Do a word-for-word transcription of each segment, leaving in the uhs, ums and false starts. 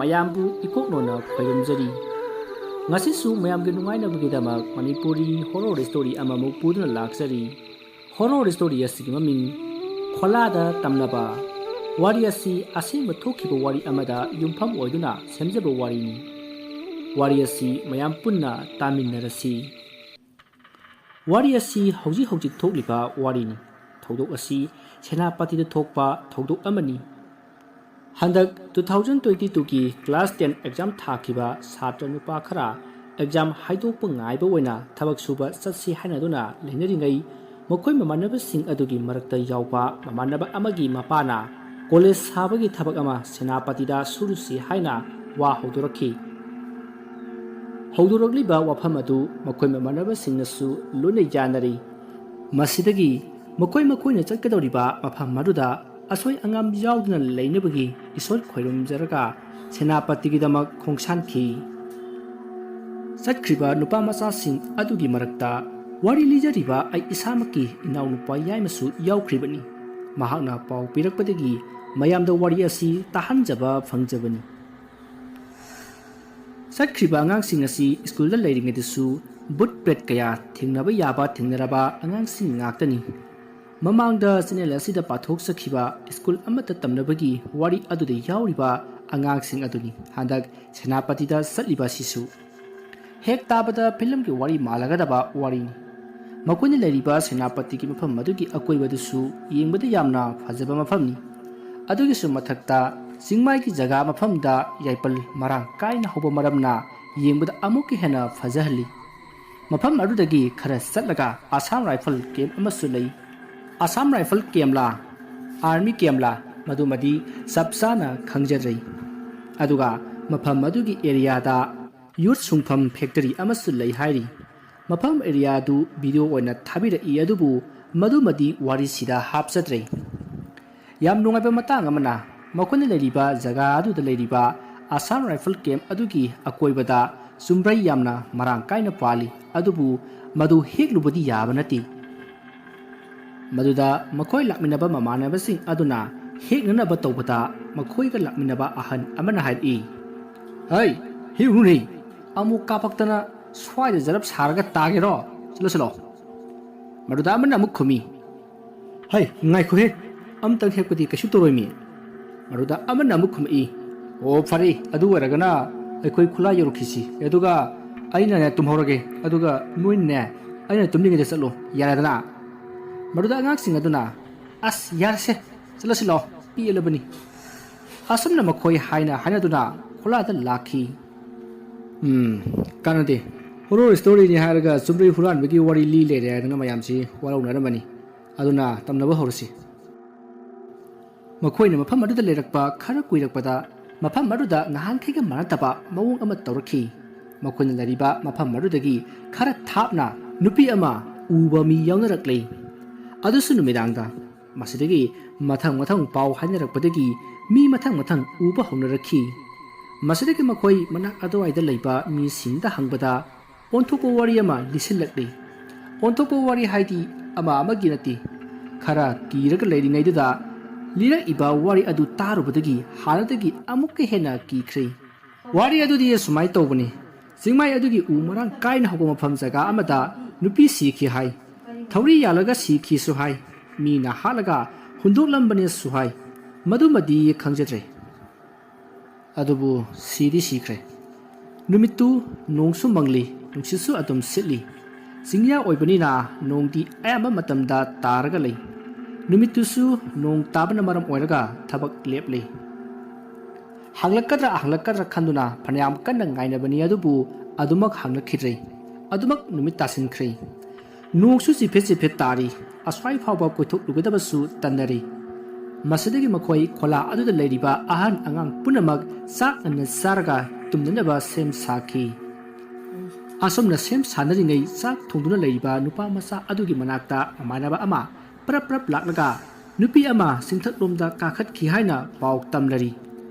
ꯃꯌꯥꯝꯕꯨ ꯏꯀꯣꯛꯅꯣꯅ ꯈꯣꯏꯔꯝꯖꯔꯤ꯫ ꯉꯁꯤꯁꯨ ꯃꯌꯥꯝꯒꯤ ꯅꯨꯡꯉꯥꯏꯅꯕꯒꯤꯗꯃꯛ ꯃꯅꯤꯄꯨꯔꯤ horror story ꯑꯃꯃꯨꯛ ꯄꯨꯗꯨꯅ ꯂꯥꯛꯆꯔꯤ꯫ Horror story ꯑꯁꯤꯒꯤ ꯃꯃꯤꯡ ꯈꯣꯂꯥꯗ ꯇꯝꯅꯕ꯫ ꯋꯥꯔꯤ ꯑꯁꯤ ꯑꯁꯦꯡꯕ ꯊꯣꯛꯈꯤꯕ ꯋꯥꯔꯤ ꯑꯃꯗ ꯌꯨꯝꯐꯝ ꯑꯣꯏꯗꯨꯅ ꯁꯦꯝꯖꯕ ꯋꯥꯔꯤꯅꯤ꯫ ꯋꯥꯔꯤ ꯑꯁꯤ ꯃꯌꯥꯝ ꯄꯨꯟꯅ ꯇꯥꯃꯤꯟꯅꯔꯁꯤ꯫ ꯋꯥꯔꯤ ꯑꯁꯤ ꯍꯧꯖꯤꯛ ꯍꯧꯖꯤꯛ ꯊꯣꯛꯂꯤꯕ ꯋꯥꯔꯤꯅꯤ꯫ ꯊꯧꯗꯣꯛ ꯑꯁꯤ ꯁꯦꯅꯥꯄꯇꯤꯗ ꯊꯣꯛꯄ ꯊꯧꯗꯣꯛ ꯑꯃꯅꯤ꯫ ꯍꯟꯗꯛ two thousand twenty twoꯒꯤ class ten exam ꯊꯥꯈꯤꯕ ꯁꯥꯇ꯭ꯔ ꯅꯨꯄꯥ ꯈꯔ exam ꯍꯥꯏꯗꯣꯛꯄ ꯉꯥꯏꯕ ꯑꯣꯏꯅ ꯊꯕꯛ ꯁꯨꯕ ꯆꯠꯁꯤ ꯍꯥꯏꯅꯗꯨꯅ ꯂꯩꯅꯔꯤꯉꯩ, ꯃꯈꯣꯏ ꯃꯃꯥꯟꯅꯕꯁꯤꯡ ꯑꯗꯨꯒꯤ ꯃꯔꯛꯇ ꯌꯥꯎꯕ ꯃꯃꯥꯟꯅꯕ ꯑꯃꯒꯤ ꯃꯄꯥꯅ college ꯁꯥꯕꯒꯤ ꯊꯕꯛ ꯑꯃ ꯁꯦꯅꯥꯄꯇꯤꯗ ꯁꯨꯔꯨꯁꯤ ꯍꯥꯏꯅ ꯋꯥ ꯍꯧꯗꯣꯔꯛꯈꯤ꯫ ꯍꯧꯗꯣꯔꯛꯂꯤꯕ ꯋꯥꯐꯝ ꯑꯗꯨ ꯃꯈꯣꯏ ꯃꯃꯥꯟꯅꯕꯁꯤꯡꯅꯁꯨ ꯂꯣꯏꯅ ꯌꯥꯅꯔꯤ꯫ ꯃꯁꯤꯗꯒꯤ ꯃꯈꯣꯏ ꯃꯈꯣꯏꯅ ꯆꯠꯀꯗꯧꯔꯤꯕ ꯃꯐꯝ ꯑꯗꯨꯗ ꯑꯁꯣꯏ ꯑꯉꯥꯝ ꯌꯥꯎꯗꯅ ꯂꯩꯅꯕꯒꯤ ꯏꯁꯣꯔ ꯈꯣꯏꯔꯨꯝꯖꯔꯒ ꯁꯦꯅꯥꯄꯇꯤꯒꯤꯗꯃꯛ ꯈꯣꯡꯁꯥꯟꯈꯤ꯫ ꯆꯠꯈ꯭ꯔꯤꯕ ꯅꯨꯄꯥ ꯃꯆꯥꯁꯤꯡ ꯑꯗꯨꯒꯤ ꯃꯔꯛꯇ ꯋꯥꯔꯤ ꯂꯤꯖꯔꯤꯕ ꯑꯩ ꯏꯁꯥꯃꯛꯀꯤ ꯏꯅꯥꯎꯅꯨꯄꯥ ꯌꯥꯏꯃꯁꯨ ꯌꯥꯎꯈ꯭ꯔꯤꯕꯅꯤ꯫ ꯃꯍꯥꯛꯅ ꯄꯥꯎ ꯄꯤꯔꯛꯄꯗꯒꯤ ꯃꯌꯥꯝꯗ ꯋꯥꯔꯤ ꯑꯁꯤ ꯇꯥꯍꯟꯖꯕ ꯐꯪꯖꯕꯅꯤ꯫ ꯆꯠꯈ꯭ꯔꯤꯕ ꯑꯉꯥꯡꯁꯤꯡ ꯑꯁꯤ ꯁ꯭ꯀꯨꯜꯗ ꯂꯩꯔꯤꯉꯩꯗꯁꯨ ꯚꯨꯠ ꯄ꯭ꯔꯦꯠ ꯀꯌꯥ ꯊꯦꯡꯅꯕ ꯌꯥꯕ ꯊꯦꯡꯅꯔꯕ ꯑꯉꯥꯡꯁꯤꯡ ꯉꯥꯛꯇꯅꯤ꯫ ꯃꯃꯥꯡꯗ channel ꯑꯁꯤꯗ ꯄꯥꯊꯣꯛꯆꯈꯤꯕ ꯁ꯭ꯀꯨꯜ ꯑꯃꯠꯇ ꯇꯝꯅꯕꯒꯤ ꯋꯥꯔꯤ ꯑꯗꯨꯗ ꯌꯥꯎꯔꯤꯕ ꯑꯉꯥꯡꯁꯤꯡ ꯑꯗꯨꯅꯤ ꯍꯟꯗꯛ ꯁꯦꯅꯥꯄꯇꯤꯗ ꯆꯠꯂꯤꯕ ꯑꯁꯤꯁꯨ꯫ ꯍꯦꯛ ꯇꯥꯕꯗ ꯐꯤꯂꯝꯒꯤ ꯋꯥꯔꯤ ꯃꯥꯜꯂꯒꯗꯕ ꯋꯥꯔꯤꯅꯤ꯫ ꯃꯈꯣꯏꯅ ꯂꯩꯔꯤꯕ ꯁꯦꯅꯥꯄꯇꯤꯒꯤ ꯃꯐꯝ ꯑꯗꯨꯒꯤ ꯑꯀꯣꯏꯕꯗꯨꯁꯨ ꯌꯦꯡꯕꯗ ꯌꯥꯝꯅ ꯐꯖꯕ ꯃꯐꯝꯅꯤ꯫ ꯑꯗꯨꯒꯤꯁꯨ ꯃꯊꯛꯇ ꯆꯤꯡꯃꯥꯏꯒꯤ ꯖꯒꯥ ꯃꯐꯝꯗ ꯌꯥꯏꯄꯜ ꯃꯔꯥꯡ ꯀꯥꯏꯅ ꯍꯧꯕ ꯃꯔꯝꯅ ꯌꯦꯡꯕꯗ ꯑꯃꯨꯛꯀ ꯍꯦꯟꯅ ꯐꯖꯍꯜꯂꯤ꯫ ꯃꯐꯝ ꯑꯗꯨꯗꯒꯤ ꯈꯔ ꯆꯠꯂꯒ Assam Rifle camp ꯑꯃꯁꯨ ꯂꯩ꯫ Assam Rifle campꯂꯥ, army campꯂꯥ, ꯃꯗꯨꯃꯗꯤ ꯆꯞ ꯆꯥꯅ ꯈꯪꯖꯗ꯭ꯔꯦ꯫ ꯑꯗꯨꯒ ꯃꯐꯝ ꯑꯗꯨꯒꯤ areaꯗ youth ꯁꯨꯡꯐꯝ factory ꯑꯃꯁꯨ ꯂꯩ ꯍꯥꯏꯔꯤ꯫ ꯃꯐꯝ areaꯗꯨ video ꯑꯣꯏꯅ ꯊꯥꯕꯤꯔꯛꯏ, ꯑꯗꯨꯕꯨ ꯃꯗꯨꯃꯗꯤ ꯋꯥꯔꯤꯁꯤꯗ ꯍꯥꯞꯆꯗ꯭ꯔꯦ꯫ ꯌꯥꯝ ꯅꯨꯡꯉꯥꯏꯕ ꯃꯇꯥꯡ ꯑꯃꯅ, ꯃꯈꯣꯏꯅ ꯂꯩꯔꯤꯕ ꯖꯒꯥ ꯑꯗꯨꯗ ꯂꯩꯔꯤꯕ Assam Rifle camp ꯑꯗꯨꯒꯤ ꯑꯀꯣꯏꯕꯗ ꯆꯨꯝꯕ꯭ꯔꯩ ꯌꯥꯝꯅ ꯃꯔꯥꯡ ꯀꯥꯏꯅ ꯄꯥꯜꯂꯤ, ꯑꯗꯨꯕꯨ ꯃꯗꯨ ꯍꯦꯛꯂꯨꯕꯗꯤ ꯌꯥꯕ ꯅꯠꯇꯦ꯫ ꯃꯗꯨꯗ ꯃꯈꯣꯏ ꯂꯥꯛꯃꯤꯟꯅꯕ ꯃꯃꯥꯟꯅꯕꯁꯤꯡ ꯑꯗꯨꯅ ꯍꯦꯛꯅꯅꯕ ꯇꯧꯕꯗ, ꯃꯈꯣꯏꯒ ꯂꯥꯛꯃꯤꯟꯅꯕ ꯑꯍꯟ ꯑꯃꯅ ꯍꯥꯏꯔꯛꯏ, "ꯍꯩ, ꯍꯤꯔꯨꯅꯨꯅꯦ, ꯑꯃꯨꯛ ꯀꯥꯄꯛꯇꯅ ꯁ꯭ꯋꯥꯏꯗ ꯖꯔꯞ ꯁꯥꯔꯒ ꯇꯥꯒꯦꯔꯣ? ꯆꯠꯂꯣ, ꯆꯠꯂꯣ꯫" ꯃꯗꯨꯗ ꯑꯃꯅ ꯑꯃꯨꯛ ꯈꯨꯝꯃꯤ, "ꯍꯩ, ꯉꯥꯏꯈꯣꯍꯦ, ꯑꯝꯇꯪ ꯍꯦꯛꯄꯗꯤ ꯀꯩꯁꯨ ꯇꯧꯔꯣꯏꯃꯤ꯫" ꯃꯗꯨꯗ ꯑꯃꯅ ꯑꯃꯨꯛ ꯈꯨꯝꯃꯛꯏ, "ꯑꯣ, ꯐꯔꯦ, ꯑꯗꯨ ꯑꯣꯏꯔꯒꯅ ꯑꯩꯈꯣꯏ ꯈꯨꯂꯥ ꯌꯧꯔꯛꯈꯤꯁꯤ, ꯑꯗꯨꯒ ꯑꯩꯅꯅꯦ ꯇꯨꯝꯍꯧꯔꯒꯦ, ꯑꯗꯨꯒ ꯅꯣꯏꯅꯅꯦ ꯑꯩꯅ ꯇꯨꯝꯂꯤꯉꯩꯗ ꯆꯠꯂꯣ, ꯌꯥꯔꯦꯗꯅ?" ꯃꯗꯨꯗ ꯑꯉꯥꯡꯁꯤꯡ ꯑꯗꯨꯅ, "ꯑꯁ, ꯌꯥꯔꯁꯦ, ꯆꯠꯂꯁꯤ ꯂꯥꯛꯑꯣ, ꯄꯦꯜꯂꯕꯅꯤ꯫" ꯑꯁꯨꯝꯅ ꯃꯈꯣꯏ ꯍꯥꯏꯅ ꯍꯥꯏꯅꯗꯨꯅ ꯈꯨꯂꯥꯗ ꯂꯥꯛꯈꯤ꯫ ꯎꯝ, ꯀꯥꯟꯅꯗꯦ꯫ ꯍꯣꯔꯣꯔ ꯁ꯭ꯇꯣꯔꯤꯅꯤ ꯍꯥꯏꯔꯒ ꯆꯨꯝꯕ꯭ꯔꯩ ꯍꯨꯔꯥꯟꯕꯒꯤ ꯋꯥꯔꯤ ꯂꯤ ꯂꯩꯔꯦ ꯍꯥꯏꯗꯅ ꯃꯌꯥꯝꯁꯤ ꯋꯥꯔꯧꯅꯔꯝꯃꯅꯤ꯫ ꯑꯗꯨꯅ ꯇꯝꯅꯕ ꯍꯧꯔꯁꯤ꯫ ꯃꯈꯣꯏꯅ ꯃꯐꯝ ꯑꯗꯨꯗ ꯂꯩꯔꯛꯄ ꯈꯔ ꯀꯨꯏꯔꯛꯄꯗ, ꯃꯐꯝ ꯑꯗꯨꯗ ꯅꯍꯥꯟꯈꯩꯒ ꯃꯥꯟꯅꯗꯕ ꯃꯑꯣꯡ ꯑꯃ ꯇꯧꯔꯛꯈꯤ꯫ ꯃꯈꯣꯏꯅ ꯂꯩꯔꯤꯕ ꯃꯐꯝ ꯑꯗꯨꯗꯒꯤ ꯈꯔ ꯊꯥꯞꯅ ꯅꯨꯄꯤ ꯑꯃ ꯎꯕ ꯃꯤ ꯌꯥꯎꯅꯔꯛꯂꯦ꯫ ꯑꯗꯨꯁꯨ ꯅꯨꯃꯤꯗꯥꯡꯗ꯫ ꯃꯁꯤꯗꯒꯤ ꯃꯊꯪ ꯃꯊꯪ ꯄꯥꯎ ꯍꯥꯏꯅꯔꯛꯄꯗꯒꯤ ꯃꯤ ꯃꯊꯪ ꯃꯊꯪ ꯎꯕ ꯍꯧꯅꯔꯛꯈꯤ꯫ ꯃꯁꯤꯗꯒꯤ ꯃꯈꯣꯏ ꯃꯅꯥꯛ ꯑꯗꯨꯋꯥꯏꯗ ꯂꯩꯕ ꯃꯤꯁꯤꯡꯗ ꯍꯪꯕꯗ, ꯑꯣꯟꯊꯣꯛꯄ ꯋꯥꯔꯤ ꯑꯃ ꯂꯤꯁꯤꯜꯂꯛꯂꯤ꯫ ꯑꯣꯟꯊꯣꯛꯄ ꯋꯥꯔꯤ ꯍꯥꯏꯗꯤ ꯑꯃ ꯑꯃꯒꯤ ꯅꯠꯇꯦ꯫ ꯈꯔ ꯀꯤꯔꯒ ꯂꯩꯔꯤꯉꯩꯗꯨꯗ ꯂꯤꯔꯛꯏꯕ ꯋꯥꯔꯤ ꯑꯗꯨ ꯇꯥꯔꯨꯕꯗꯒꯤ ꯍꯥꯟꯅꯗꯒꯤ ꯑꯃꯨꯛꯀ ꯍꯦꯟꯅ ꯀꯤꯈ꯭ꯔꯦ꯫ ꯋꯥꯔꯤ ꯑꯗꯨꯗꯤ ꯑꯁꯨꯃꯥꯏꯅ ꯇꯧꯕꯅꯤ꯫ ꯆꯤꯡꯃꯥꯏ ꯑꯗꯨꯒꯤ ꯎ ꯃꯔꯥꯡ ꯀꯥꯏꯅ ꯍꯧꯕ ꯃꯐꯝ ꯖꯒꯥ ꯑꯃꯗ ꯅꯨꯄꯤ ꯁꯤꯈꯤ ꯍꯥꯏ꯫ ꯊꯧꯔꯤ ꯌꯥꯜꯂꯒ ꯁꯤꯈꯤꯁꯨ ꯍꯥꯏ꯫ ꯃꯤꯅ ꯍꯥꯠꯂꯒ ꯍꯨꯟꯗꯣꯛꯂꯝꯕꯅꯦꯁꯨ ꯍꯥꯏ꯫ ꯃꯗꯨꯃꯗꯤ ꯈꯪꯖꯗ꯭ꯔꯦ꯫ ꯑꯗꯨꯕꯨ ꯁꯤꯗꯤ ꯁꯤꯈ꯭ꯔꯦ꯫ ꯅꯨꯃꯤꯠꯇꯨ ꯅꯣꯡꯁꯨ ꯃꯪꯂꯤ, ꯅꯨꯡꯁꯤꯠꯁꯨ ꯑꯗꯨꯝ ꯁꯤꯠꯂꯤ꯫ ꯆꯤꯡꯌꯥ ꯑꯣꯏꯕꯅꯤꯅ ꯅꯣꯡꯗꯤ ꯑꯌꯥꯝꯕ ꯃꯇꯝꯗ ꯇꯥꯔꯒ ꯂꯩ꯫ ꯅꯨꯃꯤꯠꯇꯨꯁꯨ ꯅꯣꯡ ꯇꯥꯕꯅ ꯃꯔꯝ ꯑꯣꯏꯔꯒ ꯊꯕꯛ ꯂꯦꯞꯂꯤ꯫ ꯍꯥꯡꯂꯛꯀꯗ꯭ꯔꯥ ꯍꯥꯡꯂꯛꯀꯗ꯭ꯔꯥ ꯈꯟꯗꯨꯅ ꯐꯅꯌꯥꯝ ꯀꯟꯅ ꯉꯥꯏꯅꯕꯅꯤ, ꯑꯗꯨꯕꯨ ꯑꯗꯨꯃꯛ ꯍꯥꯡꯂꯛꯈꯤꯗ꯭ꯔꯦ꯫ ꯑꯗꯨꯃꯛ ꯅꯨꯃꯤꯠ ꯇꯥꯁꯤꯟꯈ꯭ꯔꯦ꯫ ꯅꯣꯡꯁꯨ ꯆꯤꯐꯦꯠ ꯆꯤꯐꯦꯠ ꯇꯥꯔꯤ꯫ ꯑꯁ꯭ꯋꯥꯏ ꯐꯥꯎꯕ ꯀꯣꯏꯊꯣꯛꯂꯨꯒꯗꯕꯁꯨ ꯇꯟꯅꯔꯤ꯫ ꯃꯁꯤꯗꯒꯤ ꯃꯈꯣꯏ ꯈꯣꯂꯥ ꯑꯗꯨꯗ ꯂꯩꯔꯤꯕ ꯑꯍꯟ ꯑꯉꯥꯡ ꯄꯨꯝꯅꯃꯛ ꯆꯥꯛ ꯉꯟꯅ ꯆꯥꯔꯒ ꯇꯨꯝꯅꯅꯕ ꯁꯦꯝ ꯁꯥꯈꯤ꯫ ꯑꯁꯨꯝꯅ ꯁꯦꯝ ꯁꯥꯅꯔꯤꯉꯩ ꯆꯥꯛ ꯊꯣꯡꯗꯨꯅ ꯂꯩꯔꯤꯕ ꯅꯨꯄꯥ ꯃꯆꯥ ꯑꯗꯨꯒꯤ ꯃꯅꯥꯛꯇ ꯃꯃꯥꯟꯅꯕ ꯑꯃ ꯄ꯭ꯔꯞ ꯄ꯭ꯔꯞ ꯂꯥꯛꯂꯒ ꯅꯨꯄꯤ ꯑꯃ ꯆꯤꯡꯊꯛꯂꯣꯝꯗ ꯀꯥꯈꯠꯈꯤ ꯍꯥꯏꯅ ꯄꯥꯎ ꯇꯝꯂꯔꯤ꯫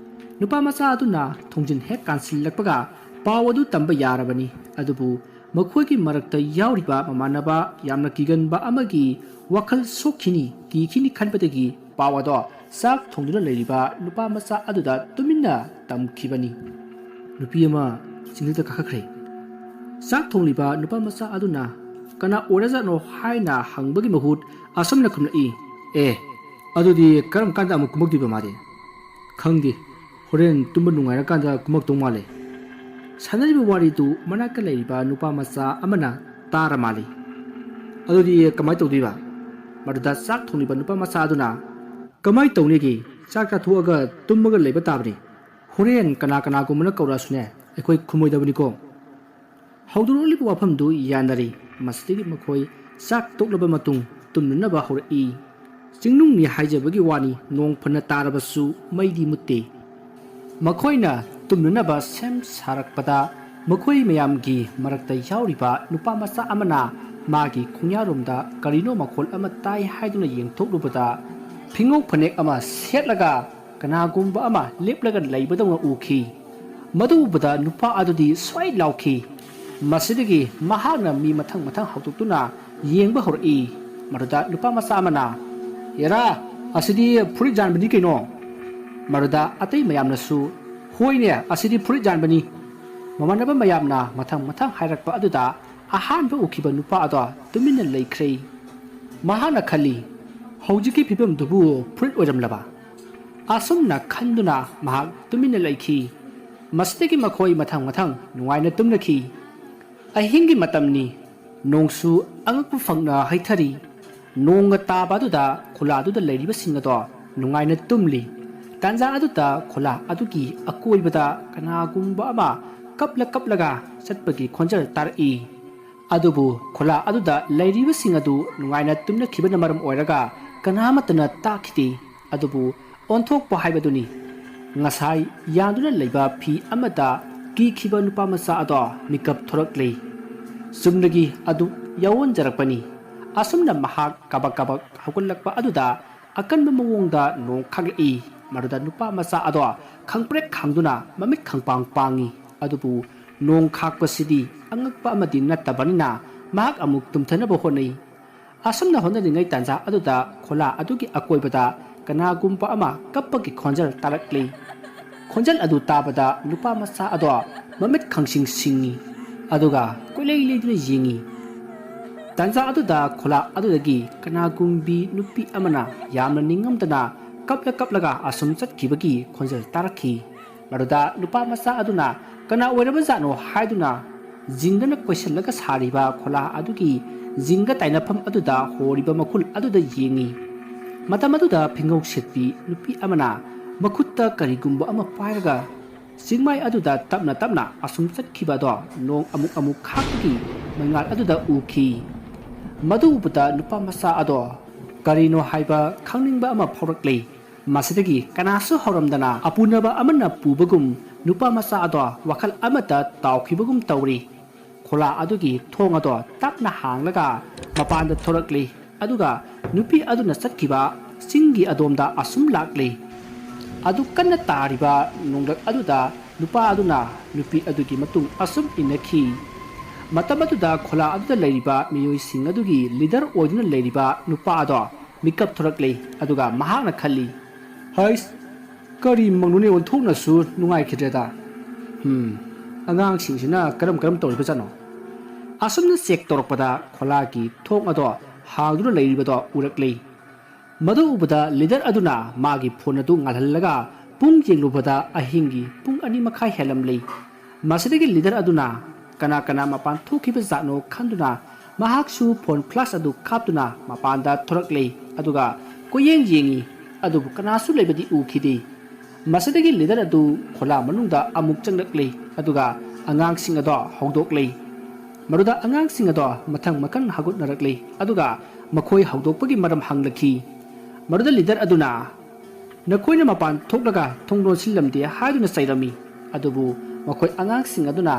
ꯅꯨꯄꯥ ꯃꯆꯥ ꯑꯗꯨꯅ ꯊꯣꯡꯖꯤꯟ ꯍꯦꯛ ꯀꯥꯟꯁꯤꯜꯂꯛꯄꯒ ꯄꯥꯎ ꯑꯗꯨ ꯇꯝꯕ ꯌꯥꯔꯕꯅꯤ꯫ ꯑꯗꯨꯕꯨ ꯃꯈꯣꯏꯒꯤ ꯃꯔꯛꯇ ꯌꯥꯎꯔꯤꯕ ꯃꯃꯥꯟꯅꯕ ꯌꯥꯝꯅ ꯀꯤꯒꯟꯕ ꯑꯃꯒꯤ ꯋꯥꯈꯜ ꯁꯣꯛꯈꯤꯅꯤ, ꯀꯤꯈꯤꯅꯤ ꯈꯟꯕꯗꯒꯤ ꯄꯥꯎ ꯑꯗꯣ ꯆꯥꯛ ꯊꯣꯡꯗꯨꯅ ꯂꯩꯔꯤꯕ ꯅꯨꯄꯥ ꯃꯆꯥ ꯑꯗꯨꯗ ꯇꯨꯃꯤꯟꯅ ꯇꯝꯈꯤꯕꯅꯤ꯫ ꯅꯨꯄꯤ ꯑꯃ ꯆꯤꯡꯗꯨꯗ ꯀꯥꯈꯠꯈ꯭ꯔꯦ꯫ ꯆꯥꯛ ꯊꯣꯡꯂꯤꯕ ꯅꯨꯄꯥ ꯃꯆꯥ ꯑꯗꯨꯅ "ꯀꯅꯥ ꯑꯣꯏꯔꯖꯥꯠꯅꯣ?" ꯍꯥꯏꯅ ꯍꯪꯕꯒꯤ ꯃꯍꯨꯠ ꯑꯁꯨꯝꯅ ꯈꯨꯝꯂꯛꯏ, "ꯑꯦ, ꯑꯗꯨꯗꯤ ꯀꯔꯝ ꯀꯥꯟꯗ ꯑꯃꯨꯛ ꯀꯨꯝꯃꯛꯇꯣꯏꯕ ꯃꯥꯗꯤ?" "ꯈꯪꯗꯦ, ꯍꯣꯔꯦꯟ ꯇꯨꯝꯕ ꯅꯨꯡꯉꯥꯏꯔꯀꯥꯟꯗ ꯀꯨꯝꯃꯛꯇꯧ ꯃꯥꯜꯂꯦ"꯫ ꯁꯥꯟꯅꯔꯤꯕ ꯋꯥꯔꯤꯗꯨ ꯃꯅꯥꯛꯇ ꯂꯩꯔꯤꯕ ꯅꯨꯄꯥ ꯃꯆꯥ ꯑꯃꯅ ꯇꯥꯔ ꯃꯥꯜꯂꯤ꯫ "ꯑꯗꯨꯗꯤ ꯀꯃꯥꯏꯅ ꯇꯧꯗꯣꯏꯕ?" ꯃꯗꯨꯗ ꯆꯥꯛ ꯊꯣꯡꯂꯤꯕ ꯅꯨꯄꯥ ꯃꯆꯥ ꯑꯗꯨꯅ, "ꯀꯃꯥꯏꯅ ꯇꯧꯅꯤꯒꯦ? ꯆꯥꯛ ꯆꯥꯊꯣꯛꯑꯒ ꯇꯨꯝꯃꯒ ꯂꯩꯕ ꯇꯥꯕꯅꯤ꯫ ꯍꯣꯔꯦꯟ ꯀꯅꯥ ꯀꯅꯥꯒꯨꯝꯕꯅ ꯀꯧꯔꯛꯑꯁꯨꯅꯦ, ꯑꯩꯈꯣꯏ ꯈꯨꯝꯃꯣꯏꯗꯕꯅꯤꯀꯣ"꯫ ꯍꯧꯗꯣꯔꯛꯂꯤꯕ ꯋꯥꯐꯝꯗꯨ ꯌꯥꯅꯔꯦ꯫ ꯃꯁꯤꯗꯒꯤ ꯃꯈꯣꯏ ꯆꯥꯛ ꯇꯣꯛꯂꯕ ꯃꯇꯨꯡ ꯇꯨꯝꯅꯅꯕ ꯍꯧꯔꯛꯏ꯫ ꯆꯤꯡꯅꯨꯡꯅꯤ ꯍꯥꯏꯖꯕꯒꯤ ꯋꯥꯅꯤ, ꯅꯣꯡ ꯐꯅ ꯇꯥꯔꯕꯁꯨ ꯃꯩꯗꯤ ꯃꯨꯠꯇꯦ꯫ ꯃꯈꯣꯏꯅ ꯇꯨꯝꯅꯅꯕ ꯁꯦꯝ ꯁꯥꯔꯛꯄꯗ, ꯃꯈꯣꯏ ꯃꯌꯥꯝꯒꯤ ꯃꯔꯛꯇ ꯌꯥꯎꯔꯤꯕ ꯅꯨꯄꯥ ꯃꯆꯥ ꯑꯃꯅ ꯃꯥꯒꯤ ꯈꯣꯡꯌꯥꯔꯣꯝꯗ ꯀꯔꯤꯅꯣ ꯃꯈꯣꯜ ꯑꯃ ꯇꯥꯏ ꯍꯥꯏꯗꯨꯅ ꯌꯦꯡꯊꯣꯛꯂꯨꯕꯗ, ꯐꯤꯉꯧ ꯐꯅꯦꯛ ꯑꯃ ꯁꯦꯠꯂꯒ ꯀꯅꯥꯒꯨꯝꯕ ꯑꯃ ꯂꯦꯞꯂꯒ ꯂꯩꯕꯗꯧꯅ ꯎꯈꯤ꯫ ꯃꯗꯨ ꯎꯕꯗ ꯅꯨꯄꯥ ꯑꯗꯨꯗꯤ ꯁ꯭ꯋꯥꯏ ꯂꯥꯎꯈꯤ꯫ ꯃꯁꯤꯗꯒꯤ ꯃꯍꯥꯛꯅ ꯃꯤ ꯃꯊꯪ ꯃꯊꯪ ꯍꯧꯗꯣꯛꯇꯨꯅ ꯌꯦꯡꯕ ꯍꯧꯔꯛꯏ꯫ ꯃꯗꯨꯗ ꯅꯨꯄꯥ ꯃꯆꯥ ꯑꯃꯅ, "ꯑꯦꯔꯥ, ꯑꯁꯤꯗꯤ ꯐꯨꯔꯤꯠ ꯌꯥꯟꯕꯅꯤ ꯀꯩꯅꯣ?" ꯃꯗꯨꯗ ꯑꯇꯩ ꯃꯌꯥꯝꯅꯁꯨ, "ꯍꯣꯏꯅꯦ, ꯑꯁꯤꯗꯤ ꯐꯨꯔꯤꯠ ꯌꯥꯟꯕꯅꯤ"꯫ ꯃꯃꯥꯟꯅꯕ ꯃꯌꯥꯝꯅ ꯃꯊꯪ ꯃꯊꯪ ꯍꯥꯏꯔꯛꯄ ꯑꯗꯨꯗ ꯑꯍꯥꯟꯕ ꯎꯈꯤꯕ ꯅꯨꯄꯥ ꯑꯗꯣ ꯇꯨꯃꯤꯟꯅ ꯂꯩꯈ꯭ꯔꯦ꯫ ꯃꯍꯥꯛꯅ ꯈꯜꯂꯤ, "ꯍꯧꯖꯤꯛꯀꯤ ꯐꯤꯕꯝꯗꯨꯕꯨ ꯐꯨꯔꯤꯠ ꯑꯣꯏꯔꯝꯂꯕ?" ꯑꯁꯨꯝꯅ ꯈꯟꯗꯨꯅ ꯃꯍꯥꯛ ꯇꯨꯃꯤꯟꯅ ꯂꯩꯈꯤ꯫ ꯃꯁꯤꯗꯒꯤ ꯃꯈꯣꯏ ꯃꯊꯪ ꯃꯊꯪ ꯅꯨꯡꯉꯥꯏꯅ ꯇꯨꯝꯅꯈꯤ꯫ ꯑꯍꯤꯡꯒꯤ ꯃꯇꯝꯅꯤ꯫ ꯅꯣꯡꯁꯨ ꯑꯉꯛꯄ ꯐꯪꯅ ꯍꯩꯊꯔꯤ꯫ ꯅꯣꯡꯒ ꯇꯥꯕ ꯑꯗꯨꯗ ꯈꯨꯂꯥꯗꯨꯗ ꯂꯩꯔꯤꯕꯁꯤꯡ ꯑꯗꯣ ꯅꯨꯡꯉꯥꯏꯅ ꯇꯨꯝꯂꯤ꯫ ꯇꯥꯟꯖꯥ ꯑꯗꯨꯗ ꯈꯨꯂꯥ ꯑꯗꯨꯒꯤ ꯑꯀꯣꯏꯕꯗ ꯀꯅꯥꯒꯨꯝꯕ ꯑꯃ ꯀꯞꯂ ꯀꯞꯂꯒ ꯆꯠꯄꯒꯤ ꯈꯣꯟꯖꯦꯜ ꯇꯥꯔꯛꯏ꯫ ꯑꯗꯨꯕꯨ ꯈꯨꯂꯥ ꯑꯗꯨꯗ ꯂꯩꯔꯤꯕꯁꯤꯡ ꯑꯗꯨ ꯅꯨꯡꯉꯥꯏꯅ ꯇꯨꯝꯅꯈꯤꯕꯅ ꯃꯔꯝ ꯑꯣꯏꯔꯒ ꯀꯅꯥꯃꯠꯇꯅ ꯇꯥꯈꯤꯗꯦ꯫ ꯑꯗꯨꯕꯨ ꯑꯣꯟꯊꯣꯛꯄ ꯍꯥꯏꯕꯗꯨꯅꯤ꯫ ꯉꯁꯥꯏ ꯌꯥꯟꯗꯨꯅ ꯂꯩꯕ ꯐꯤ ꯑꯃꯗ ꯀꯤꯈꯤꯕ ꯅꯨꯄꯥ ꯃꯆꯥ ꯑꯗꯣ ꯃꯤꯀꯞ ꯊꯣꯔꯛꯂꯦ꯫ ꯆꯨꯝꯅꯒꯤ ꯑꯗꯨ ꯌꯥꯑꯣꯟꯖꯔꯛꯄꯅꯤ꯫ ꯑꯁꯨꯝꯅ ꯃꯍꯥꯛ ꯀꯕꯛ ꯀꯕꯛ ꯍꯧꯒꯠꯂꯛꯄ ꯑꯗꯨꯗ ꯑꯀꯟꯕ ꯃꯑꯣꯡꯗ ꯅꯣꯡ ꯈꯥꯛꯂꯛꯏ꯫ ꯃꯗꯨꯗ ꯅꯨꯄꯥ ꯃꯆꯥ ꯑꯗꯣ ꯈꯪꯄ꯭ꯔꯦꯛ ꯈꯪꯗꯨꯅ ꯃꯃꯤꯠ ꯈꯪꯄꯥꯡ ꯄꯥꯡꯉꯤ꯫ ꯑꯗꯨꯕꯨ ꯅꯣꯡ ꯈꯥꯛꯄꯁꯤꯗꯤ ꯑꯉꯛꯄ ꯑꯃꯗꯤ ꯅꯠꯇꯕꯅꯤꯅ ꯃꯍꯥꯛ ꯑꯃꯨꯛ ꯇꯨꯝꯊꯅꯕ ꯍꯣꯠꯅꯩ꯫ ꯑꯁꯨꯝꯅ ꯍꯣꯠꯅꯔꯤꯉꯩ ꯇꯥꯟꯖꯥ ꯑꯗꯨꯗ ꯈꯣꯂꯥ ꯑꯗꯨꯒꯤ ꯑꯀꯣꯏꯕꯗ ꯀꯅꯥꯒꯨꯝꯕ ꯑꯃ ꯀꯞꯄꯒꯤ ꯈꯣꯟꯖꯦꯜ ꯇꯥꯔꯛꯂꯤ꯫ ꯈꯣꯟꯖꯦꯜ ꯑꯗꯨ ꯇꯥꯕꯗ ꯅꯨꯄꯥ ꯃꯆꯥ ꯑꯗꯣ ꯃꯃꯤꯠ ꯈꯪꯁꯤꯡ ꯁꯤꯡꯉꯤ, ꯑꯗꯨꯒ ꯀꯣꯏꯂꯩ ꯂꯩꯗꯨꯅ ꯌꯦꯡꯉꯤ꯫ ꯇꯥꯟꯖꯥ ꯑꯗꯨꯗ ꯈꯣꯂꯥ ꯑꯗꯨꯗꯒꯤ ꯀꯅꯥꯒꯨꯝꯕꯤ ꯅꯨꯄꯤ ꯑꯃꯅ ꯌꯥꯝꯅ ꯅꯤꯡꯉꯝꯗꯅ ꯀꯞꯂ ꯀꯞꯂꯒ ꯑꯁꯨꯝ ꯆꯠꯈꯤꯕꯒꯤ ꯈꯣꯟꯖꯦꯜ ꯇꯥꯔꯛꯈꯤ꯫ ꯃꯗꯨꯗ ꯅꯨꯄꯥ ꯃꯆꯥ ꯑꯗꯨꯅ ꯀꯅꯥ ꯑꯣꯏꯔꯕꯖꯥꯠꯅꯣ ꯍꯥꯏꯗꯨꯅ ꯖꯤꯡꯒꯅ ꯀꯣꯏꯁꯤꯜꯂꯒ ꯁꯥꯔꯤꯕ ꯈꯣꯂꯥ ꯑꯗꯨꯒꯤ ꯖꯤꯡꯒ ꯇꯥꯏꯅꯐꯝ ꯑꯗꯨꯗ ꯍꯣꯔꯤꯕ ꯃꯈꯨꯜ ꯑꯗꯨꯗ ꯌꯦꯡꯉꯤ꯫ ꯃꯇꯝ ꯑꯗꯨꯗ ꯐꯤꯉꯧ ꯁꯦꯠꯄꯤ ꯅꯨꯄꯤ ꯑꯃꯅ ꯃꯈꯨꯠꯇ ꯀꯔꯤꯒꯨꯝꯕ ꯑꯃ ꯄꯥꯏꯔꯒ ꯆꯤꯡꯃꯥꯏ ꯑꯗꯨꯗ ꯇꯞꯅ ꯇꯞꯅ ꯑꯁꯨꯝ ꯆꯠꯈꯤꯕ ꯑꯗꯣ ꯅꯣꯡ ꯑꯃꯨꯛ ꯑꯃꯨꯛ ꯈꯥꯛꯄꯒꯤ ꯃꯉꯥꯜ ꯑꯗꯨꯗ ꯎꯈꯤ꯫ ꯃꯗꯨ ꯎꯕꯗ ꯅꯨꯄꯥ ꯃꯆꯥ ꯑꯗꯣ ꯀꯔꯤꯅꯣ ꯍꯥꯏꯕ ꯈꯪꯅꯤꯡꯕ ꯑꯃ ꯐꯥꯎꯔꯛꯂꯦ꯫ ꯃꯁꯤꯗꯒꯤ ꯀꯅꯥꯁꯨ ꯍꯧꯔꯝꯗꯅ ꯑꯄꯨꯅꯕ ꯑꯃꯅ ꯄꯨꯕꯒꯨꯝ ꯅꯨꯄꯥ ꯃꯆꯥ ꯑꯗꯣ ꯋꯥꯈꯜ ꯑꯃꯗ ꯇꯥꯎꯈꯤꯕꯒꯨꯝ ꯇꯧꯔꯤ꯫ ꯈꯣꯂꯥ ꯑꯗꯨꯒꯤ ꯊꯣꯡ ꯑꯗꯣ ꯇꯞꯅ ꯍꯥꯡꯂꯒ ꯃꯄꯥꯟꯗ ꯊꯣꯔꯛꯂꯤ꯫ ꯑꯗꯨꯒ ꯅꯨꯄꯤ ꯑꯗꯨꯅ ꯆꯠꯈꯤꯕ ꯆꯤꯡꯒꯤ ꯑꯗꯣꯝꯗ ꯑꯁꯨꯝ ꯂꯥꯛꯂꯤ꯫ ꯑꯗꯨ ꯀꯟꯅ ꯇꯥꯔꯤꯕ ꯅꯣꯡꯂꯛ ꯑꯗꯨꯗ ꯅꯨꯄꯥ ꯑꯗꯨꯅ ꯅꯨꯄꯤ ꯑꯗꯨꯒꯤ ꯃꯇꯨꯡ ꯑꯁꯨꯝ ꯏꯟꯅꯈꯤ꯫ ꯃꯇꯝ ꯑꯗꯨꯗ ꯈꯣꯂꯥ ꯑꯗꯨꯗ ꯂꯩꯔꯤꯕ ꯃꯤꯑꯣꯏꯁꯤꯡ ꯑꯗꯨꯒꯤ ꯂꯤꯗꯔ ꯑꯣꯏꯗꯨꯅ ꯂꯩꯔꯤꯕ ꯅꯨꯄꯥ ꯑꯗꯣ ꯃꯤꯀꯞ ꯊꯣꯔꯛꯂꯤ꯫ ꯑꯗꯨꯒ ꯃꯍꯥꯛꯅ ꯈꯜꯂꯤ, "ꯍꯩꯁ, ꯀꯔꯤ ꯃꯪꯅꯣꯅꯦ, ꯑꯣꯟꯊꯣꯛꯅꯁꯨ ꯅꯨꯡꯉꯥꯏꯈꯤꯗ꯭ꯔꯦꯗ꯫ ꯍꯝ, ꯑꯉꯥꯡꯁꯤꯡꯁꯤꯅ ꯀꯔꯝ ꯀꯔꯝ ꯇꯧꯔꯤꯕꯖꯥꯠꯅꯣ?" ꯑꯁꯨꯝꯅ ꯆꯦꯛ ꯇꯧꯔꯛꯄꯗ ꯈꯣꯂꯥꯒꯤ ꯊꯣꯡ ꯑꯗꯣ ꯍꯥꯡꯗꯨꯅ ꯂꯩꯔꯤꯕꯗꯣ ꯎꯔꯛꯂꯤ꯫ ꯃꯗꯨ ꯎꯕꯗ ꯂꯤꯗꯔ ꯑꯗꯨꯅ ꯃꯥꯒꯤ ꯐꯣꯟ ꯑꯗꯨ ꯉꯥꯜꯍꯜꯂꯒ ꯄꯨꯡ ꯌꯦꯡꯂꯨꯕꯗ ꯑꯍꯤꯡꯒꯤ ꯄꯨꯡ ꯑꯅꯤ ꯃꯈꯥꯏ ꯍꯦꯜꯂꯝꯂꯤ꯫ ꯃꯁꯤꯗꯒꯤ ꯂꯤꯗꯔ ꯑꯗꯨꯅ ꯀꯅꯥ ꯀꯅꯥ ꯃꯄꯥꯟ ꯊꯣꯛꯈꯤꯕ ꯖꯥꯠꯅꯣ ꯈꯟꯗꯨꯅ ꯃꯍꯥꯛꯁꯨ ꯐꯣꯟ ꯐ꯭ꯂꯥꯁ ꯑꯗꯨ ꯀꯥꯞꯇꯨꯅ ꯃꯄꯥꯟꯗ ꯊꯣꯔꯛꯂꯦ꯫ ꯑꯗꯨꯒ ꯀꯣꯏꯌꯦꯡ ꯌꯦꯡꯉꯤ, ꯑꯗꯨꯕꯨ ꯀꯅꯥꯁꯨ ꯂꯩꯕꯗꯤ ꯎꯈꯤꯗꯦ꯫ ꯃꯁꯤꯗꯒꯤ ꯂꯤꯗꯔ ꯑꯗꯨ ꯈꯣꯂꯥ ꯃꯅꯨꯡꯗ ꯑꯃꯨꯛ ꯆꯪꯂꯛꯂꯦ꯫ ꯑꯗꯨꯒ ꯑꯉꯥꯡꯁꯤꯡ ꯑꯗꯣ ꯍꯧꯗꯣꯛꯂꯦ꯫ ꯃꯗꯨꯗ ꯑꯉꯥꯡꯁꯤꯡ ꯑꯗꯣ ꯃꯊꯪ ꯃꯊꯪ ꯍꯧꯒꯠꯅꯔꯛꯂꯦ꯫ ꯑꯗꯨꯒ ꯃꯈꯣꯏ ꯍꯧꯗꯣꯛꯄꯒꯤ ꯃꯔꯝ ꯍꯪꯂꯛꯈꯤ꯫ ꯃꯗꯨꯗ ꯂꯤꯗꯔ ꯑꯗꯨꯅ, "ꯅꯈꯣꯏꯅ ꯃꯄꯥꯟ ꯊꯣꯛꯂꯒ ꯊꯣꯡ ꯂꯣꯟꯁꯤꯜꯂꯝꯗꯦ" ꯍꯥꯏꯗꯨꯅ ꯆꯩꯔꯝꯃꯤ꯫ ꯑꯗꯨꯕꯨ ꯃꯈꯣꯏ ꯑꯉꯥꯡꯁꯤꯡ ꯑꯗꯨꯅ,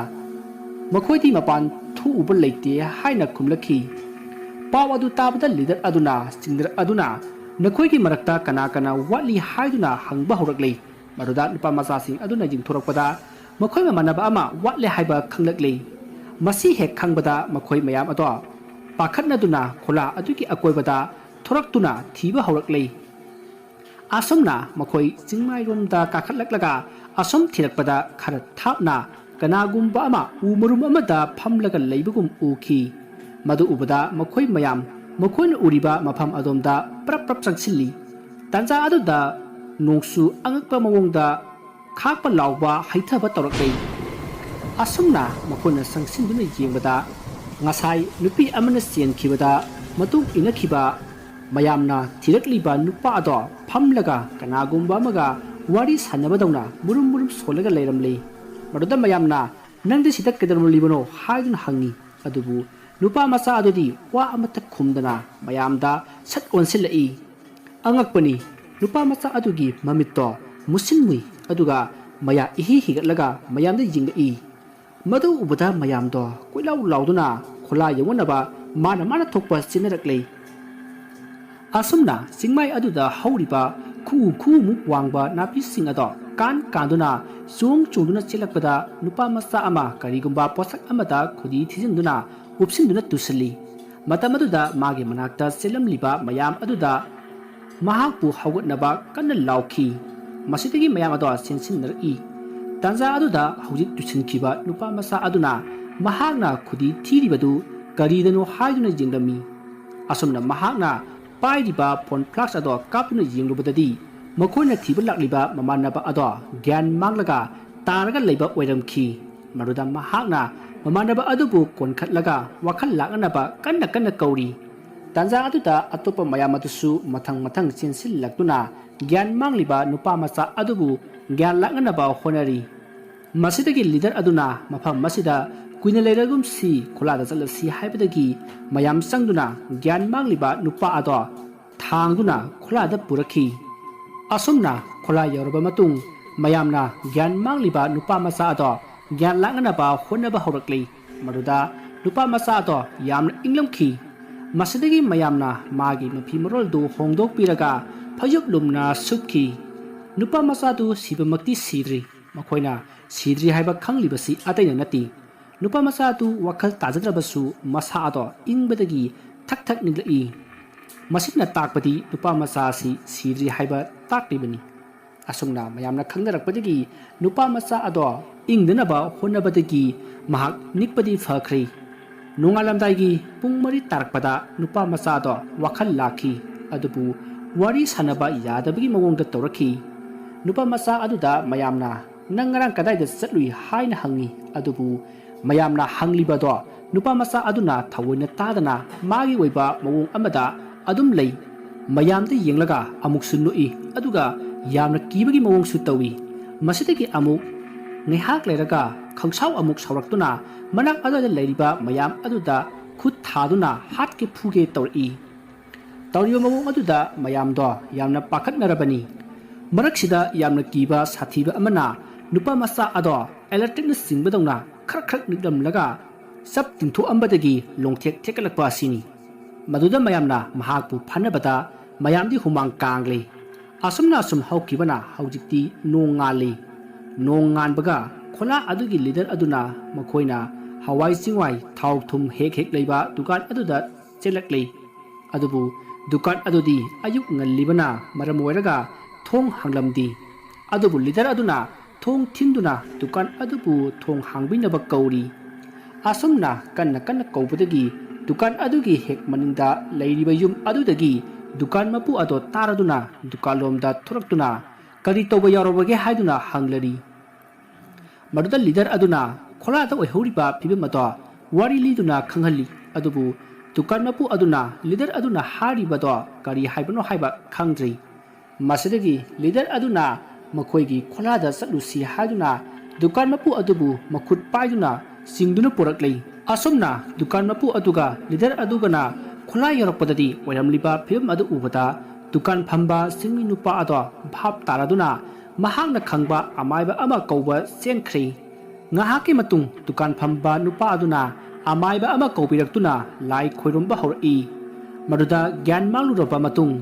"ꯃꯈꯣꯏꯗꯤ ꯃꯄꯥꯟ ꯊꯣꯛꯎꯕ ꯂꯩꯇꯦ" ꯍꯥꯏꯅ ꯈꯨꯝꯂꯛꯈꯤ꯫ ꯄꯥꯎ ꯑꯗꯨ ꯇꯥꯕꯗ ꯂꯤꯗꯔ ꯑꯗꯨꯅ ꯆꯤꯡꯅꯔꯛ ꯑꯗꯨꯅ, "ꯅꯈꯣꯏꯒꯤ ꯃꯔꯛꯇ ꯀꯅꯥ ꯀꯅꯥ ꯋꯥꯠꯂꯤ?" ꯍꯥꯏꯗꯨꯅ ꯍꯪꯕ ꯍꯧꯔꯛꯂꯤ꯫ ꯃꯗꯨꯗ ꯅꯨꯄꯥ ꯃꯆꯥꯁꯤꯡ ꯑꯗꯨꯅ ꯌꯦꯡꯊꯣꯔꯛꯄꯗ ꯃꯈꯣꯏ ꯃꯃꯥꯟꯅꯕ ꯑꯃ ꯋꯥꯠꯂꯦ ꯍꯥꯏꯕ ꯈꯪꯂꯛꯂꯤ꯫ ꯃꯁꯤ ꯍꯦꯛ ꯈꯪꯕꯗ ꯃꯈꯣꯏ ꯃꯌꯥꯝ ꯑꯗꯣ ꯄꯥꯈꯠꯅꯗꯨꯅ ꯈꯣꯂꯥ ꯑꯗꯨꯒꯤ ꯑꯀꯣꯏꯕꯗ ꯊꯣꯔꯛꯇꯨꯅ ꯊꯤꯕ ꯍꯧꯔꯛꯂꯤ꯫ ꯑꯁꯨꯝꯅ ꯃꯈꯣꯏ ꯆꯤꯡꯃꯥꯏꯔꯣꯝꯗ ꯀꯥꯈꯠꯂꯛꯂꯒ ꯑꯁꯨꯝ ꯊꯤꯔꯛꯄꯗ ꯈꯔ ꯊꯥꯞꯅ ꯀꯅꯥꯒꯨꯝꯕ ꯑꯃ ꯎ ꯃꯔꯨꯝ ꯑꯃꯗ ꯐꯝꯂꯒ ꯂꯩꯕꯒꯨꯝ ꯎꯈꯤ꯫ ꯃꯗꯨ ꯎꯕꯗ ꯃꯈꯣꯏ ꯃꯌꯥꯝ ꯃꯈꯣꯏꯅ ꯎꯔꯤꯕ ꯃꯐꯝ ꯑꯗꯣꯝꯗ ꯄ꯭ꯔꯞ ꯄ꯭ꯔꯞ ꯆꯪꯁꯤꯜꯂꯤ꯫ ꯇꯥꯟꯖꯥ ꯑꯗꯨꯗ ꯅꯣꯡꯁꯨ ꯑꯉꯛꯄ ꯃꯑꯣꯡꯗ ꯈꯥꯛꯄ ꯂꯥꯎꯕ ꯍꯩꯊꯕ ꯇꯧꯔꯛꯂꯤ꯫ ꯑꯁꯨꯝꯅ ꯃꯈꯣꯏꯅ ꯆꯪꯁꯤꯟꯗꯨꯅ ꯌꯦꯡꯕꯗ, ꯉꯁꯥꯏ ꯅꯨꯄꯤ ꯑꯃꯅ ꯆꯦꯟꯈꯤꯕꯗ ꯃꯇꯨꯡ ꯏꯟꯅꯈꯤꯕ ꯃꯌꯥꯝꯅ ꯊꯤꯔꯛꯂꯤꯕ ꯅꯨꯄꯥ ꯑꯗꯣ ꯐꯝꯂꯒ ꯀꯅꯥꯒꯨꯝꯕ ꯑꯃꯒ ꯋꯥꯔꯤ ꯁꯥꯟꯅꯕꯗꯧꯅ ꯃꯨꯔꯨꯝ ꯃꯨꯔꯨꯝ ꯁꯣꯜꯂꯒ ꯂꯩꯔꯝꯂꯤ꯫ ꯃꯗꯨꯗ ꯃꯌꯥꯝꯅ, "ꯅꯪꯗꯤ ꯁꯤꯗ ꯀꯩꯗꯧꯔꯝꯂꯤꯕꯅꯣ?" ꯍꯥꯏꯗꯨꯅ ꯍꯪꯉꯤ꯫ ꯑꯗꯨꯕꯨ ꯅꯨꯄꯥ ꯃꯆꯥ ꯑꯗꯨꯗꯤ ꯋꯥ ꯑꯃꯠꯇ ꯈꯨꯝꯗꯅ ꯃꯌꯥꯝꯗ ꯁꯠ ꯑꯣꯟꯁꯤꯜꯂꯛꯏ꯫ ꯑꯉꯛꯄꯅꯤ, ꯅꯨꯄꯥ ꯃꯆꯥ ꯑꯗꯨꯒꯤ ꯃꯃꯤꯠꯇꯣ ꯃꯨꯁꯤꯟ ꯃꯨꯏ, ꯑꯗꯨꯒ ꯃꯌꯥ ꯏꯍꯤ ꯍꯤꯒꯠꯂꯒ ꯃꯌꯥꯝꯗ ꯌꯦꯡꯂꯛꯏ꯫ ꯃꯗꯨ ꯎꯕꯗ ꯃꯌꯥꯝꯗꯣ ꯀꯣꯏꯂꯥꯎ ꯂꯥꯎꯗꯨꯅ ꯈꯣꯂꯥ ꯌꯧꯅꯅꯕ ꯃꯥꯅ ꯃꯥꯅ ꯊꯣꯛꯄ ꯆꯦꯟꯅꯔꯛꯂꯦ꯫ ꯑꯁꯨꯝꯅ ꯆꯤꯡꯃꯥꯏ ꯑꯗꯨꯗ ꯍꯧꯔꯤꯕ ꯈꯨꯎ ꯈꯨꯎꯃꯨꯛ ꯋꯥꯡꯕ ꯅꯥꯄꯤꯁꯤꯡ ꯑꯗꯣ ꯀꯥꯟ ꯀꯥꯟꯗꯨꯅ ꯆꯣꯡ ꯆꯣꯡꯗꯨꯅ ꯆꯦꯜꯂꯛꯄꯗ ꯅꯨꯄꯥ ꯃꯆꯥ ꯑꯃ ꯀꯔꯤꯒꯨꯝꯕ ꯄꯣꯠꯁꯛ ꯑꯃꯗ ꯈꯨꯗꯤ ꯊꯤꯖꯤꯟꯗꯨꯅ ꯎꯞꯁꯤꯟꯗꯨꯅ ꯇꯨꯁꯤꯜꯂꯤ꯫ ꯃꯇꯝ ꯑꯗꯨꯗ ꯃꯥꯒꯤ ꯃꯅꯥꯛꯇ ꯆꯦꯜꯂꯝꯂꯤꯕ ꯃꯌꯥꯝ ꯑꯗꯨꯗ ꯃꯍꯥꯛꯄꯨ ꯍꯧꯒꯠꯅꯕ ꯀꯟꯅ ꯂꯥꯎꯈꯤ꯫ ꯃꯁꯤꯗꯒꯤ ꯃꯌꯥꯝ ꯑꯗꯣ ꯆꯦꯟꯁꯤꯟꯅꯔꯛꯏ꯫ ꯇꯥꯟꯖꯥ ꯑꯗꯨꯗ ꯍꯧꯖꯤꯛ ꯇꯨꯁꯤꯟꯈꯤꯕ ꯅꯨꯄꯥ ꯃꯆꯥ ꯑꯗꯨꯅ ꯃꯍꯥꯛꯅ ꯈꯨꯗꯤ ꯊꯤꯔꯤꯕꯗꯨ ꯀꯔꯤꯗꯅꯣ ꯍꯥꯏꯗꯨꯅ ꯌꯦꯡꯂꯝꯃꯤ꯫ ꯑꯁꯨꯝꯅ ꯃꯍꯥꯛꯅ ꯄꯥꯏꯔꯤꯕ ꯐꯣꯟ ꯐ꯭ꯂꯥꯁ ꯑꯗꯣ ꯀꯥꯞꯇꯨꯅ ꯌꯦꯡꯂꯨꯕꯗꯗꯤ ꯃꯈꯣꯏꯅ ꯊꯤꯕ ꯂꯥꯛꯂꯤꯕ ꯃꯃꯥꯟꯅꯕ ꯑꯗꯣ ꯒ꯭ꯌꯥꯟ ꯃꯥꯡꯂꯒ ꯇꯥꯔꯒ ꯂꯩꯕ ꯑꯣꯏꯔꯝꯈꯤ꯫ ꯃꯗꯨꯗ ꯃꯍꯥꯛꯅ ꯃꯃꯥꯟꯅꯕ ꯑꯗꯨꯕꯨ ꯀꯣꯟꯈꯠꯂꯒ ꯋꯥꯈꯜ ꯂꯥꯛꯅꯅꯕ ꯀꯟꯅ ꯀꯟꯅ ꯀꯧꯔꯤ꯫ ꯇꯥꯟꯖꯥ ꯑꯗꯨꯗ ꯑꯇꯣꯞꯄ ꯃꯌꯥꯝ ꯑꯗꯨꯁꯨ ꯃꯊꯪ ꯃꯊꯪ ꯆꯦꯟꯁꯤꯜꯂꯛꯇꯨꯅ ꯒ꯭ꯌꯥꯟ ꯃꯥꯡꯂꯤꯕ ꯅꯨꯄꯥ ꯃꯆꯥ ꯑꯗꯨꯕꯨ ꯒ꯭ꯌꯥꯟ ꯂꯥꯛꯅꯅꯕ ꯍꯣꯠꯅꯔꯤ꯫ ꯃꯁꯤꯗꯒꯤ ꯂꯤꯗꯔ ꯑꯗꯨꯅ ꯃꯐꯝ ꯑꯁꯤꯗ ꯀꯨꯏꯅ ꯂꯩꯔꯒꯨꯝꯁꯤ, ꯈꯣꯂꯥꯗ ꯆꯠꯂꯁꯤ ꯍꯥꯏꯕꯗꯒꯤ ꯃꯌꯥꯝ ꯆꯪꯗꯨꯅ ꯒ꯭ꯌꯥꯟ ꯃꯥꯡꯂꯤꯕ ꯅꯨꯄꯥ ꯑꯗꯣ ꯊꯥꯡꯗꯨꯅ ꯈꯣꯂꯥꯗ ꯄꯨꯔꯛꯈꯤ꯫ ꯑꯁꯨꯝꯅ ꯈꯣꯂꯥ ꯌꯧꯔꯕ ꯃꯇꯨꯡ ꯃꯌꯥꯝꯅ ꯒ꯭ꯌꯥꯟ ꯃꯥꯡꯂꯤꯕ ꯅꯨꯄꯥ ꯃꯆꯥ ꯑꯗꯣ ꯒ꯭ꯌꯥꯟ ꯂꯥꯛꯅꯅꯕ ꯍꯣꯠꯅꯕ ꯍꯧꯔꯛꯂꯤ꯫ ꯃꯗꯨꯗ ꯅꯨꯄꯥ ꯃꯆꯥ ꯑꯗꯣ ꯌꯥꯝꯅ ꯏꯪꯂꯝꯈꯤ꯫ ꯃꯁꯤꯗꯒꯤ ꯃꯌꯥꯝꯅ ꯃꯥꯒꯤ ꯃꯐꯤ ꯃꯔꯣꯜꯗꯨ ꯍꯣꯡꯗꯣꯛꯄꯤꯔꯒ ꯐꯩꯖꯨꯞ ꯂꯨꯝꯅ ꯁꯨꯞꯈꯤ꯫ ꯅꯨꯄꯥ ꯃꯆꯥꯗꯨ ꯁꯤꯕꯃꯛꯇꯤ ꯁꯤꯗ꯭ꯔꯤ꯫ ꯃꯈꯣꯏꯅ ꯁꯤꯗ꯭ꯔꯤ ꯍꯥꯏꯕ ꯈꯪꯂꯤꯕꯁꯤ ꯑꯇꯩꯅ ꯅꯠꯇꯦ꯫ ꯅꯨꯄꯥ ꯃꯆꯥ ꯑꯗꯨ ꯋꯥꯈꯜ ꯇꯥꯖꯗ꯭ꯔꯕꯁꯨ ꯃꯁꯥ ꯑꯗꯣ ꯏꯪꯕꯗꯒꯤ ꯊꯛ ꯊꯛ ꯅꯤꯛꯂꯛꯏ꯫ ꯃꯁꯤꯅ ꯇꯥꯛꯄꯗꯤ ꯅꯨꯄꯥ ꯃꯆꯥ ꯑꯁꯤ ꯁꯤꯗ꯭ꯔꯤ ꯍꯥꯏꯕ ꯇꯥꯛꯂꯤꯕꯅꯤ꯫ ꯑꯁꯨꯝꯅ ꯃꯌꯥꯝꯅ ꯈꯪꯅꯔꯛꯄꯗꯒꯤ ꯅꯨꯄꯥ ꯃꯆꯥ ꯑꯗꯣ ꯏꯪꯗꯅꯕ ꯍꯣꯠꯅꯕꯗꯒꯤ ꯃꯍꯥꯛ ꯅꯤꯛꯄꯗꯤ ꯐꯈ꯭ꯔꯦ꯫ ꯅꯣꯡꯉꯥꯜꯂꯝꯗꯥꯏꯒꯤ ꯄꯨꯡ ꯃꯔꯤ ꯇꯥꯔꯛꯄꯗ ꯅꯨꯄꯥ ꯃꯆꯥ ꯑꯗꯣ ꯋꯥꯈꯜ ꯂꯥꯛꯈꯤ, ꯑꯗꯨꯕꯨ ꯋꯥꯔꯤ ꯁꯥꯟꯅꯕ ꯌꯥꯗꯕꯒꯤ ꯃꯑꯣꯡꯗ ꯇꯧꯔꯛꯈꯤ꯫ ꯅꯨꯄꯥ ꯃꯆꯥ ꯑꯗꯨꯗ ꯃꯌꯥꯝꯅ "ꯅꯪ ꯉꯔꯥꯡ ꯀꯗꯥꯏꯗ ꯆꯠꯂꯨꯏ?" ꯍꯥꯏꯅ ꯍꯪꯉꯤ꯫ ꯑꯗꯨꯕꯨ ꯃꯌꯥꯝꯅ ꯍꯪꯂꯤꯕꯗꯣ ꯅꯨꯄꯥ ꯃꯆꯥ ꯑꯗꯨꯅ ꯊꯑꯣꯏꯅ ꯇꯥꯗꯅ ꯃꯥꯒꯤ ꯑꯣꯏꯕ ꯃꯑꯣꯡ ꯑꯃꯗ ꯑꯗꯨꯝ ꯂꯩ꯫ ꯃꯌꯥꯝꯗ ꯌꯦꯡꯂꯒ ꯑꯃꯨꯛꯁꯨ ꯅꯣꯛꯏ, ꯑꯗꯨꯒ ꯌꯥꯝꯅ ꯀꯤꯕꯒꯤ ꯃꯑꯣꯡꯁꯨ ꯇꯧꯏ꯫ ꯃꯁꯤꯗꯒꯤ ꯑꯃꯨꯛ ꯉꯥꯏꯍꯥꯛ ꯂꯩꯔꯒ ꯈꯪꯁꯥꯎ ꯑꯃꯨꯛ ꯁꯥꯎꯔꯛꯇꯨꯅ ꯃꯅꯥꯛ ꯑꯗꯨꯋꯥꯏꯗ ꯂꯩꯔꯤꯕ ꯃꯌꯥꯝ ꯑꯗꯨꯗ ꯈꯨꯠ ꯊꯥꯗꯨꯅ ꯍꯥꯠꯀꯦ ꯐꯨꯒꯦ ꯇꯧꯔꯛꯏ꯫ ꯇꯧꯔꯤꯕ ꯃꯑꯣꯡ ꯑꯗꯨꯗ ꯃꯌꯥꯝꯗꯣ ꯌꯥꯝꯅ ꯄꯥꯈꯠꯅꯔꯕꯅꯤ꯫ ꯃꯔꯛꯁꯤꯗ ꯌꯥꯝꯅ ꯀꯤꯕ ꯁꯥꯊꯤꯕ ꯑꯃꯅ ꯅꯨꯄꯥ ꯃꯆꯥ ꯑꯗꯣ ꯏꯂꯦꯛꯇ꯭ꯔꯤꯛꯅ ꯆꯤꯡꯕꯗꯧꯅ ꯈꯔ ꯈꯔ ꯅꯤꯛꯂꯝꯂꯒ ꯆꯞ ꯇꯤꯡꯊꯣꯛꯑꯝꯕꯗꯒꯤ ꯂꯣꯡꯊꯦꯛ ꯊꯦꯛꯀꯠꯂꯛꯄ ꯑꯁꯤꯅꯤ꯫ ꯃꯗꯨꯗ ꯃꯌꯥꯝꯅ ꯃꯍꯥꯛꯄꯨ ꯐꯥꯅꯕꯗ ꯃꯌꯥꯝꯗꯤ ꯍꯨꯃꯥꯡ ꯀꯥꯡꯂꯦ꯫ ꯑꯁꯨꯝꯅ ꯑꯁꯨꯝ ꯍꯧꯈꯤꯕꯅ ꯍꯧꯖꯤꯛꯇꯤ ꯅꯣꯡ ꯉꯥꯜꯂꯤ꯫ ꯅꯣꯡ ꯉꯥꯟꯕꯒ ꯈꯣꯂꯥ ꯑꯗꯨꯒꯤ ꯂꯤꯗꯔ ꯑꯗꯨꯅ ꯃꯈꯣꯏꯅ ꯍꯋꯥꯏ ꯆꯦꯡꯋꯥꯏ ꯊꯥꯎ ꯊꯨꯝ ꯍꯦꯛ ꯍꯦꯛ ꯂꯩꯕ ꯗꯨꯀꯥꯟ ꯑꯗꯨꯗ ꯆꯦꯜꯂꯛꯂꯤ꯫ ꯑꯗꯨꯕꯨ ꯗꯨꯀꯥꯟ ꯑꯗꯨꯗꯤ ꯑꯌꯨꯛ ꯉꯜꯂꯤꯕꯅ ꯃꯔꯝ ꯑꯣꯏꯔꯒ ꯊꯣꯡ ꯍꯥꯡꯂꯝꯗꯦ꯫ ꯑꯗꯨꯕꯨ ꯂꯤꯗꯔ ꯑꯗꯨꯅ ꯊꯣꯡ ꯊꯤꯟꯗꯨꯅ ꯗꯨꯀꯥꯟ ꯑꯗꯨꯕꯨ ꯊꯣꯡ ꯍꯥꯡꯕꯤꯅꯕ ꯀꯧꯔꯤ꯫ ꯑꯁꯨꯝꯅ ꯀꯟꯅ ꯀꯟꯅ ꯀꯧꯕꯗꯒꯤ ꯗꯨꯀꯥꯟ ꯑꯗꯨꯒꯤ ꯍꯦꯛ ꯃꯅꯤꯡꯗ ꯂꯩꯔꯤꯕ ꯌꯨꯝ ꯑꯗꯨꯗꯒꯤ ꯗꯨꯀꯥꯟ ꯃꯄꯨ ꯑꯗꯣ ꯇꯥꯔꯗꯨꯅ ꯗꯨꯀꯥꯟꯂꯣꯝꯗ ꯊꯣꯔꯛꯇꯨꯅ "ꯀꯔꯤ ꯇꯧꯕ ꯌꯥꯎꯔꯕꯒꯦ?" ꯍꯥꯏꯗꯨꯅ ꯍꯪꯂꯔꯤ꯫ ꯃꯗꯨꯗ ꯂꯤꯗꯔ ꯑꯗꯨꯅ ꯈꯣꯂꯥꯗ ꯑꯣꯏꯍꯧꯔꯤꯕ ꯐꯤꯕꯝ ꯑꯗꯣ ꯋꯥꯔꯤ ꯂꯤꯗꯨꯅ ꯈꯪꯍꯜꯂꯤ꯫ ꯑꯗꯨꯕꯨ ꯗꯨꯀꯥꯟ ꯃꯄꯨ ꯑꯗꯨꯅ ꯂꯤꯗꯔ ꯑꯗꯨꯅ ꯍꯥꯏꯔꯤꯕꯗꯣ ꯀꯔꯤ ꯍꯥꯏꯕꯅꯣ ꯍꯥꯏꯕ ꯈꯪꯗ꯭ꯔꯤ꯫ ꯃꯁꯤꯗꯒꯤ ꯂꯤꯗꯔ ꯑꯗꯨꯅ ꯃꯈꯣꯏꯒꯤ ꯈꯣꯂꯥꯗ ꯆꯠꯂꯨꯁꯤ ꯍꯥꯏꯗꯨꯅ ꯗꯨꯀꯥꯟ ꯃꯄꯨ ꯑꯗꯨꯕꯨ ꯃꯈꯨꯠ ꯄꯥꯏꯗꯨꯅ ꯆꯤꯡꯗꯨꯅ ꯄꯨꯔꯛꯂꯤ꯫ ꯑꯁꯨꯝꯅ ꯗꯨꯀꯥꯟ ꯃꯄꯨ ꯑꯗꯨꯒ ꯂꯤꯗꯔ ꯑꯗꯨꯒꯅ ꯈꯣꯂꯥ ꯌꯧꯔꯛꯄꯗꯗꯤ ꯑꯣꯏꯔꯝꯂꯤꯕ ꯐꯤꯕꯝ ꯑꯗꯨ ꯎꯕꯗ ꯗꯨꯀꯥꯟ ꯐꯝꯕ ꯆꯤꯡꯃꯤ ꯅꯨꯄꯥ ꯑꯗꯣ ꯚꯥꯞ ꯇꯥꯔꯗꯨꯅ ꯃꯍꯥꯛꯅ ꯈꯪꯕ ꯑꯃꯥꯏꯕ ꯑꯃ ꯀꯧꯕ ꯆꯦꯟꯈ꯭ꯔꯦ꯫ ꯉꯥꯏꯍꯥꯛꯀꯤ ꯃꯇꯨꯡ ꯗꯨꯀꯥꯟ ꯐꯝꯕ ꯅꯨꯄꯥ ꯑꯗꯨꯅ ꯑꯃꯥꯏꯕ ꯑꯃ ꯀꯧꯕꯤꯔꯛꯇꯨꯅ ꯂꯥꯏ ꯈꯣꯏꯔꯨꯝꯕ ꯍꯧꯔꯛꯏ꯫ ꯃꯗꯨꯗ ꯒ꯭ꯌꯥꯟ ꯃꯥꯡꯂꯨꯔꯕ ꯃꯇꯨꯡ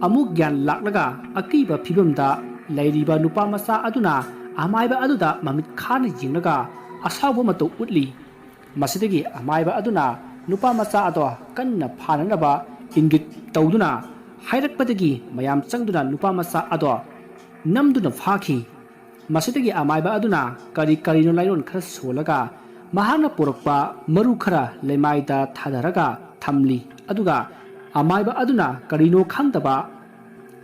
ꯑꯃꯨꯛ ꯒ꯭ꯌꯥꯟ ꯂꯥꯛꯂꯒ ꯑꯀꯤꯕ ꯐꯤꯕꯝꯗ ꯂꯩꯔꯤꯕ ꯅꯨꯄꯥ ꯃꯆꯥ ꯑꯗꯨꯅ ꯑꯃꯥꯏꯕ ꯑꯗꯨꯗ ꯃꯃꯤꯠ ꯈꯥꯅ ꯌꯦꯡꯂꯒ ꯑꯁꯥꯎꯕ ꯃꯇꯧ ꯎꯠꯂꯤ꯫ ꯃꯁꯤꯗꯒꯤ ꯑꯃꯥꯏꯕ ꯑꯗꯨꯅ ꯅꯨꯄꯥ ꯃꯆꯥ ꯑꯗꯣ ꯀꯟꯅ ꯐꯥꯅꯅꯕ ꯏꯪꯒꯤꯠ ꯇꯧꯗꯨꯅ ꯍꯥꯏꯔꯛꯄꯗꯒꯤ ꯃꯌꯥꯝ ꯆꯪꯗꯨꯅ ꯅꯨꯄꯥ ꯃꯆꯥ ꯑꯗꯣ ꯅꯝꯗꯨꯅ ꯐꯥꯈꯤ꯫ ꯃꯁꯤꯗꯒꯤ ꯑꯃꯥꯏꯕ ꯑꯗꯨꯅ ꯀꯔꯤ ꯀꯔꯤꯅꯣ ꯂꯥꯏꯔꯣꯟ ꯈꯔ ꯁꯣꯜꯂꯒ ꯃꯍꯥꯛꯅ ꯄꯨꯔꯛꯄ ꯃꯔꯨ ꯈꯔ ꯂꯩꯃꯥꯏꯗ ꯊꯥꯗꯔꯒ ꯊꯝꯂꯤ꯫ ꯑꯗꯨꯒ ꯑꯃꯥꯏꯕ ꯑꯗꯨꯅ ꯀꯔꯤꯅꯣ ꯈꯪꯗꯕ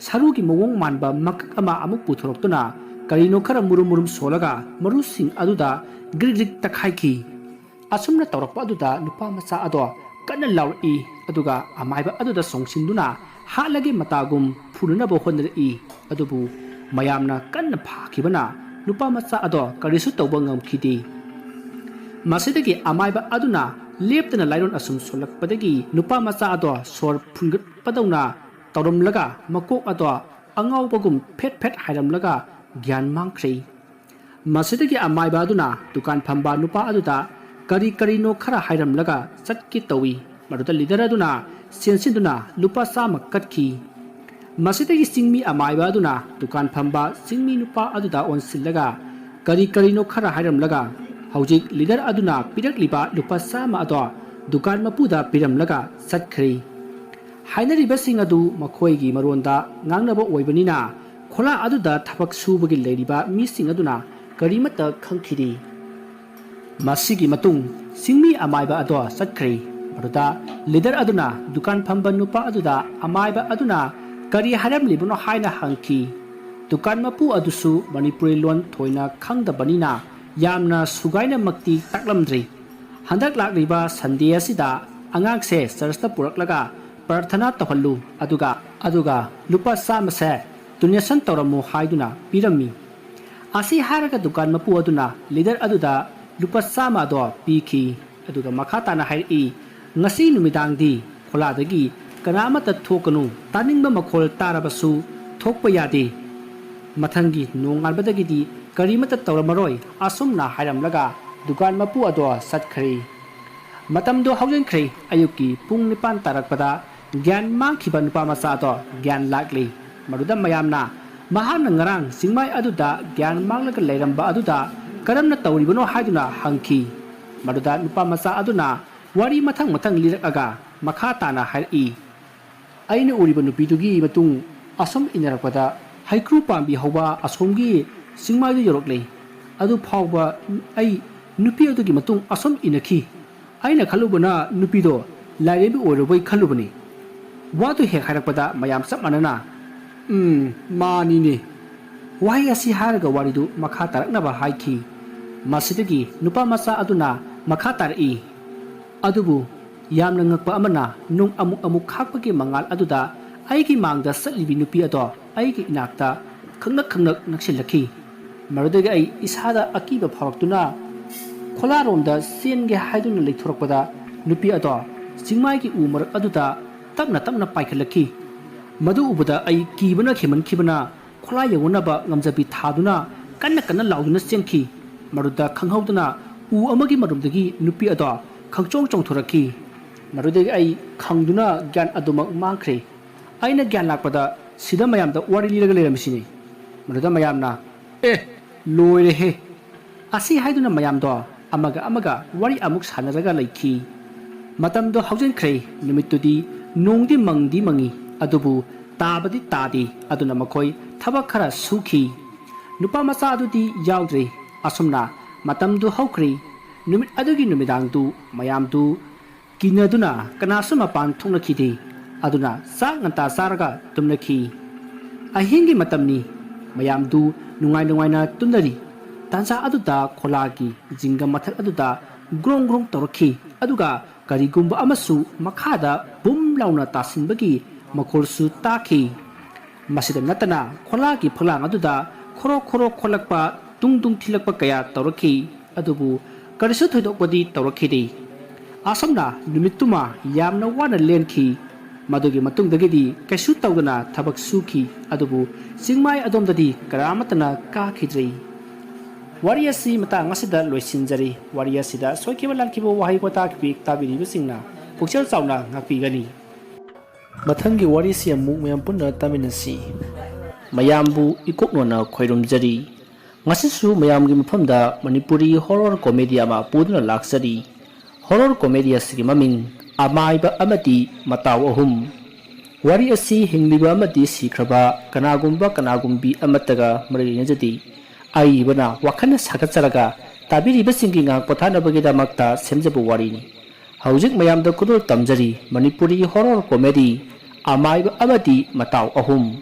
ꯁꯔꯨꯒꯤ ꯃꯑꯣꯡ ꯃꯥꯟꯕ ꯃꯀꯛ ꯑꯃ ꯑꯃꯨꯛ ꯄꯨꯊꯣꯔꯛꯇꯨꯅ ꯀꯔꯤꯅꯣ ꯈꯔ ꯃꯨꯔꯨꯝ ꯃꯨꯔꯨꯝ ꯁꯣꯜꯂꯒ ꯃꯔꯨꯁꯤꯡ ꯑꯗꯨꯗ ꯒ꯭ꯔꯤꯛ ꯒ꯭ꯔꯤꯛ ꯇꯛꯈꯥꯏꯈꯤ꯫ ꯑꯁꯨꯝꯅ ꯇꯧꯔꯛꯄ ꯑꯗꯨꯗ ꯅꯨꯄꯥ ꯃꯆꯥ ꯑꯗꯣ ꯀꯟꯅ ꯂꯥꯎꯔꯛꯏ꯫ ꯑꯗꯨꯒ ꯑꯃꯥꯏꯕ ꯑꯗꯨꯗ ꯆꯣꯡꯁꯤꯟꯗꯨꯅ ꯍꯥꯠꯂꯒꯦ ꯃꯇꯥꯒꯨꯝ ꯐꯨꯅꯅꯕ ꯍꯣꯠꯅꯔꯛꯏ꯫ ꯑꯗꯨꯕꯨ ꯃꯌꯥꯝꯅ ꯀꯟꯅ ꯐꯥꯈꯤꯕꯅ ꯅꯨꯄꯥ ꯃꯆꯥ ꯑꯗꯣ ꯀꯔꯤꯁꯨ ꯇꯧꯕ ꯉꯝꯈꯤꯗꯦ꯫ ꯃꯁꯤꯗꯒꯤ ꯑꯃꯥꯏꯕ ꯑꯗꯨꯅ ꯂꯦꯞꯇꯅ ꯂꯥꯏꯔꯣꯟ ꯑꯁꯨꯝ ꯁꯣꯜꯂꯛꯄꯗꯒꯤ ꯅꯨꯄꯥ ꯃꯆꯥ ꯑꯗꯣ ꯁꯣꯔ ꯐꯨꯟꯒꯠꯄꯗꯧꯅ ꯇꯧꯔꯝꯂꯒ ꯃꯀꯣꯛ ꯑꯗꯣ ꯑꯉꯥꯎꯕꯒꯨꯝ ꯐꯦꯠ ꯐꯦꯠ ꯍꯥꯏꯔꯝꯂꯒ ꯒ꯭ꯌꯥꯟ ꯃꯥꯡꯈ꯭ꯔꯦ꯫ ꯃꯁꯤꯗꯒꯤ ꯑꯃꯥꯏꯕ ꯑꯗꯨꯅ ꯗꯨꯀꯥꯟ ꯐꯝꯕ ꯅꯨꯄꯥ ꯑꯗꯨꯗ ꯀꯔꯤ ꯀꯔꯤꯅꯣ ꯈꯔ ꯍꯥꯏꯔꯝꯂꯒ ꯆꯠꯀꯦ ꯇꯧꯏ꯫ ꯃꯗꯨꯗ ꯂꯤꯗꯔ ꯑꯗꯨꯅ ꯆꯦꯟꯁꯤꯟꯗꯨꯅ ꯂꯨꯄꯥ ꯆꯥꯝꯃ ꯀꯠꯈꯤ꯫ ꯃꯁꯤꯗꯒꯤ ꯆꯤꯡꯃꯤ ꯑꯃꯥꯏꯕ ꯑꯗꯨꯅ ꯗꯨꯀꯥꯟ ꯐꯝꯕ ꯆꯤꯡꯃꯤ ꯅꯨꯄꯥ ꯑꯗꯨꯗ ꯑꯣꯟꯁꯤꯜꯂꯒ ꯀꯔꯤ ꯀꯔꯤꯅꯣ ꯈꯔ ꯍꯥꯏꯔꯝꯂꯒ ꯍꯧꯖꯤꯛ ꯂꯤꯗꯔ ꯑꯗꯨꯅ ꯄꯤꯔꯛꯂꯤꯕ ꯂꯨꯄꯥ ꯆꯥꯝꯃ ꯑꯗꯣ ꯗꯨꯀꯥꯟ ꯃꯄꯨꯗ ꯄꯤꯔꯝꯂꯒ ꯆꯠꯈ꯭ꯔꯦ꯫ ꯍꯥꯏꯅꯔꯤꯕꯁꯤꯡ ꯑꯗꯨ ꯃꯈꯣꯏꯒꯤ ꯃꯔꯣꯟꯗ ꯉꯥꯡꯅꯕ ꯑꯣꯏꯕꯅꯤꯅ ꯈꯣꯂꯥ ꯑꯗꯨꯗ ꯊꯕꯛ ꯁꯨꯕꯒꯤ ꯂꯩꯔꯤꯕ ꯃꯤꯁꯤꯡ ꯑꯗꯨꯅ ꯀꯔꯤꯃꯠꯇ ꯈꯪꯈꯤꯗꯦ꯫ ꯃꯁꯤꯒꯤ ꯃꯇꯨꯡ ꯆꯤꯡꯃꯤ ꯑꯃꯥꯏꯕ ꯑꯗꯣ ꯆꯠꯈ꯭ꯔꯦ꯫ ꯃꯗꯨꯗ ꯂꯤꯗꯔ ꯑꯗꯨꯅ ꯗꯨꯀꯥꯟ ꯐꯝꯕ ꯅꯨꯄꯥ ꯑꯗꯨꯗ ꯑꯃꯥꯏꯕ ꯑꯗꯨꯅ ꯀꯔꯤ ꯍꯥꯏꯔꯝꯂꯤꯕꯅꯣ ꯍꯥꯏꯅ ꯍꯪꯈꯤ꯫ ꯗꯨꯀꯥꯟ ꯃꯄꯨ ꯑꯗꯨꯁꯨ ꯃꯅꯤꯄꯨꯔꯤ ꯂꯣꯟ ꯊꯣꯏꯅ ꯈꯪꯗꯕꯅꯤꯅ ꯌꯥꯝꯅ ꯁꯨꯒꯥꯏꯅꯃꯛꯇꯤ ꯇꯥꯛꯂꯝꯗ꯭ꯔꯤ꯫ ꯍꯟꯗꯛ ꯂꯥꯛꯂꯤꯕ ꯁꯟꯗꯦ ꯑꯁꯤꯗ ꯑꯉꯥꯡꯁꯦ ꯆꯔꯆꯇ ꯄꯨꯔꯛꯂꯒ ꯄ꯭ꯔꯥꯔꯊꯅꯥ ꯇꯧꯍꯜꯂꯨ, ꯑꯗꯨꯒ, ꯑꯗꯨꯒ ꯂꯨꯄꯥ ꯆꯥꯝꯃꯁꯦ ꯗꯣꯅꯦꯁꯟ ꯇꯧꯔꯝꯃꯨ ꯍꯥꯏꯗꯨꯅ ꯄꯤꯔꯝꯃꯤ꯫ ꯑꯁꯤ ꯍꯥꯏꯔꯒ ꯗꯨꯀꯥꯟ ꯃꯄꯨ ꯑꯗꯨꯅ ꯂꯤꯗꯔ ꯑꯗꯨꯗ ꯂꯨꯄꯥ ꯆꯥꯝꯃ ꯑꯗꯣ ꯄꯤꯈꯤ꯫ ꯑꯗꯨꯒ ꯃꯈꯥ ꯇꯥꯅ ꯍꯥꯏꯔꯛꯏ, "ꯉꯁꯤ ꯅꯨꯃꯤꯗꯥꯡꯗꯤ ꯈꯣꯂꯥꯗꯒꯤ ꯀꯅꯥ ꯑꯃꯠꯇ ꯊꯣꯛꯀꯅꯨ, ꯇꯥꯅꯤꯡꯕ ꯃꯈꯣꯜ ꯇꯥꯔꯕꯁꯨ ꯊꯣꯛꯄ ꯌꯥꯗꯦ꯫ ꯃꯊꯪꯒꯤ ꯅꯣꯡꯉꯥꯟꯕꯗꯒꯤꯗꯤ ꯀꯔꯤꯃꯠꯇ ꯇꯧꯔꯝꯃꯔꯣꯏ", ꯑꯁꯨꯝꯅ ꯍꯥꯏꯔꯝꯂꯒ ꯗꯨꯀꯥꯟ ꯃꯄꯨ ꯑꯗꯣ ꯆꯠꯈ꯭ꯔꯦ꯫ ꯃꯇꯝꯗꯣ ꯍꯧꯖꯤꯟꯈ꯭ꯔꯦ꯫ ꯑꯌꯨꯛꯀꯤ ꯄꯨꯡ ꯅꯤꯄꯥꯟ ꯇꯥꯔꯛꯄꯗ ꯒ꯭ꯌꯥꯟ ꯃꯥꯡꯈꯤꯕ ꯅꯨꯄꯥ ꯃꯆꯥ ꯑꯗꯣ ꯒ꯭ꯌꯥꯟ ꯂꯥꯛꯂꯤ꯫ ꯃꯗꯨꯗ ꯃꯌꯥꯝꯅ ꯃꯍꯥꯛꯅ ꯉꯔꯥꯡ ꯆꯤꯡꯃꯥꯏ ꯑꯗꯨꯗ ꯒ꯭ꯌꯥꯟ ꯃꯥꯡꯂꯒ ꯂꯩꯔꯝꯕ ꯑꯗꯨꯗ ꯀꯔꯝꯅ ꯇꯧꯔꯤꯕꯅꯣ ꯍꯥꯏꯗꯨꯅ ꯍꯪꯈꯤ꯫ ꯃꯗꯨꯗ ꯅꯨꯄꯥ ꯃꯆꯥ ꯑꯗꯨꯅ ꯋꯥꯔꯤ ꯃꯊꯪ ꯃꯊꯪ ꯂꯤꯔꯛꯑꯒ ꯃꯈꯥ ꯇꯥꯅ ꯍꯥꯏꯔꯛꯏ, "ꯑꯩꯅ ꯎꯔꯤꯕ ꯅꯨꯄꯤꯗꯨꯒꯤ ꯃꯇꯨꯡ ꯑꯁꯨꯝ ꯏꯟꯅꯔꯛꯄꯗ ꯍꯩꯀ꯭ꯔꯨ ꯄꯥꯝꯕꯤ ꯍꯧꯕ ꯑꯁꯣꯝꯒꯤ ꯆꯤꯡꯃꯥꯏꯗꯨ ꯌꯧꯔꯛꯂꯦ꯫ ꯑꯗꯨ ꯐꯥꯎꯕ ꯑꯩ ꯅꯨꯄꯤ ꯑꯗꯨꯒꯤ ꯃꯇꯨꯡ ꯑꯁꯨꯝ ꯏꯟꯅꯈꯤ꯫ ꯑꯩꯅ ꯈꯜꯂꯨꯕꯅ ꯅꯨꯄꯤꯗꯣ ꯂꯥꯏꯔꯦꯝꯕꯤ ꯑꯣꯏꯔꯕꯣꯏ ꯈꯜꯂꯨꯕꯅꯤ꯫ ꯋꯥꯗꯨ ꯍꯦꯛ ꯍꯥꯏꯔꯛꯄꯗ ꯃꯌꯥꯝ ꯆꯞ ꯃꯥꯟꯅꯅ, "ꯎꯝ, ꯃꯥꯅꯤꯅꯦ" ꯋꯥꯍꯩ ꯑꯁꯤ ꯍꯥꯏꯔꯒ ꯋꯥꯔꯤꯗꯨ ꯃꯈꯥ ꯇꯥꯔꯛꯅꯕ ꯍꯥꯏꯈꯤ꯫ ꯃꯁꯤꯗꯒꯤ ꯅꯨꯄꯥ ꯃꯆꯥ ꯑꯗꯨꯅ ꯃꯈꯥ ꯇꯥꯔꯛꯏ꯫ ꯑꯗꯨꯕꯨ ꯌꯥꯝꯅ ꯉꯛꯄ ꯑꯃꯅ, ꯅꯨꯡ ꯑꯃꯨꯛ ꯑꯃꯨꯛ ꯈꯥꯛꯄꯒꯤ ꯃꯉꯥꯜ ꯑꯗꯨꯗ ꯑꯩꯒꯤ ꯃꯥꯡꯗ ꯆꯠꯂꯤꯕꯤ ꯅꯨꯄꯤ ꯑꯗꯣ ꯑꯩꯒꯤ ꯏꯅꯥꯛꯇ ꯈꯪꯅꯛ ꯈꯪꯅꯛ ꯅꯛꯁꯤꯜꯂꯛꯈꯤ꯫ ꯃꯗꯨꯗꯒꯤ ꯑꯩ ꯏꯁꯥꯗ ꯑꯀꯤꯕ ꯐꯥꯎꯔꯛꯇꯨꯅ ꯈꯣꯂꯥꯔꯣꯝꯗ ꯆꯦꯟꯒꯦ ꯍꯥꯏꯗꯨꯅ ꯂꯩꯊꯣꯔꯛꯄꯗ, ꯅꯨꯄꯤ ꯑꯗꯣ ꯆꯤꯡꯃꯥꯏꯒꯤ ꯎ ꯃꯔꯛ ꯑꯗꯨꯗ ꯇꯞꯅ ꯇꯞꯅ ꯄꯥꯏꯈꯠꯂꯛꯈꯤ꯫ ꯃꯗꯨ ꯎꯕꯗ ꯑꯩ ꯀꯤꯕꯅ ꯍꯦꯟꯃꯟꯈꯤꯕꯅ ꯈꯣꯂꯥ ꯌꯧꯅꯅꯕ ꯉꯝꯖꯕꯤ ꯊꯥꯗꯨꯅ ꯀꯟꯅ ꯀꯟꯅ ꯂꯥꯎꯗꯨꯅ ꯆꯦꯟꯈꯤ꯫ ꯃꯗꯨꯗ ꯈꯪꯍꯧꯗꯅ ꯎ ꯑꯃꯒꯤ ꯃꯔꯨꯝꯗꯒꯤ ꯅꯨꯄꯤ ꯑꯗꯣ ꯈꯪꯆꯣꯡ ꯆꯣꯡꯊꯣꯔꯛꯈꯤ꯫ ꯃꯗꯨꯗꯒꯤ ꯑꯩ ꯈꯪꯗꯨꯅ ꯒ꯭ꯌꯥꯟ ꯑꯗꯨꯃꯛ ꯃꯥꯡꯈ꯭ꯔꯦ꯫ ꯑꯩꯅ ꯒ꯭ꯌꯥꯟ ꯂꯥꯛꯄꯗ ꯁꯤꯗ ꯃꯌꯥꯝꯗ ꯋꯥꯔꯤ ꯂꯤꯔꯒ ꯂꯩꯔꯝꯃꯤꯁꯤꯅꯤ꯫ ꯃꯗꯨꯗ ꯃꯌꯥꯝꯅ, "ꯑꯦ, ꯂꯣꯏꯔꯦꯍꯦ!" ꯑꯁꯤ ꯍꯥꯏꯗꯨꯅ ꯃꯌꯥꯝꯗꯣ ꯑꯃꯒ ꯑꯃꯒ ꯋꯥꯔꯤ ꯑꯃꯨꯛ ꯁꯥꯟꯅꯔꯒ ꯂꯩꯈꯤ꯫ ꯃꯇꯝꯗꯣ ꯍꯧꯖꯤꯟꯈ꯭ꯔꯦ꯫ ꯅꯨꯃꯤꯠꯇꯨꯗꯤ ꯅꯣꯡꯗꯤ ꯃꯪꯗꯤ ꯃꯪꯉꯤ, ꯑꯗꯨꯕꯨ ꯇꯥꯕꯗꯤ ꯇꯥꯗꯦ꯫ ꯑꯗꯨꯅ ꯃꯈꯣꯏ ꯊꯕꯛ ꯈꯔ ꯁꯨꯈꯤ꯫ ꯅꯨꯄꯥ ꯃꯆꯥ ꯑꯗꯨꯗꯤ ꯌꯥꯎꯗ꯭ꯔꯦ꯫ ꯑꯁꯨꯝꯅ ꯃꯇꯝꯗꯨ ꯍꯧꯈ꯭ꯔꯦ꯫ ꯅꯨꯃꯤꯠ ꯑꯗꯨꯒꯤ ꯅꯨꯃꯤꯗꯥꯡꯗꯨ ꯃꯌꯥꯝꯗꯨ ꯀꯤꯅꯗꯨꯅ ꯀꯅꯥꯁꯨ ꯃꯄꯥꯟ ꯊꯣꯛꯅꯈꯤꯗꯦ꯫ ꯑꯗꯨꯅ ꯆꯥꯛ ꯉꯟꯇꯥ ꯆꯥꯔꯒ ꯇꯨꯝꯅꯈꯤ꯫ ꯑꯍꯤꯡꯒꯤ ꯃꯇꯝꯅꯤ꯫ ꯃꯌꯥꯝꯗꯨ ꯅꯨꯡꯉꯥꯏ ꯅꯨꯡꯉꯥꯏꯅ ꯇꯨꯝꯅꯔꯤ꯫ ꯇꯥꯟꯖꯥ ꯑꯗꯨꯗ ꯈꯣꯂꯥꯒꯤ ꯖꯤꯡꯒ ꯃꯊꯛ ꯑꯗꯨꯗ ꯒ꯭ꯔꯣꯡ ꯒ꯭ꯔꯣꯡ ꯇꯧꯔꯛꯈꯤ꯫ ꯑꯗꯨꯒ ꯀꯔꯤꯒꯨꯝꯕ ꯑꯃꯁꯨ ꯃꯈꯥꯗ ꯕꯨꯝ ꯂꯥꯎꯅ ꯇꯥꯁꯤꯟꯕꯒꯤ ꯃꯈꯣꯜꯁꯨ ꯇꯥꯈꯤ꯫ ꯃꯁꯤꯗ ꯅꯠꯇꯅ ꯈꯣꯂꯥꯒꯤ ꯐꯛꯂꯥꯡ ꯑꯗꯨꯗ ꯈꯣꯔꯣ ꯈꯣꯔꯣ ꯈꯣꯠꯂꯛꯄ, ꯇꯨꯡ ꯇꯨꯡ ꯊꯤꯜꯂꯛꯄ ꯀꯌꯥ ꯇꯧꯔꯛꯈꯤ꯫ ꯑꯗꯨꯕꯨ ꯀꯔꯤꯁꯨ ꯊꯣꯏꯗꯣꯛꯄꯗꯤ ꯇꯧꯔꯛꯈꯤꯗꯦ꯫ ꯑꯁꯨꯝꯅ ꯅꯨꯃꯤꯠꯇꯨꯃ ꯌꯥꯝꯅ ꯋꯥꯅ ꯂꯦꯟꯈꯤ꯫ ꯃꯗꯨꯒꯤ ꯃꯇꯨꯡꯗꯒꯤꯗꯤ ꯀꯩꯁꯨ ꯇꯧꯗꯅ ꯊꯕꯛ ꯁꯨꯈꯤ꯫ ꯑꯗꯨꯕꯨ ꯆꯤꯡꯃꯥꯏ ꯑꯗꯣꯝꯗꯗꯤ ꯀꯅꯥꯃꯠꯇꯅ ꯀꯥꯈꯤꯗ꯭ꯔꯦ꯫ ꯋꯥꯔꯤ ꯑꯁꯤ ꯃꯇꯥꯡ ꯑꯁꯤꯗ ꯂꯣꯏꯁꯤꯟꯖꯔꯤ꯫ ꯋꯥꯔꯤ ꯑꯁꯤꯗ ꯁꯣꯏꯈꯤꯕ ꯂꯥꯟꯈꯤꯕ ꯋꯥꯍꯩ ꯋꯥꯇꯥ ꯇꯥꯕꯤꯔꯤꯕꯁꯤꯡꯅ ꯄꯨꯛꯆꯦꯜ ꯆꯥꯎꯅ ꯉꯥꯛꯄꯤꯒꯅꯤ꯫ ꯃꯊꯪꯒꯤ ꯋꯥꯔꯤꯁꯤ ꯑꯃꯨꯛ ꯃꯌꯥꯝ ꯄꯨꯟꯅ ꯇꯥꯃꯤꯟꯅꯁꯤ꯫ ꯃꯌꯥꯝꯕꯨ ꯏꯀꯣꯛꯅꯣꯅ ꯈꯣꯏꯔꯨꯝꯖꯔꯤ꯫ ꯉꯁꯤꯁꯨ ꯃꯌꯥꯝꯒꯤ ꯃꯐꯝꯗ ꯃꯅꯤꯄꯨꯔꯤ horror comedy ꯑꯃ ꯄꯨꯗꯨꯅ ꯂꯥꯛꯆꯔꯤ꯫ Horror comedy ꯑꯁꯤꯒꯤ ꯃꯃꯤꯡ ꯑꯃꯥꯏꯕ ꯑꯃꯗꯤ ꯃꯇꯥꯎ ꯑꯍꯨꯝ꯫ ꯋꯥꯔꯤ ꯑꯁꯤ ꯍꯤꯡꯂꯤꯕ ꯑꯃꯗꯤ ꯁꯤꯈ꯭ꯔꯕ ꯀꯅꯥꯒꯨꯝꯕ ꯀꯅꯥꯒꯨꯝꯕꯤ ꯑꯃꯠꯇꯒ ꯃꯔꯤ ꯂꯩꯅꯖꯗꯦ꯫ ꯑꯏꯕꯅ ꯋꯥꯈꯜꯅ ꯁꯥꯒꯠꯆꯔꯒ ꯇꯥꯕꯤꯔꯤꯕꯁꯤꯡꯒꯤ ꯉꯥꯏꯍꯥꯛ ꯄꯣꯊꯥꯅꯕꯒꯤꯗꯃꯛꯇ ꯁꯦꯝꯖꯕ ꯋꯥꯔꯤꯅꯤ꯫ ꯍꯧꯖꯤꯛ ꯃꯌꯥꯝꯗ ꯈꯨꯗꯣꯜ ꯇꯝꯖꯔꯤ ꯃꯅꯤꯄꯨꯔꯤ horror comedy ꯑꯃꯥꯏꯕ ꯑꯃꯗꯤ ꯃꯇꯥꯎ ꯑꯍꯨꯝ꯫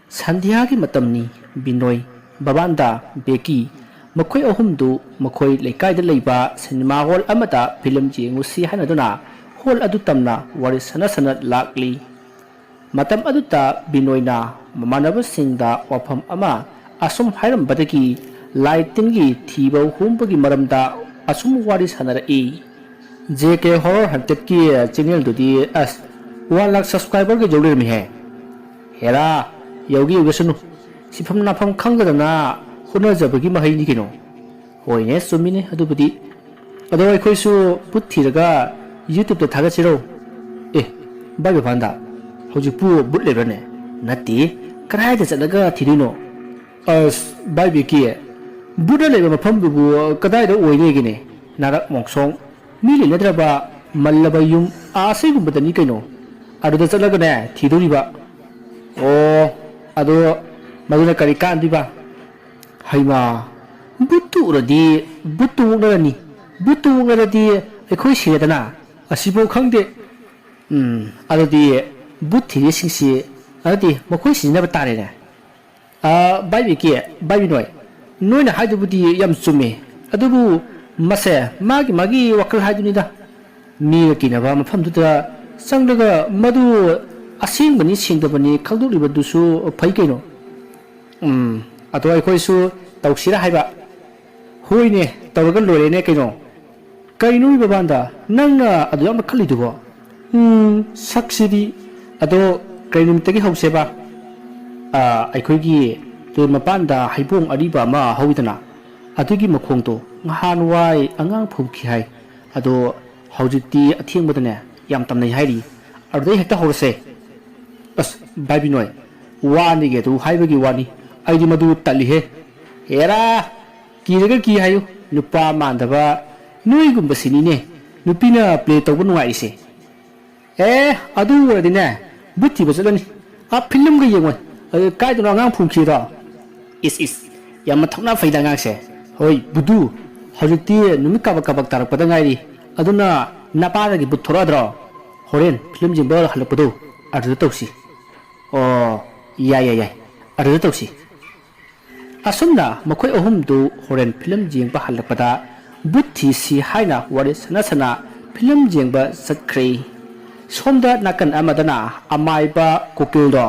ꯁꯟꯙ꯭ꯌꯥꯒꯤ ꯃꯇꯝꯅꯤ꯫ ꯕꯤꯅꯣꯏ, ꯕꯕꯥꯟꯗ, ꯕꯦꯀꯤ, ꯃꯈꯣꯏ ꯑꯍꯨꯝꯗꯨ ꯃꯈꯣꯏ ꯂꯩꯀꯥꯏꯗ ꯂꯩꯕ ꯁꯤꯅꯦꯃꯥ ꯍꯣꯜ ꯑꯃꯗ ꯐꯤꯂꯝ ꯌꯦꯡꯉꯨꯁꯤ ꯍꯥꯏꯅꯗꯨꯅ ꯍꯣꯜ ꯑꯗꯨ ꯇꯝꯅ ꯋꯥꯔꯤ ꯁꯥꯟꯅ ꯁꯥꯟꯅ ꯂꯥꯛꯂꯤ꯫ ꯃꯇꯝ ꯑꯗꯨꯗ ꯕꯤꯅꯣꯏꯅ ꯃꯃꯥꯟꯅꯕꯁꯤꯡꯗ ꯋꯥꯐꯝ ꯑꯃ ꯑꯁꯨꯝ ꯍꯥꯏꯔꯝꯕꯗꯒꯤ ꯂꯥꯏ ꯇꯤꯟꯒꯤ ꯊꯤꯕ ꯍꯨꯝꯕꯒꯤ ꯃꯔꯝꯗ ꯑꯁꯨꯝ ꯋꯥꯔꯤ ꯁꯥꯟꯅꯔꯛꯏ꯫ ꯖꯦ ꯀꯦ Horror Hunted ꯀꯤ channel ꯗꯨꯗꯤ ꯑꯁ one lakh subscriber ꯒ ꯌꯧ ꯂꯩꯔꯝꯃꯤꯍꯦ꯫ ꯍꯦꯔꯥ, ꯌꯧꯒꯦ ꯌꯧꯖꯁꯅꯨ꯫ ꯁꯤꯐꯝ ꯅꯥꯐꯝ ꯈꯪꯗꯗꯅ ꯍꯣꯠꯅꯖꯕꯒꯤ ꯃꯍꯩꯅꯤ ꯀꯩꯅꯣ꯫ ꯍꯣꯏꯅꯦ, ꯆꯨꯝꯃꯤꯅꯦ ꯑꯗꯨꯕꯨꯗꯤ꯫ ꯑꯗꯣ ꯑꯩꯈꯣꯏꯁꯨ ꯕꯨꯠ ꯊꯤꯔꯒ YouTube ꯇ ꯊꯥꯒꯠꯁꯤꯔꯣ? ꯑꯦ, ꯚꯥꯏ ꯕꯕꯥꯟꯗ, ꯍꯧꯖꯤꯛꯄꯨ ꯕꯨꯠ ꯂꯩꯕ꯭ꯔꯅꯦ? ꯅꯠꯇꯦ, ꯀꯗꯥꯏꯗ ꯆꯠꯂꯒ ꯊꯤꯗꯣꯏꯅꯣ? ꯑꯁ, ꯚꯥꯏ ꯕꯦꯀꯤ, ꯕꯨꯠꯅ ꯂꯩꯕ ꯃꯐꯝꯗꯨꯕꯨ ꯀꯗꯥꯏꯗ ꯑꯣꯏꯅꯦꯒꯦꯅꯦ? ꯅꯥꯔꯛ ꯃꯣꯡꯁꯣꯡ, ꯃꯤ ꯂꯩꯅꯗ꯭ꯔꯕ, ꯃꯜꯂꯕ ꯌꯨꯝ, ꯑꯁꯤꯒꯨꯝꯕꯗꯅꯤ ꯀꯩꯅꯣ꯫ ꯑꯗꯨꯗ ꯆꯠꯂꯒꯅꯦ ꯊꯤꯗꯣꯔꯤꯕ꯫ ꯑꯣ, ꯑꯗꯣ ꯃꯗꯨꯅ ꯀꯔꯤ ꯀꯥꯟꯗꯣꯏꯕ? ꯍꯩꯃꯥ, ꯕꯨꯠꯇꯨ ꯎꯔꯗꯤ ꯕꯨꯠꯇꯨ ꯑꯣꯛꯅꯔꯅꯤ꯫ ꯕꯨꯠꯇꯨ ꯑꯣꯛꯅꯔꯗꯤ ꯑꯩꯈꯣꯏ ꯁꯤꯔꯦꯗꯅ꯫ ꯑꯁꯤꯐꯥꯎ ꯈꯪꯗꯦ꯫ ꯎꯝ, ꯑꯗꯨꯗꯤ ꯕꯨꯠ ꯊꯤꯔꯤꯁꯤꯡꯁꯤ, ꯑꯗꯨꯗꯤ ꯃꯈꯣꯏ ꯁꯤꯖꯤꯟꯅꯕ ꯇꯥꯔꯦꯅꯦ꯫ ꯑ, ꯚꯥꯏ ꯕꯤꯀꯤ, ꯚꯥꯏ ꯕꯤꯅꯣꯏ, ꯅꯣꯏꯅ ꯍꯥꯏꯗꯨꯕꯨꯗꯤ ꯌꯥꯝ ꯆꯨꯝꯃꯤ꯫ ꯑꯗꯨꯕꯨ ꯃꯁꯦ ꯃꯥꯒꯤ ꯃꯥꯒꯤ ꯋꯥꯈꯜ ꯍꯥꯏꯗꯨꯅꯤꯗ꯫ ꯃꯤꯒ ꯀꯤꯅꯕ ꯃꯐꯝꯗꯨꯗ ꯆꯪꯂꯒ ꯃꯗꯨ ꯑꯁꯦꯡꯕꯅꯤ ꯁꯦꯡꯗꯕꯅꯤ ꯈꯪꯗꯣꯛꯂꯤꯕꯗꯨꯁꯨ ꯐꯩ ꯀꯩꯅꯣ꯫ ꯎꯝ, ꯑꯗꯣ ꯑꯩꯈꯣꯏꯁꯨ ꯇꯧꯁꯤꯔꯥ ꯍꯥꯏꯕ꯫ ꯍꯣꯏꯅꯦ, ꯇꯧꯔꯒ ꯂꯣꯏꯔꯦꯅꯦ ꯀꯩꯅꯣ꯫ ꯀꯩꯅꯣ ꯕꯕꯥꯟꯗ, ꯅꯪꯅ ꯑꯗꯨ ꯌꯥꯝꯅ ꯈꯜꯂꯤꯗꯨꯕꯣ? ꯎꯝ, ꯁꯛꯁꯤꯗꯤ꯫ ꯑꯗꯣ ꯀꯩ ꯅꯨꯃꯤꯠꯇꯒꯤ ꯍꯧꯁꯦꯕ? ꯑꯥ, ꯑꯩꯈꯣꯏꯒꯤ ꯇꯨꯔꯦꯜ ꯃꯄꯥꯟꯗ ꯍꯩꯕꯣꯡ ꯑꯔꯤꯕ ꯑꯃ ꯍꯧꯋꯤꯗꯅ, ꯑꯗꯨꯒꯤ ꯃꯈꯣꯡꯗꯣ ꯉꯍꯥꯟꯋꯥꯏ ꯑꯉꯥꯡ ꯐꯨꯈꯤ ꯍꯥꯏ꯫ ꯑꯗꯣ ꯍꯧꯖꯤꯛꯇꯤ ꯑꯊꯦꯡꯕꯗꯅꯦ ꯌꯥꯝ ꯇꯝꯅꯩ ꯍꯥꯏꯔꯤ꯫ ꯑꯗꯨꯗꯩ ꯍꯦꯛꯇ ꯍꯧꯔꯁꯦ꯫ ꯑꯁ, ꯚꯥꯏ ꯕꯤꯅꯣꯏ, ꯋꯥꯅꯤꯒꯤ ꯑꯗꯨ ꯍꯥꯏꯕꯒꯤ ꯋꯥꯅꯤ, ꯑꯩꯗꯤ ꯃꯗꯨ ꯇꯜꯂꯤꯍꯦ꯫ ꯍꯦꯔꯥ, ꯀꯤꯔꯒ ꯀꯤ ꯍꯥꯏꯌꯨ, ꯅꯨꯄꯥ ꯃꯥꯟꯗꯕ ꯅꯣꯏꯒꯨꯝꯕꯁꯤꯅꯤꯅꯦ ꯅꯨꯄꯤꯅ play ꯇꯧꯕ ꯅꯨꯡꯉꯥꯏꯔꯤꯁꯦ꯫ ꯑꯦ, ꯑꯗꯨ ꯑꯣꯏꯔꯗꯤꯅꯦ, ꯕꯨꯠ ꯊꯤꯕ ꯆꯠꯂꯅꯤ꯫ ꯑꯥ, ꯐꯤꯂꯝꯒ ꯌꯦꯡꯉꯣꯏ꯫ ꯑꯗꯨ ꯀꯥꯏꯗꯅꯣ ꯑꯉꯥꯡ ꯐꯨꯝꯈꯤꯗꯣ? ꯏꯁ, ꯏꯁ, ꯌꯥꯝꯅ ꯊꯧꯅꯥ ꯐꯩꯗ ꯑꯉꯥꯡꯁꯦ꯫ ꯍꯣꯏ, ꯕꯨꯗꯨ, ꯍꯧꯖꯤꯛꯇꯤ ꯅꯨꯃꯤꯠ ꯀꯥꯕꯛ ꯀꯥꯕꯛ ꯇꯥꯔꯛꯄꯗ ꯉꯥꯏꯔꯤ꯫ ꯑꯗꯨꯅ ꯅꯄꯥꯗꯒꯤ ꯕꯨꯠ ꯊꯣꯛꯂꯛꯑꯗ꯭ꯔꯣ? ꯍꯣꯔꯦꯟ ꯐꯤꯂꯝ ꯌꯦꯡꯕ ꯍꯜꯂꯛꯄꯗꯣ, ꯑꯗꯨꯗ ꯇꯧꯁꯤ꯫ ꯑꯣ, ꯌꯥꯏ, ꯌꯥꯏ, ꯌꯥꯏ꯫ ꯑꯗꯨꯗ ꯇꯧꯁꯤ꯫ ꯑꯁꯨꯝꯅ ꯃꯈꯣꯏ ꯑꯍꯨꯝꯗꯨ ꯍꯣꯔꯦꯟ ꯐꯤꯂꯝ ꯌꯦꯡꯕ ꯍꯜꯂꯛꯄꯗ ꯕꯨꯠ ꯊꯤꯁꯤ ꯍꯥꯏꯅ ꯋꯥꯔꯤ ꯁꯥꯟꯅ ꯁꯥꯟꯅ ꯐꯤꯂꯝ ꯌꯦꯡꯕ ꯆꯠꯈ꯭ꯔꯦ꯫ ꯁꯣꯝꯗ ꯅꯥꯀꯟ ꯑꯃꯗꯅ ꯑꯃꯥꯏꯕ ꯀꯨꯀꯤꯜꯗꯣ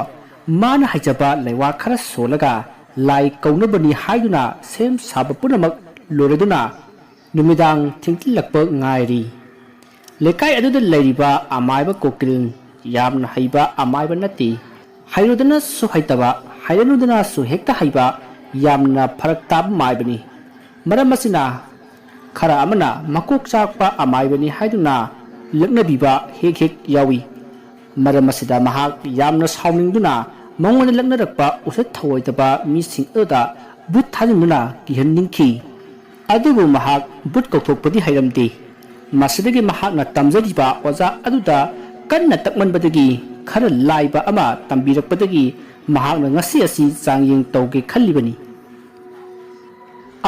ꯃꯥꯅ ꯍꯩꯖꯕ ꯂꯩꯋꯥ ꯈꯔ ꯁꯣꯜꯂꯒ ꯂꯥꯏ ꯀꯧꯅꯕꯅꯤ ꯍꯥꯏꯗꯨꯅ ꯁꯦꯝ ꯁꯥꯕ ꯄꯨꯝꯅꯃꯛ ꯂꯣꯏꯔꯗꯨꯅ ꯅꯨꯃꯤꯗꯥꯡ ꯊꯦꯡꯖꯤꯜꯂꯛꯄ ꯉꯥꯏꯔꯤ꯫ ꯂꯩꯀꯥꯏ ꯑꯗꯨꯗ ꯂꯩꯔꯤꯕ ꯑꯃꯥꯏꯕ ꯀꯣꯀꯤꯜ ꯌꯥꯝꯅ ꯍꯩꯕ ꯑꯃꯥꯏꯕ ꯅꯠꯇꯦ꯫ ꯍꯩꯔꯨꯗꯅꯁꯨ ꯍꯩꯇꯕ, ꯍꯩꯔꯅꯨꯗꯅꯁꯨ ꯍꯦꯛꯇ ꯍꯩꯕ, ꯌꯥꯝꯅ ꯐꯔꯛ ꯇꯥꯕ ꯃꯥꯏꯕꯅꯤ꯫ ꯃꯔꯝ ꯑꯁꯤꯅ ꯈꯔ ꯑꯃꯅ ꯃꯀꯣꯛ ꯆꯥꯛꯄ ꯑꯃꯥꯏꯕꯅꯤ ꯍꯥꯏꯗꯨꯅ ꯂꯛꯅꯕꯤꯕ ꯍꯦꯛ ꯍꯦꯛ ꯌꯥꯎꯏ꯫ ꯃꯔꯝ ꯑꯁꯤꯗ ꯃꯍꯥꯛ ꯌꯥꯝꯅ ꯁꯥꯎꯅꯤꯡꯗꯨꯅ ꯃꯉꯣꯟꯗ ꯂꯛꯅꯔꯛꯄ ꯎꯁꯤꯠ ꯊꯑꯣꯏꯗꯕ ꯃꯤꯁꯤꯡ ꯑꯗꯨꯗ ꯕꯨꯠ ꯊꯥꯖꯤꯟꯗꯨꯅ ꯀꯤꯍꯟꯅꯤꯡꯈꯤ꯫ ꯑꯗꯨꯕꯨ ꯃꯍꯥꯛ ꯕꯨꯠ ꯀꯧꯊꯣꯛꯄꯗꯤ ꯍꯩꯔꯝꯗꯦ꯫ ꯃꯁꯤꯗꯒꯤ ꯃꯍꯥꯛꯅ ꯇꯝꯖꯔꯤꯕ ꯑꯣꯖꯥ ꯑꯗꯨꯗ ꯀꯟꯅ ꯇꯛꯃꯟꯕꯗꯒꯤ ꯈꯔ ꯂꯥꯏꯕ ꯑꯃ ꯇꯝꯕꯤꯔꯛꯄꯗꯒꯤ ꯃꯍꯥꯛꯅ ꯉꯁꯤ ꯑꯁꯤ ꯆꯥꯡꯌꯦꯡ ꯇꯧꯒꯦ ꯈꯜꯂꯤꯕꯅꯤ꯫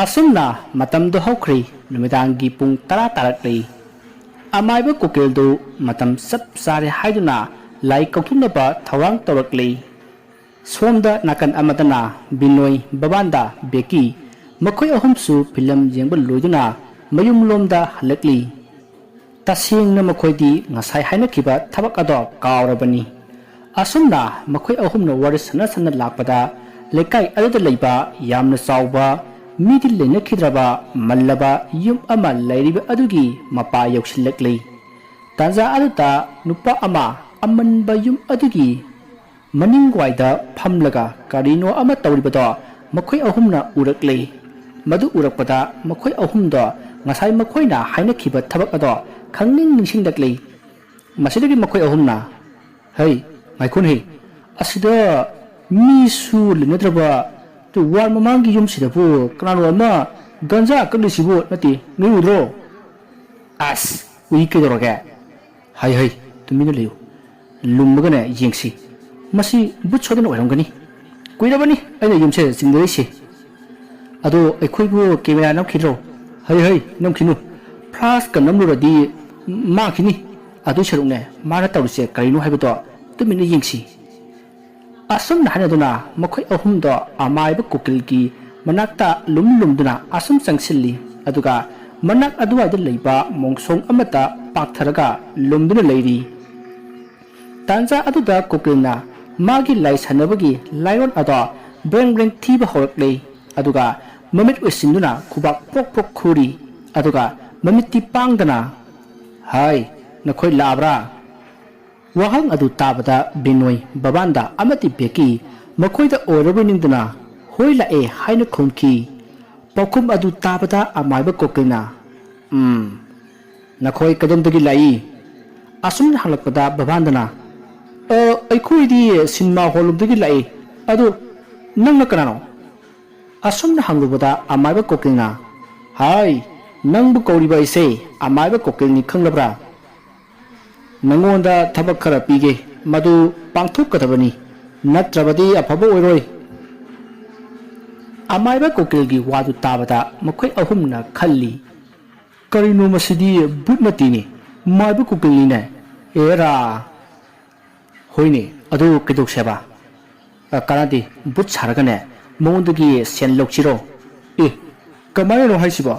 ꯑꯁꯨꯝꯅ ꯃꯇꯝꯗꯨ ꯍꯧꯈ꯭ꯔꯦ꯫ ꯅꯨꯃꯤꯗꯥꯡꯒꯤ ꯄꯨꯡ ꯇꯔꯥ ꯇꯥꯔꯛꯂꯦ꯫ ꯑꯃꯥꯏꯕ ꯀꯨꯀꯤꯜꯗꯨ ꯃꯇꯝ ꯆꯞ ꯆꯥꯔꯦ ꯍꯥꯏꯗꯨꯅ ꯂꯥꯏ ꯀꯧꯊꯣꯛꯅꯕ ꯊꯧꯔꯥꯡ ꯇꯧꯔꯛꯂꯦ꯫ ꯁꯣꯝꯗ ꯅꯥꯀꯟ ꯑꯃꯗꯅ ꯕꯤꯅꯣꯏ, ꯕꯕꯥꯟꯗ, ꯕꯦꯀꯤ, ꯃꯈꯣꯏ ꯑꯍꯨꯝꯁꯨ ꯐꯤꯂꯝ ꯌꯦꯡꯕ ꯂꯣꯏꯗꯨꯅ ꯃꯌꯨꯝꯂꯣꯝꯗ ꯍꯜꯂꯛꯂꯤ꯫ ꯇꯁꯦꯡꯅ ꯃꯈꯣꯏꯗꯤ ꯉꯁꯥꯏ ꯍꯥꯏꯅꯈꯤꯕ ꯊꯕꯛ ꯑꯗꯣ ꯀꯥꯎꯔꯕꯅꯤ꯫ ꯑꯁꯨꯝꯅ ꯃꯈꯣꯏ ꯑꯍꯨꯝꯅ ꯋꯥꯔꯤ ꯁꯥꯟꯅ ꯁꯥꯟꯅ ꯂꯥꯛꯄꯗ ꯂꯩꯀꯥꯏ ꯑꯗꯨꯗ ꯂꯩꯕ ꯌꯥꯝꯅ ꯆꯥꯎꯕ, ꯃꯤꯗꯤ ꯂꯩꯅꯈꯤꯗ꯭ꯔꯕ ꯃꯜꯂꯕ ꯌꯨꯝ ꯑꯃ ꯂꯩꯔꯤꯕ ꯑꯗꯨꯒꯤ ꯃꯄꯥ ꯌꯧꯁꯤꯜꯂꯛꯂꯤ꯫ ꯇꯥꯟꯖꯥ ꯑꯗꯨꯗ ꯅꯨꯄꯥ ꯑꯃ ꯑꯃꯟꯕ ꯌꯨꯝ ꯑꯗꯨꯒꯤ ꯃꯅꯤꯡꯋꯥꯏꯗ ꯐꯝꯂꯒ ꯀꯔꯤꯅꯣ ꯑꯃ ꯇꯧꯔꯤꯕꯗꯣ ꯃꯈꯣꯏ ꯑꯍꯨꯝꯅ ꯎꯔꯛꯂꯦ꯫ ꯃꯗꯨ ꯎꯔꯛꯄꯗ ꯃꯈꯣꯏ ꯑꯍꯨꯝꯗꯣ ꯉꯁꯥꯏ ꯃꯈꯣꯏꯅ ꯍꯥꯏꯅꯈꯤꯕ ꯊꯕꯛ ꯑꯗꯣ ꯈꯪꯅꯤꯡ ꯅꯤꯡꯁꯤꯡꯂꯛꯂꯦ꯫ ꯃꯁꯤꯗꯒꯤ ꯃꯈꯣꯏ ꯑꯍꯨꯝꯅ, "ꯍꯩ, ꯉꯥꯏꯈꯣꯅꯦꯍꯦ, ꯑꯁꯤꯗ ꯃꯤꯁꯨ ꯂꯩꯅꯗ꯭ꯔꯕ, ꯑꯗꯨ ꯋꯥꯔ ꯃꯃꯥꯡꯒꯤ ꯌꯨꯝꯁꯤꯗꯕꯨ ꯀꯅꯥꯅꯣ ꯑꯃ ꯒꯟꯖꯥ ꯀꯛꯂꯤꯁꯤꯕꯨ? ꯅꯠꯇꯦ, ꯅꯣꯏ ꯎꯗ꯭ꯔꯣ?" "ꯑꯁ, ꯎꯏ, ꯀꯩꯗꯧꯔꯒꯦ?" "ꯍꯩ, ꯍꯩ, ꯃꯤꯅ ꯂꯩꯌꯨ꯫ ꯂꯨꯝꯃꯒꯅꯦ ꯌꯦꯡꯁꯤ꯫ ꯃꯁꯤ ꯚꯨꯠ ꯁꯣꯏꯗꯅ ꯑꯣꯏꯔꯝꯒꯅꯤ꯫ ꯀꯨꯏꯔꯕꯅꯤ ꯑꯩꯅ ꯌꯨꯝꯁꯦ ꯆꯤꯡꯅꯔꯤꯁꯦ꯫ ꯑꯗꯣ ꯑꯩꯈꯣꯏꯕꯨ ꯀꯦꯃꯦꯔꯥ ꯅꯝꯈꯤꯗ꯭ꯔꯣ? ꯍꯩ ꯍꯩ, ꯅꯝꯈꯤꯅꯨ꯫ ꯐ꯭ꯂꯥꯁꯀ ꯅꯝꯂꯨꯔꯗꯤ ꯃꯥꯡꯈꯤꯅꯤ꯫ ꯑꯗꯨꯏ ꯁꯔꯨꯛꯅꯦ, ꯃꯥꯅ ꯇꯧꯔꯤꯁꯦ ꯀꯔꯤꯅꯣ ꯍꯥꯏꯕꯗꯣ ꯇꯨꯃꯤꯟꯅ ꯌꯦꯡꯁꯤ꯫ ꯑꯁꯨꯝꯅ ꯍꯥꯏꯅꯗꯨꯅ ꯃꯈꯣꯏ ꯑꯍꯨꯝꯗꯣ ꯑꯃꯥꯏꯕ ꯀꯨꯀꯤꯜꯒꯤ ꯃꯅꯥꯛꯇ ꯂꯨꯝ ꯂꯨꯝꯗꯨꯅ ꯑꯁꯨꯝ ꯆꯪꯁꯤꯜꯂꯤ, ꯑꯗꯨꯒ ꯃꯅꯥꯛ ꯑꯗꯨꯋꯥꯏꯗ ꯂꯩꯕ ꯃꯣꯡꯁꯣꯡ ꯑꯃꯗ ꯄꯥꯛꯊꯔꯒ ꯂꯨꯝꯗꯨꯅ ꯂꯩꯔꯤ꯫ ꯇꯥꯟꯖꯥ ꯑꯗꯨꯗ ꯀꯨꯀꯤꯜꯅ ꯃꯥꯒꯤ ꯂꯥꯏ ꯁꯥꯟꯅꯕꯒꯤ ꯂꯥꯏꯑꯣꯟ ꯑꯗꯣ ꯕ꯭ꯔꯦꯡ ꯕ꯭ꯔꯦꯡ ꯊꯤꯕ ꯍꯧꯔꯛꯂꯦ, ꯑꯗꯨꯒ ꯃꯃꯤꯠ ꯎꯏꯁꯤꯟꯗꯨꯅ ꯈꯨꯕꯥꯛ ꯄ꯭ꯔꯣꯛ ꯄ꯭ꯔꯣꯛ ꯈꯨꯔꯤ, ꯑꯗꯨꯒ ꯃꯃꯤꯠꯇꯤ ꯄꯥꯡꯗꯅ, "ꯍꯥꯏ, ꯅꯈꯣꯏ ꯂꯥꯛꯑꯕ꯭ꯔꯥ?" ꯋꯥꯍꯪ ꯑꯗꯨ ꯇꯥꯕꯗ ꯕꯤꯅꯣꯏ, ꯕꯕꯥꯟꯗ ꯑꯃꯗꯤ ꯕꯦꯀꯤ ꯃꯈꯣꯏꯗ ꯑꯣꯏꯔꯕꯣꯏ ꯅꯤꯡꯗꯨꯅ "ꯍꯣꯏ, ꯂꯥꯛꯑꯦ" ꯍꯥꯏꯅ ꯈꯨꯝꯈꯤ꯫ ꯄꯥꯎꯈꯨꯝ ꯑꯗꯨ ꯇꯥꯕꯗ ꯑꯃꯥꯏꯕ ꯀꯣꯀꯤꯜꯅ, "ꯎꯝ, ꯅꯈꯣꯏ ꯀꯗꯣꯝꯗꯒꯤ ꯂꯥꯛꯏ?" ꯑꯁꯨꯝꯅ ꯍꯪꯂꯛꯄꯗ ꯕꯕꯥꯟꯗꯅ, "ꯑ, ꯑꯩꯈꯣꯏꯗꯤ ꯁꯤꯅꯦꯃꯥ ꯍꯣꯜ ꯂꯣꯝꯗꯒꯤ ꯂꯥꯛꯏ꯫ ꯑꯗꯨ ꯅꯪꯅ ꯀꯅꯥꯅꯣ?" ꯑꯁꯨꯝꯅ ꯍꯪꯂꯨꯕꯗ ꯑꯃꯥꯏꯕ ꯀꯣꯀꯤꯜꯅ, "ꯍꯥꯏ, ꯅꯪꯕꯨ ꯀꯧꯔꯤꯕ ꯑꯩꯁꯦ ꯑꯃꯥꯏꯕ ꯀꯣꯀꯤꯜꯅꯤ, ꯈꯪꯂꯕ꯭ꯔꯥ? ꯅꯉꯣꯟꯗ ꯊꯕꯛ ꯈꯔ ꯄꯤꯒꯦ, ꯃꯗꯨ ꯄꯥꯡꯊꯣꯛꯀꯗꯕꯅꯤ, ꯅꯠꯇ꯭ꯔꯕꯗꯤ ꯑꯐꯕ ꯑꯣꯏꯔꯣꯏ꯫" ꯑꯃꯥꯏꯕ ꯀꯣꯀꯤꯜꯒꯤ ꯋꯥꯗꯨ ꯇꯥꯕꯗ ꯃꯈꯣꯏ ꯑꯍꯨꯝꯅ ꯈꯜꯂꯤ, "ꯀꯔꯤꯅꯣ ꯃꯁꯤꯗꯤ? ꯕꯨꯠ ꯅꯠꯇꯦꯅꯦ, ꯃꯥꯏꯕ ꯀꯣꯀꯤꯜꯅꯤꯅꯦ꯫ ꯑꯦꯔꯥ! ꯍꯣꯏꯅꯦ, ꯑꯗꯨ ꯀꯩꯗꯧꯁꯦꯕ? ꯑ, ꯀꯥꯟꯅꯗꯦ, ꯕꯨꯠ ꯁꯥꯔꯒꯅꯦ, ꯃꯉꯣꯟꯗꯒꯤ ꯁꯦꯟ ꯂꯧꯁꯤꯔꯣ?" "ꯑꯦ, ꯀꯃꯥꯏꯅꯅꯣ ꯍꯥꯏꯁꯤꯕꯣ?"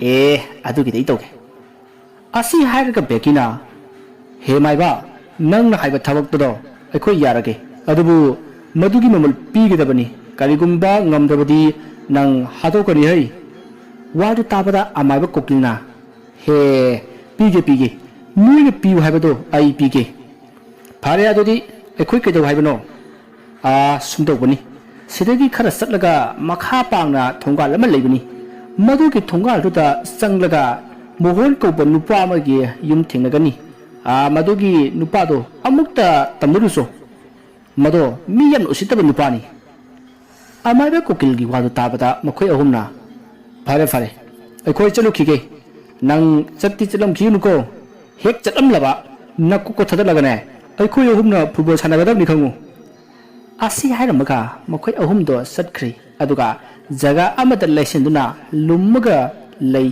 "ꯑꯦ, ꯑꯗꯨꯒꯤꯗꯤ ꯑꯩ ꯇꯧꯒꯦ꯫" ꯑꯁꯤ ꯍꯥꯏꯔꯒ ꯕꯦꯀꯤꯅ, "ꯍꯦ ꯃꯥꯏꯕ, ꯅꯪꯅ ꯍꯥꯏꯕ ꯊꯕꯛꯇꯨꯗꯣ ꯑꯩꯈꯣꯏ ꯌꯥꯔꯒꯦ, ꯑꯗꯨꯕꯨ ꯃꯗꯨꯒꯤ ꯃꯃꯜ ꯄꯤꯒꯗꯕꯅꯤ꯫ ꯀꯔꯤꯒꯨꯝꯕ ꯉꯝꯗ꯭ꯔꯕꯗꯤ ꯅꯪ ꯍꯥꯠꯇꯣꯛꯀꯅꯤ ꯍꯩ꯫" ꯋꯥꯗꯨ ꯇꯥꯕꯗ ꯑꯃꯥꯏꯕ ꯀꯣꯀꯤꯜꯅ, "ꯍꯦ, ꯄꯤꯒꯦ, ꯄꯤꯒꯦ꯫ ꯅꯣꯏꯅ ꯄꯤꯌꯨ ꯍꯥꯏꯕꯗꯣ ꯑꯩ ꯄꯤꯒꯦ꯫" "ꯐꯔꯦ, ꯑꯗꯨꯗꯤ ꯑꯩꯈꯣꯏ ꯀꯩꯗꯧ ꯍꯥꯏꯕꯅꯣ?" "ꯑꯥ, ꯁꯨꯝ ꯇꯧꯕꯅꯤ꯫ ꯁꯤꯗꯒꯤ ꯈꯔ ꯆꯠꯂꯒ ꯃꯈꯥ ꯄꯥꯡꯅ ꯊꯣꯡꯒꯥꯜ ꯑꯃ ꯂꯩꯕꯅꯤ꯫ ꯃꯗꯨꯒꯤ ꯊꯣꯡꯒꯥꯜꯗꯨꯗ ꯆꯪꯂꯒ ꯃꯣꯍꯣꯟ ꯀꯧꯕ ꯅꯨꯄꯥ ꯑꯃꯒꯤ ꯌꯨꯝ ꯊꯦꯡꯅꯒꯅꯤ꯫ ꯑꯥ, ꯃꯗꯨꯒꯤ ꯅꯨꯄꯥꯗꯣ ꯑꯃꯨꯛꯇ ꯇꯝꯅꯔꯨꯆꯣ꯫ ꯃꯗꯣ ꯃꯤ ꯌꯥꯝꯅ ꯎꯁꯤꯠꯇꯕ ꯅꯨꯄꯥꯅꯤ꯫" ꯑꯃꯥꯏꯕ ꯀꯨꯀꯤꯜꯒꯤ ꯋꯥꯗꯨ ꯇꯥꯕꯗ ꯃꯈꯣꯏ ꯑꯍꯨꯝꯅ, "ꯐꯔꯦ, ꯐꯔꯦ, ꯑꯩꯈꯣꯏ ꯆꯠꯂꯨꯈꯤꯒꯦ꯫ ꯅꯪ ꯆꯠꯇꯤ ꯆꯠꯂꯝꯈꯤꯒꯅꯨꯀꯣ꯫ ꯍꯦꯛ ꯆꯠꯂꯝꯂꯕ ꯅꯀꯣꯛꯀ ꯊꯥꯗꯠꯂꯒꯅꯦ, ꯑꯩꯈꯣꯏ ꯑꯍꯨꯝꯅ ꯐꯨꯠꯕꯣꯜ ꯁꯥꯟꯅꯒꯗꯕꯅꯤ ꯈꯪꯉꯨ꯫ ꯑꯁꯤ ꯍꯥꯏꯔꯝꯃꯒ ꯃꯈꯣꯏ ꯑꯍꯨꯝꯗꯣ ꯆꯠꯈ꯭ꯔꯦ꯫ ꯑꯗꯨꯒ ꯖꯒꯥ ꯑꯃꯗ ꯂꯩꯁꯤꯟꯗꯨꯅ ꯂꯨꯝꯃꯒ ꯂꯩ꯫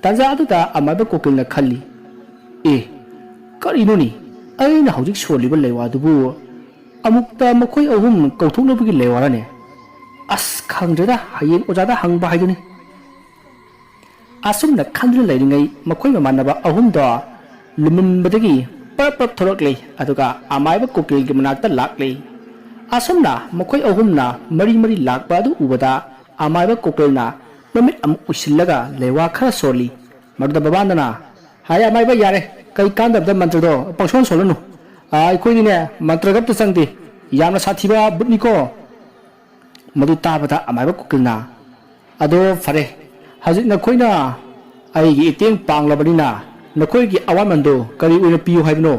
ꯇꯥꯟꯖꯥ ꯑꯗꯨꯗ ꯑꯃꯥꯏꯕ ꯀꯣꯀꯤꯜꯅ ꯈꯜꯂꯤ, "ꯑꯦ, ꯀꯔꯤꯅꯣꯅꯤ? ꯑꯩꯅ ꯍꯧꯖꯤꯛ ꯁꯣꯜꯂꯤꯕ ꯂꯩꯋꯥꯗꯨꯕꯨ ꯑꯃꯨꯛꯇ ꯃꯈꯣꯏ ꯑꯍꯨꯝ ꯀꯧꯊꯣꯛꯅꯕꯒꯤ ꯂꯩꯋꯥꯔꯅꯦ? ꯑꯁ, ꯈꯪꯗ꯭ꯔꯦꯗ, ꯍꯌꯦꯡ ꯑꯣꯖꯥꯗ ꯍꯪꯕ ꯍꯥꯏꯗꯨꯅꯤ"꯫ ꯑꯁꯨꯝꯅ ꯈꯟꯗꯨꯅ ꯂꯩꯔꯤꯉꯩ ꯃꯈꯣꯏ ꯃꯃꯥꯟꯅꯕ ꯑꯍꯨꯝꯗꯣ ꯂꯨꯃꯝꯕꯗꯒꯤ ꯄꯔꯞ ꯄꯔꯞ ꯊꯣꯔꯛꯂꯦ꯫ ꯑꯗꯨꯒ ꯑꯃꯥꯏꯕ ꯀꯣꯀꯤꯜꯒꯤ ꯃꯅꯥꯛꯇ ꯂꯥꯛꯂꯦ꯫ ꯑꯁꯨꯝꯅ ꯃꯈꯣꯏ ꯑꯍꯨꯝꯅ ꯃꯔꯤ ꯃꯔꯤ ꯂꯥꯛꯄ ꯑꯗꯨ ꯎꯕꯗ ꯑꯃꯥꯏꯕ ꯀꯣꯀꯤꯜꯅ ꯃꯃꯤꯠ ꯑꯃꯨꯛ ꯎꯏꯁꯤꯜꯂꯒ ꯂꯩꯋꯥ ꯈꯔ ꯁꯣꯜꯂꯤ꯫ ꯃꯗꯨꯗ ꯕꯕꯥꯟꯗꯅ, "ꯍꯥꯏ ꯑꯃꯥꯏꯕ, ꯌꯥꯔꯦ, ꯀꯩ ꯀꯥꯟꯗꯕꯗ ꯃꯟꯇ꯭ꯔꯗꯣ ꯄꯪꯁꯣꯟ ꯁꯣꯜꯂꯅꯨ꯫ ꯑꯥ, ꯑꯩꯈꯣꯏꯗꯤꯅꯦ ꯃꯟꯇ꯭ꯔꯒ ꯑꯝꯇ ꯆꯪꯗꯦ꯫ ꯌꯥꯝꯅ ꯁꯥꯊꯤꯕ ꯕꯨꯠꯅꯤꯀꯣ"꯫ ꯃꯗꯨ ꯇꯥꯕꯗ ꯑꯃꯥꯏꯕ ꯀꯣꯀꯤꯜꯅ, "ꯑꯗꯣ ꯐꯔꯦ, ꯍꯧꯖꯤꯛ ꯅꯈꯣꯏꯅ ꯑꯩꯒꯤ ꯏꯇꯦꯡ ꯄꯥꯡꯂꯕꯅꯤꯅ ꯅꯈꯣꯏꯒꯤ ꯑꯋꯥꯃꯟꯗꯨ ꯀꯔꯤ ꯑꯣꯏꯅ ꯄꯤꯌꯨ ꯍꯥꯏꯕꯅꯣ?"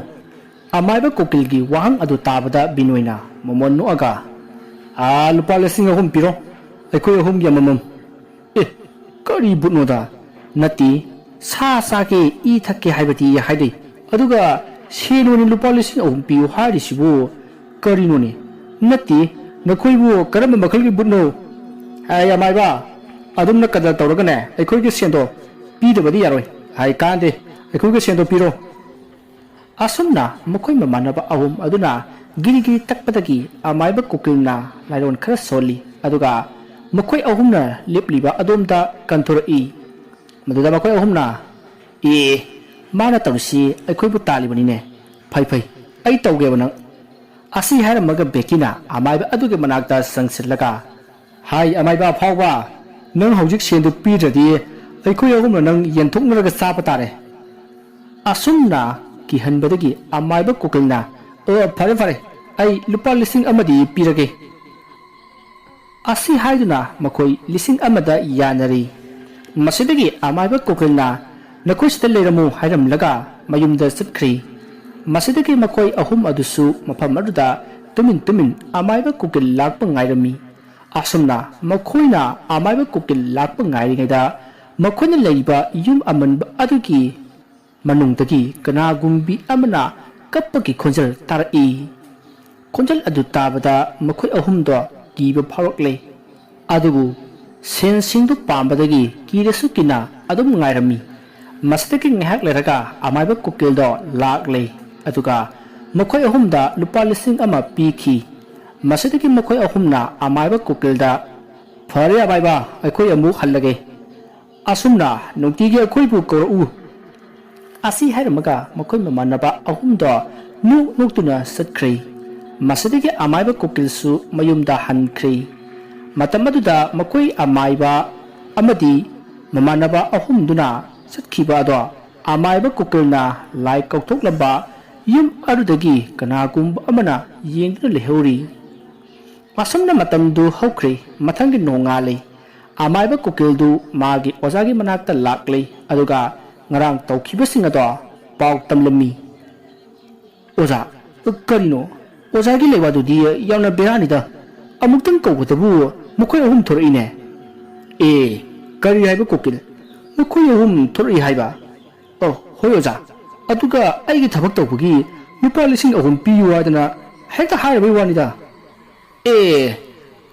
ꯑꯃꯥꯏꯕ ꯀꯣꯀꯤꯜꯒꯤ ꯋꯥꯍꯪ ꯑꯗꯨ ꯇꯥꯕꯗ ꯕꯤꯅꯣꯏꯅ ꯃꯃꯣꯟ ꯅꯣꯛꯑꯒ, "ꯑꯥ, ꯂꯨꯄꯥ ꯂꯤꯁꯤꯡ ꯑꯍꯨꯝ ꯄꯤꯔꯣ, ꯑꯩꯈꯣꯏ ꯑꯍꯨꯝꯒꯤ ꯑꯃꯃꯝ"꯫ "ꯑꯦ, ꯀꯔꯤ ꯕꯨꯠꯅꯣꯗ? ꯅꯠꯇꯦ, ꯁꯥ ꯆꯥꯒꯦ, ꯏ ꯊꯛꯀꯦ ꯍꯥꯏꯕꯗꯤ ꯍꯥꯏꯗꯦ꯫ ꯑꯗꯨꯒ ꯁꯦꯟ ꯑꯣꯏꯅ ꯂꯨꯄꯥ ꯂꯤꯁꯤꯡ ꯑꯍꯨꯝ ꯄꯤꯌꯨ ꯍꯥꯏꯔꯤꯁꯤꯕꯨ ꯀꯔꯤꯅꯣꯅꯦ? ꯅꯠꯇꯦ, ꯅꯈꯣꯏꯕꯨ ꯀꯔꯝꯕ ꯃꯈꯜꯒꯤ ꯕꯨꯠꯅꯣ? ꯑꯩ ꯑꯃꯥꯏꯕ, ꯑꯗꯨꯝꯅ ꯀꯗꯔ ꯇꯧꯔꯒꯅꯦ, ꯑꯩꯈꯣꯏꯒꯤ ꯁꯦꯟꯗꯣ ꯄꯤꯗꯕꯗꯤ ꯌꯥꯔꯣꯏ꯫ ꯍꯥꯏ ꯀꯥꯟꯗꯦ, ꯑꯩꯈꯣꯏꯒꯤ ꯁꯦꯟꯗꯣ ꯄꯤꯔꯣ"꯫ ꯑꯁꯨꯝꯅ ꯃꯈꯣꯏ ꯃꯃꯥꯟꯅꯕ ꯑꯍꯨꯝ ꯑꯗꯨꯅ ꯒꯤꯔꯤ ꯒꯤꯔꯤ ꯇꯛꯄꯗꯒꯤ ꯑꯃꯥꯏꯕ ꯀꯣꯀꯤꯜꯅ ꯂꯥꯏꯔꯣꯟ ꯈꯔ ꯁꯣꯜꯂꯤ, ꯑꯗꯨꯒ ꯃꯈꯣꯏ ꯑꯍꯨꯝꯅ ꯂꯦꯞꯂꯤꯕ ꯑꯗꯣꯝꯗ ꯀꯟꯊꯣꯔꯛꯏ꯫ ꯃꯗꯨꯗ ꯃꯈꯣꯏ ꯑꯍꯨꯝꯅ, "ꯑꯦ, ꯃꯥꯅ ꯇꯧꯔꯤꯁꯤ ꯑꯩꯈꯣꯏꯕꯨ ꯇꯥꯜꯂꯤꯕꯅꯤꯅꯦ꯫ ꯐꯩ, ꯐꯩ, ꯑꯩ ꯇꯧꯒꯦꯕ ꯅꯪ"꯫ ꯑꯁꯤ ꯍꯥꯏꯔꯝꯃꯒ ꯕꯦꯀꯤꯅ ꯑꯃꯥꯏꯕ ꯑꯗꯨꯒꯤ ꯃꯅꯥꯛꯇ ꯆꯪꯁꯤꯜꯂꯒ, "ꯍꯥꯏ, ꯑꯃꯥꯏꯕ ꯑꯐꯥꯎꯕ, ꯅꯪ ꯍꯧꯖꯤꯛ ꯁꯦꯟꯗꯨ ꯄꯤꯗ꯭ꯔꯗꯤ ꯑꯩꯈꯣꯏ ꯑꯍꯨꯝꯅ ꯅꯪ ꯌꯦꯟꯊꯣꯛꯅꯔꯒ ꯆꯥꯕ ꯇꯥꯔꯦ"꯫ ꯑꯁꯨꯝꯅ ꯀꯤꯍꯟꯕꯗꯒꯤ ꯑꯃꯥꯏꯕ ꯀꯣꯀꯤꯜꯅ, "ꯑꯣ, ꯐꯔꯦ, ꯐꯔꯦ, ꯑꯩ ꯂꯨꯄꯥ ꯂꯤꯁꯤꯡ ꯑꯃꯗꯤ ꯄꯤꯔꯒꯦ"꯫ ꯑꯁꯤ ꯍꯥꯏꯗꯨꯅ ꯃꯈꯣꯏ ꯂꯤꯁꯤꯡ ꯑꯃꯗ ꯌꯥꯅꯔꯤ꯫ ꯃꯁꯤꯗꯒꯤ ꯑꯃꯥꯏꯕ ꯀꯣꯀꯤꯜꯅ, "ꯅꯈꯣꯏ ꯁꯤꯗ ꯂꯩꯔꯝꯃꯨ" ꯍꯥꯏꯔꯝꯂꯒ ꯃꯌꯨꯝꯗ ꯆꯠꯈ꯭ꯔꯤ꯫ ꯃꯁꯤꯗꯒꯤ ꯃꯈꯣꯏ ꯑꯍꯨꯝ ꯑꯗꯨꯁꯨ ꯃꯐꯝ ꯑꯗꯨꯗ ꯇꯨꯃꯤꯟ ꯇꯨꯃꯤꯟ ꯑꯃꯥꯏꯕ ꯀꯣꯀꯤꯜ ꯂꯥꯛꯄ ꯉꯥꯏꯔꯝꯃꯤ꯫ ꯑꯁꯨꯝꯅ ꯃꯈꯣꯏꯅ ꯑꯃꯥꯏꯕ ꯀꯣꯀꯤꯜ ꯂꯥꯛꯄ ꯉꯥꯏꯔꯤꯉꯩꯗ ꯃꯈꯣꯏꯅ ꯂꯩꯔꯤꯕ ꯌꯨꯝ ꯑꯃꯟꯕ ꯑꯗꯨꯒꯤ ꯃꯅꯨꯡꯗꯒꯤ ꯀꯅꯥꯒꯨꯝꯕꯤ ꯑꯃꯅ ꯀꯞꯄꯒꯤ ꯈꯣꯟꯖꯦꯜ ꯇꯥꯔꯛꯏ꯫ ꯈꯣꯟꯖꯦꯜ ꯑꯗꯨ ꯇꯥꯕꯗ ꯃꯈꯣꯏ ꯑꯍꯨꯝꯗꯣ ꯀꯤꯕ ꯐꯥꯎꯔꯛꯂꯦ꯫ ꯑꯗꯨꯕꯨ ꯁꯦꯟꯁꯤꯡꯗꯨ ꯄꯥꯝꯕꯗꯒꯤ ꯀꯤꯔꯁꯨ ꯀꯤꯅ ꯑꯗꯨꯝ ꯉꯥꯏꯔꯝꯃꯤ꯫ ꯃꯁꯤꯗꯒꯤ ꯉꯥꯏꯍꯥꯛ ꯂꯩꯔꯒ ꯑꯃꯥꯏꯕ ꯀꯨꯀꯤꯜꯗꯣ ꯂꯥꯛꯂꯦ꯫ ꯑꯗꯨꯒ ꯃꯈꯣꯏ ꯑꯍꯨꯝꯗ ꯂꯨꯄꯥ ꯂꯤꯁꯤꯡ ꯑꯃ ꯄꯤꯈꯤ꯫ ꯃꯁꯤꯗꯒꯤ ꯃꯈꯣꯏ ꯑꯍꯨꯝꯅ ꯑꯃꯥꯏꯕ ꯀꯨꯀꯤꯜꯗ, "ꯐꯔꯦ ꯑꯃꯥꯏꯕ, ꯑꯩꯈꯣꯏ ꯑꯃꯨꯛ ꯍꯜꯂꯒꯦ꯫ ꯑꯁꯨꯝꯅ ꯅꯨꯡꯇꯤꯒꯤ ꯑꯩꯈꯣꯏꯕꯨ ꯀꯧꯔꯛꯎ" ꯑꯁꯤ ꯍꯥꯏꯔꯝꯃꯒ ꯃꯈꯣꯏ ꯃꯃꯥꯟꯅꯕ ꯑꯍꯨꯝꯗꯣ ꯅꯣꯛ ꯅꯣꯛꯇꯨꯅ ꯆꯠꯈ꯭ꯔꯦ꯫ ꯃꯁꯤꯗꯒꯤ ꯑꯃꯥꯏꯕ ꯀꯨꯀꯤꯜꯁꯨ ꯃꯌꯨꯝꯗ ꯍꯟꯈ꯭ꯔꯦ꯫ ꯃꯇꯝ ꯑꯗꯨꯗ ꯃꯈꯣꯏ ꯑꯃꯥꯏꯕ ꯑꯃꯗꯤ ꯃꯃꯥꯟꯅꯕ ꯑꯍꯨꯝꯗꯨꯅ ꯆꯠꯈꯤꯕ ꯑꯗꯣ ꯑꯃꯥꯏꯕ ꯀꯨꯀꯤꯜꯅ ꯂꯥꯏ ꯀꯧꯊꯣꯛꯂꯝꯕ ꯌꯨꯝ ꯑꯗꯨꯗꯒꯤ ꯀꯅꯥꯒꯨꯝꯕ ꯑꯃꯅ ꯌꯦꯡꯗꯨꯅ ꯂꯩꯍꯧꯔꯤ꯫ ꯑꯁꯨꯝꯅ ꯃꯇꯝꯗꯨ ꯍꯧꯈ꯭ꯔꯦ꯫ ꯃꯊꯪꯒꯤ ꯅꯣꯡꯉꯥꯜꯂꯦ꯫ ꯑꯃꯥꯏꯕ ꯀꯨꯀꯤꯜꯗꯨ ꯃꯥꯒꯤ ꯑꯣꯖꯥꯒꯤ ꯃꯅꯥꯛꯇ ꯂꯥꯛꯂꯦ, ꯑꯗꯨꯒ ꯉꯔꯥꯡ ꯇꯧꯈꯤꯕꯁꯤꯡ ꯑꯗꯣ ꯄꯥꯎ ꯇꯝꯂꯝꯃꯤ꯫ "ꯑꯣꯖꯥ, ꯀꯔꯤꯅꯣ? ꯑꯣꯖꯥꯒꯤ ꯂꯩꯋꯥꯗꯨꯗꯤ ꯌꯥꯝꯅ ꯕꯦꯔꯥꯅꯤꯗ꯫ ꯑꯃꯨꯛꯇꯪ ꯀꯧꯕꯗꯕꯨ ꯃꯈꯣꯏ ꯑꯍꯨꯝ ꯊꯣꯔꯛꯏꯅꯦ꯫" "ꯑꯦ, ꯀꯔꯤ ꯍꯥꯏꯕ ꯀꯨꯀꯤꯜ? ꯃꯈꯣꯏ ꯑꯍꯨꯝ ꯊꯣꯔꯛꯏ ꯍꯥꯏꯕ?" "ꯑꯣ, ꯍꯣꯏ ꯑꯣꯖꯥ꯫ ꯑꯗꯨꯒ ꯑꯩꯒꯤ ꯊꯕꯛ ꯇꯧꯕꯒꯤ ꯂꯨꯄꯥ ꯂꯤꯁꯤꯡ ꯑꯍꯨꯝ ꯄꯤꯌꯨ ꯍꯥꯏꯗꯅ ꯍꯦꯛꯇ ꯍꯥꯏꯔꯕꯩ ꯋꯥꯅꯤꯗ꯫" "ꯑꯦ,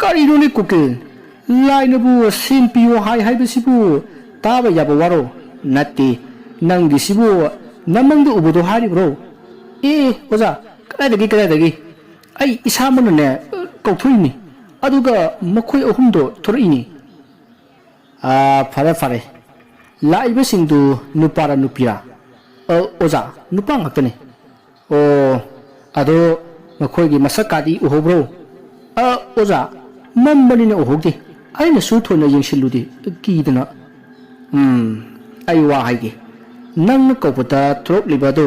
ꯀꯔꯤꯅꯣꯅꯦ ꯀꯨꯀꯤꯜ? ꯂꯥꯏꯅꯕꯨ ꯁꯦꯟ ꯄꯤꯌꯨ ꯍꯥꯏ ꯍꯥꯏꯕꯁꯤꯕꯨ ꯇꯥꯕ ꯌꯥꯕ ꯋꯥꯔꯣ? ꯅꯠꯇꯦ, ꯅꯪꯒꯤꯁꯤꯕꯨ ꯅꯃꯪꯗ ꯎꯕꯗꯣ ꯍꯥꯏꯔꯤꯕ꯭ꯔꯣ?" "ꯑꯦ, ꯑꯣꯖꯥ, ꯀꯗꯥꯏꯗꯒꯤ, ꯀꯗꯥꯏꯗꯒꯤ? ꯑꯩ ꯏꯁꯥꯃꯛꯅꯅꯦ, ꯀꯧꯊꯣꯛꯏꯅꯤ꯫ ꯑꯗꯨꯒ ꯃꯈꯣꯏ ꯑꯍꯨꯝꯗꯣ ꯊꯣꯔꯛꯏꯅꯤ꯫" "ꯑꯥ, ꯐꯔꯦ, ꯐꯔꯦ꯫ ꯂꯥꯛꯏꯕꯁꯤꯡꯗꯨ ꯅꯨꯄꯥꯔ ꯅꯨꯄꯤꯔ?" "ꯑ, ꯑꯣꯖꯥ, ꯅꯨꯄꯥ ꯉꯥꯛꯇꯅꯤ꯫" "ꯑꯣ, ꯑꯗꯣ ꯃꯈꯣꯏꯒꯤ ꯃꯁꯛꯀꯥꯗꯤ ꯎꯍꯧꯕ꯭ꯔꯣ?" "ꯑ, ꯑꯣꯖꯥ, ꯃꯝꯕꯅꯤꯅ ꯎꯍꯧꯗꯦ꯫ ꯑꯩꯅꯁꯨ ꯊꯣꯏꯅ ꯌꯦꯡꯁꯤꯜꯂꯨꯗꯦ, ꯀꯤꯗꯅ꯫" "ꯎꯝ, ꯑꯩ ꯋꯥ ꯍꯥꯏꯒꯦ꯫ ꯅꯪꯅ ꯀꯧꯕꯗ ꯊꯣꯔꯛꯂꯤꯕ ꯑꯗꯨ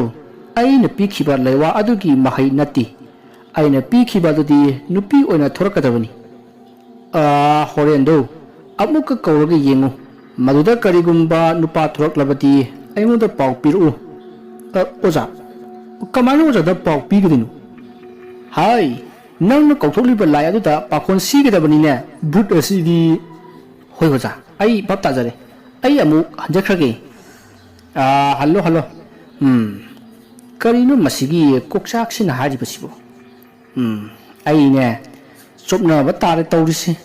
ꯑꯩꯅ ꯄꯤꯈꯤꯕ ꯂꯩꯋꯥ ꯑꯗꯨꯒꯤ ꯃꯍꯩ ꯅꯠꯇꯦ꯫ ꯑꯩꯅ ꯄꯤꯈꯤꯕ ꯑꯗꯨꯗꯤ ꯅꯨꯄꯤ ꯑꯣꯏꯅ ꯊꯣꯔꯛꯀꯗꯕꯅꯤ꯫ ꯑꯥ, ꯍꯣꯔꯦꯟꯗꯣ ꯑꯃꯨꯛꯀ ꯀꯧꯔꯒ ꯌꯦꯡꯉꯨ꯫ ꯃꯗꯨꯗ ꯀꯔꯤꯒꯨꯝꯕ ꯅꯨꯄꯥ ꯊꯣꯔꯛꯂꯕꯗꯤ ꯑꯩꯉꯣꯟꯗ ꯄꯥꯎ ꯄꯤꯔꯛꯎ꯫" "ꯑ, ꯑꯣꯖꯥ, ꯀꯃꯥꯏꯅ ꯑꯣꯖꯥꯗ ꯄꯥꯎ ꯄꯤꯒꯗꯣꯏꯅꯣ?" "ꯍꯥꯏ, ꯅꯪꯅ ꯀꯧꯊꯣꯛꯂꯤꯕ ꯂꯥꯏ ꯑꯗꯨꯗ ꯄꯥꯈꯣꯟ ꯁꯤꯒꯗꯕꯅꯤꯅꯦ, ꯚꯨꯠ ꯑꯁꯤꯗꯤ꯫" "ꯍꯣꯏ ꯑꯣꯖꯥ, ꯑꯩ ꯚꯥꯞ ꯇꯥꯖꯔꯦ꯫ ꯑꯩ ꯑꯃꯨꯛ ꯍꯟꯖꯈ꯭ꯔꯒꯦ꯫" "ꯑꯥ, ꯍꯜꯂꯣ, ꯍꯜꯂꯣ꯫ ꯎꯝ, ꯀꯔꯤꯅꯣ ꯃꯁꯤꯒꯤ ꯀꯣꯛꯆꯥꯛꯁꯤꯅ ꯍꯥꯏꯔꯤꯕꯁꯤꯕꯨ? ꯎꯝ, ꯑꯩꯅꯦ ꯆꯣꯞꯅꯕ ꯇꯥꯔꯦ ꯇꯧꯔꯤꯁꯤ꯫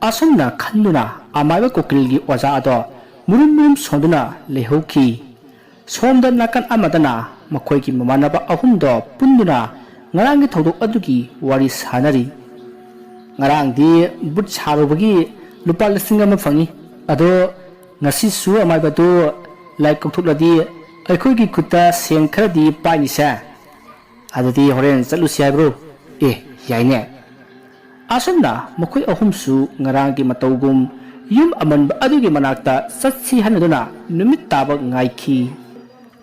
ꯑꯁꯨꯝꯅ ꯈꯟꯗꯨꯅ ꯑꯃꯥꯏꯕ ꯀꯣꯀꯤꯜꯒꯤ ꯑꯣꯖꯥ ꯑꯗꯣ ꯃꯨꯔꯨꯝ ꯃꯨꯔꯨꯝ ꯁꯣꯟꯗꯨꯅ ꯂꯩꯍꯧꯈꯤ꯫ ꯁꯣꯝꯗ ꯅꯥꯀꯟ ꯑꯃꯗꯅ ꯃꯈꯣꯏꯒꯤ ꯃꯃꯥꯟꯅꯕ ꯑꯍꯨꯝꯗꯣ ꯄꯨꯟꯗꯨꯅ ꯉꯔꯥꯡꯒꯤ ꯊꯧꯗꯣꯛ ꯑꯗꯨꯒꯤ ꯋꯥꯔꯤ ꯁꯥꯅꯔꯤ꯫ "ꯉꯔꯥꯡꯗꯤ ꯕꯨꯠ ꯁꯥꯔꯨꯕꯒꯤ ꯂꯨꯄꯥ ꯂꯤꯁꯤꯡ ꯑꯃ ꯐꯪꯉꯤ꯫ ꯑꯗꯣ ꯉꯁꯤꯁꯨ ꯑꯃꯥꯏꯕꯗꯨ ꯂꯥꯏ ꯀꯧꯊꯣꯛꯂꯗꯤ ꯑꯩꯈꯣꯏꯒꯤ ꯈꯨꯠꯇ ꯁꯦꯟ ꯈꯔꯗꯤ ꯄꯥꯏꯅꯤꯁꯦ꯫ ꯑꯗꯨꯗꯤ ꯍꯣꯔꯦꯟ ꯆꯠꯂꯨꯁꯤ ꯍꯥꯏꯕ꯭ꯔꯣ? ꯑꯦ, ꯌꯥꯏꯅꯦ꯫" ꯑꯁꯨꯝꯅ ꯃꯈꯣꯏ ꯑꯍꯨꯝꯁꯨ ꯉꯔꯥꯡꯒꯤ ꯃꯇꯧꯒꯨꯝ ꯌꯨꯝ ꯑꯃꯟꯕ ꯑꯗꯨꯒꯤ ꯃꯅꯥꯛꯇ ꯆꯠꯁꯤ ꯍꯥꯏꯅꯗꯨꯅ ꯅꯨꯃꯤꯠ ꯇꯥꯕ ꯉꯥꯏꯈꯤ꯫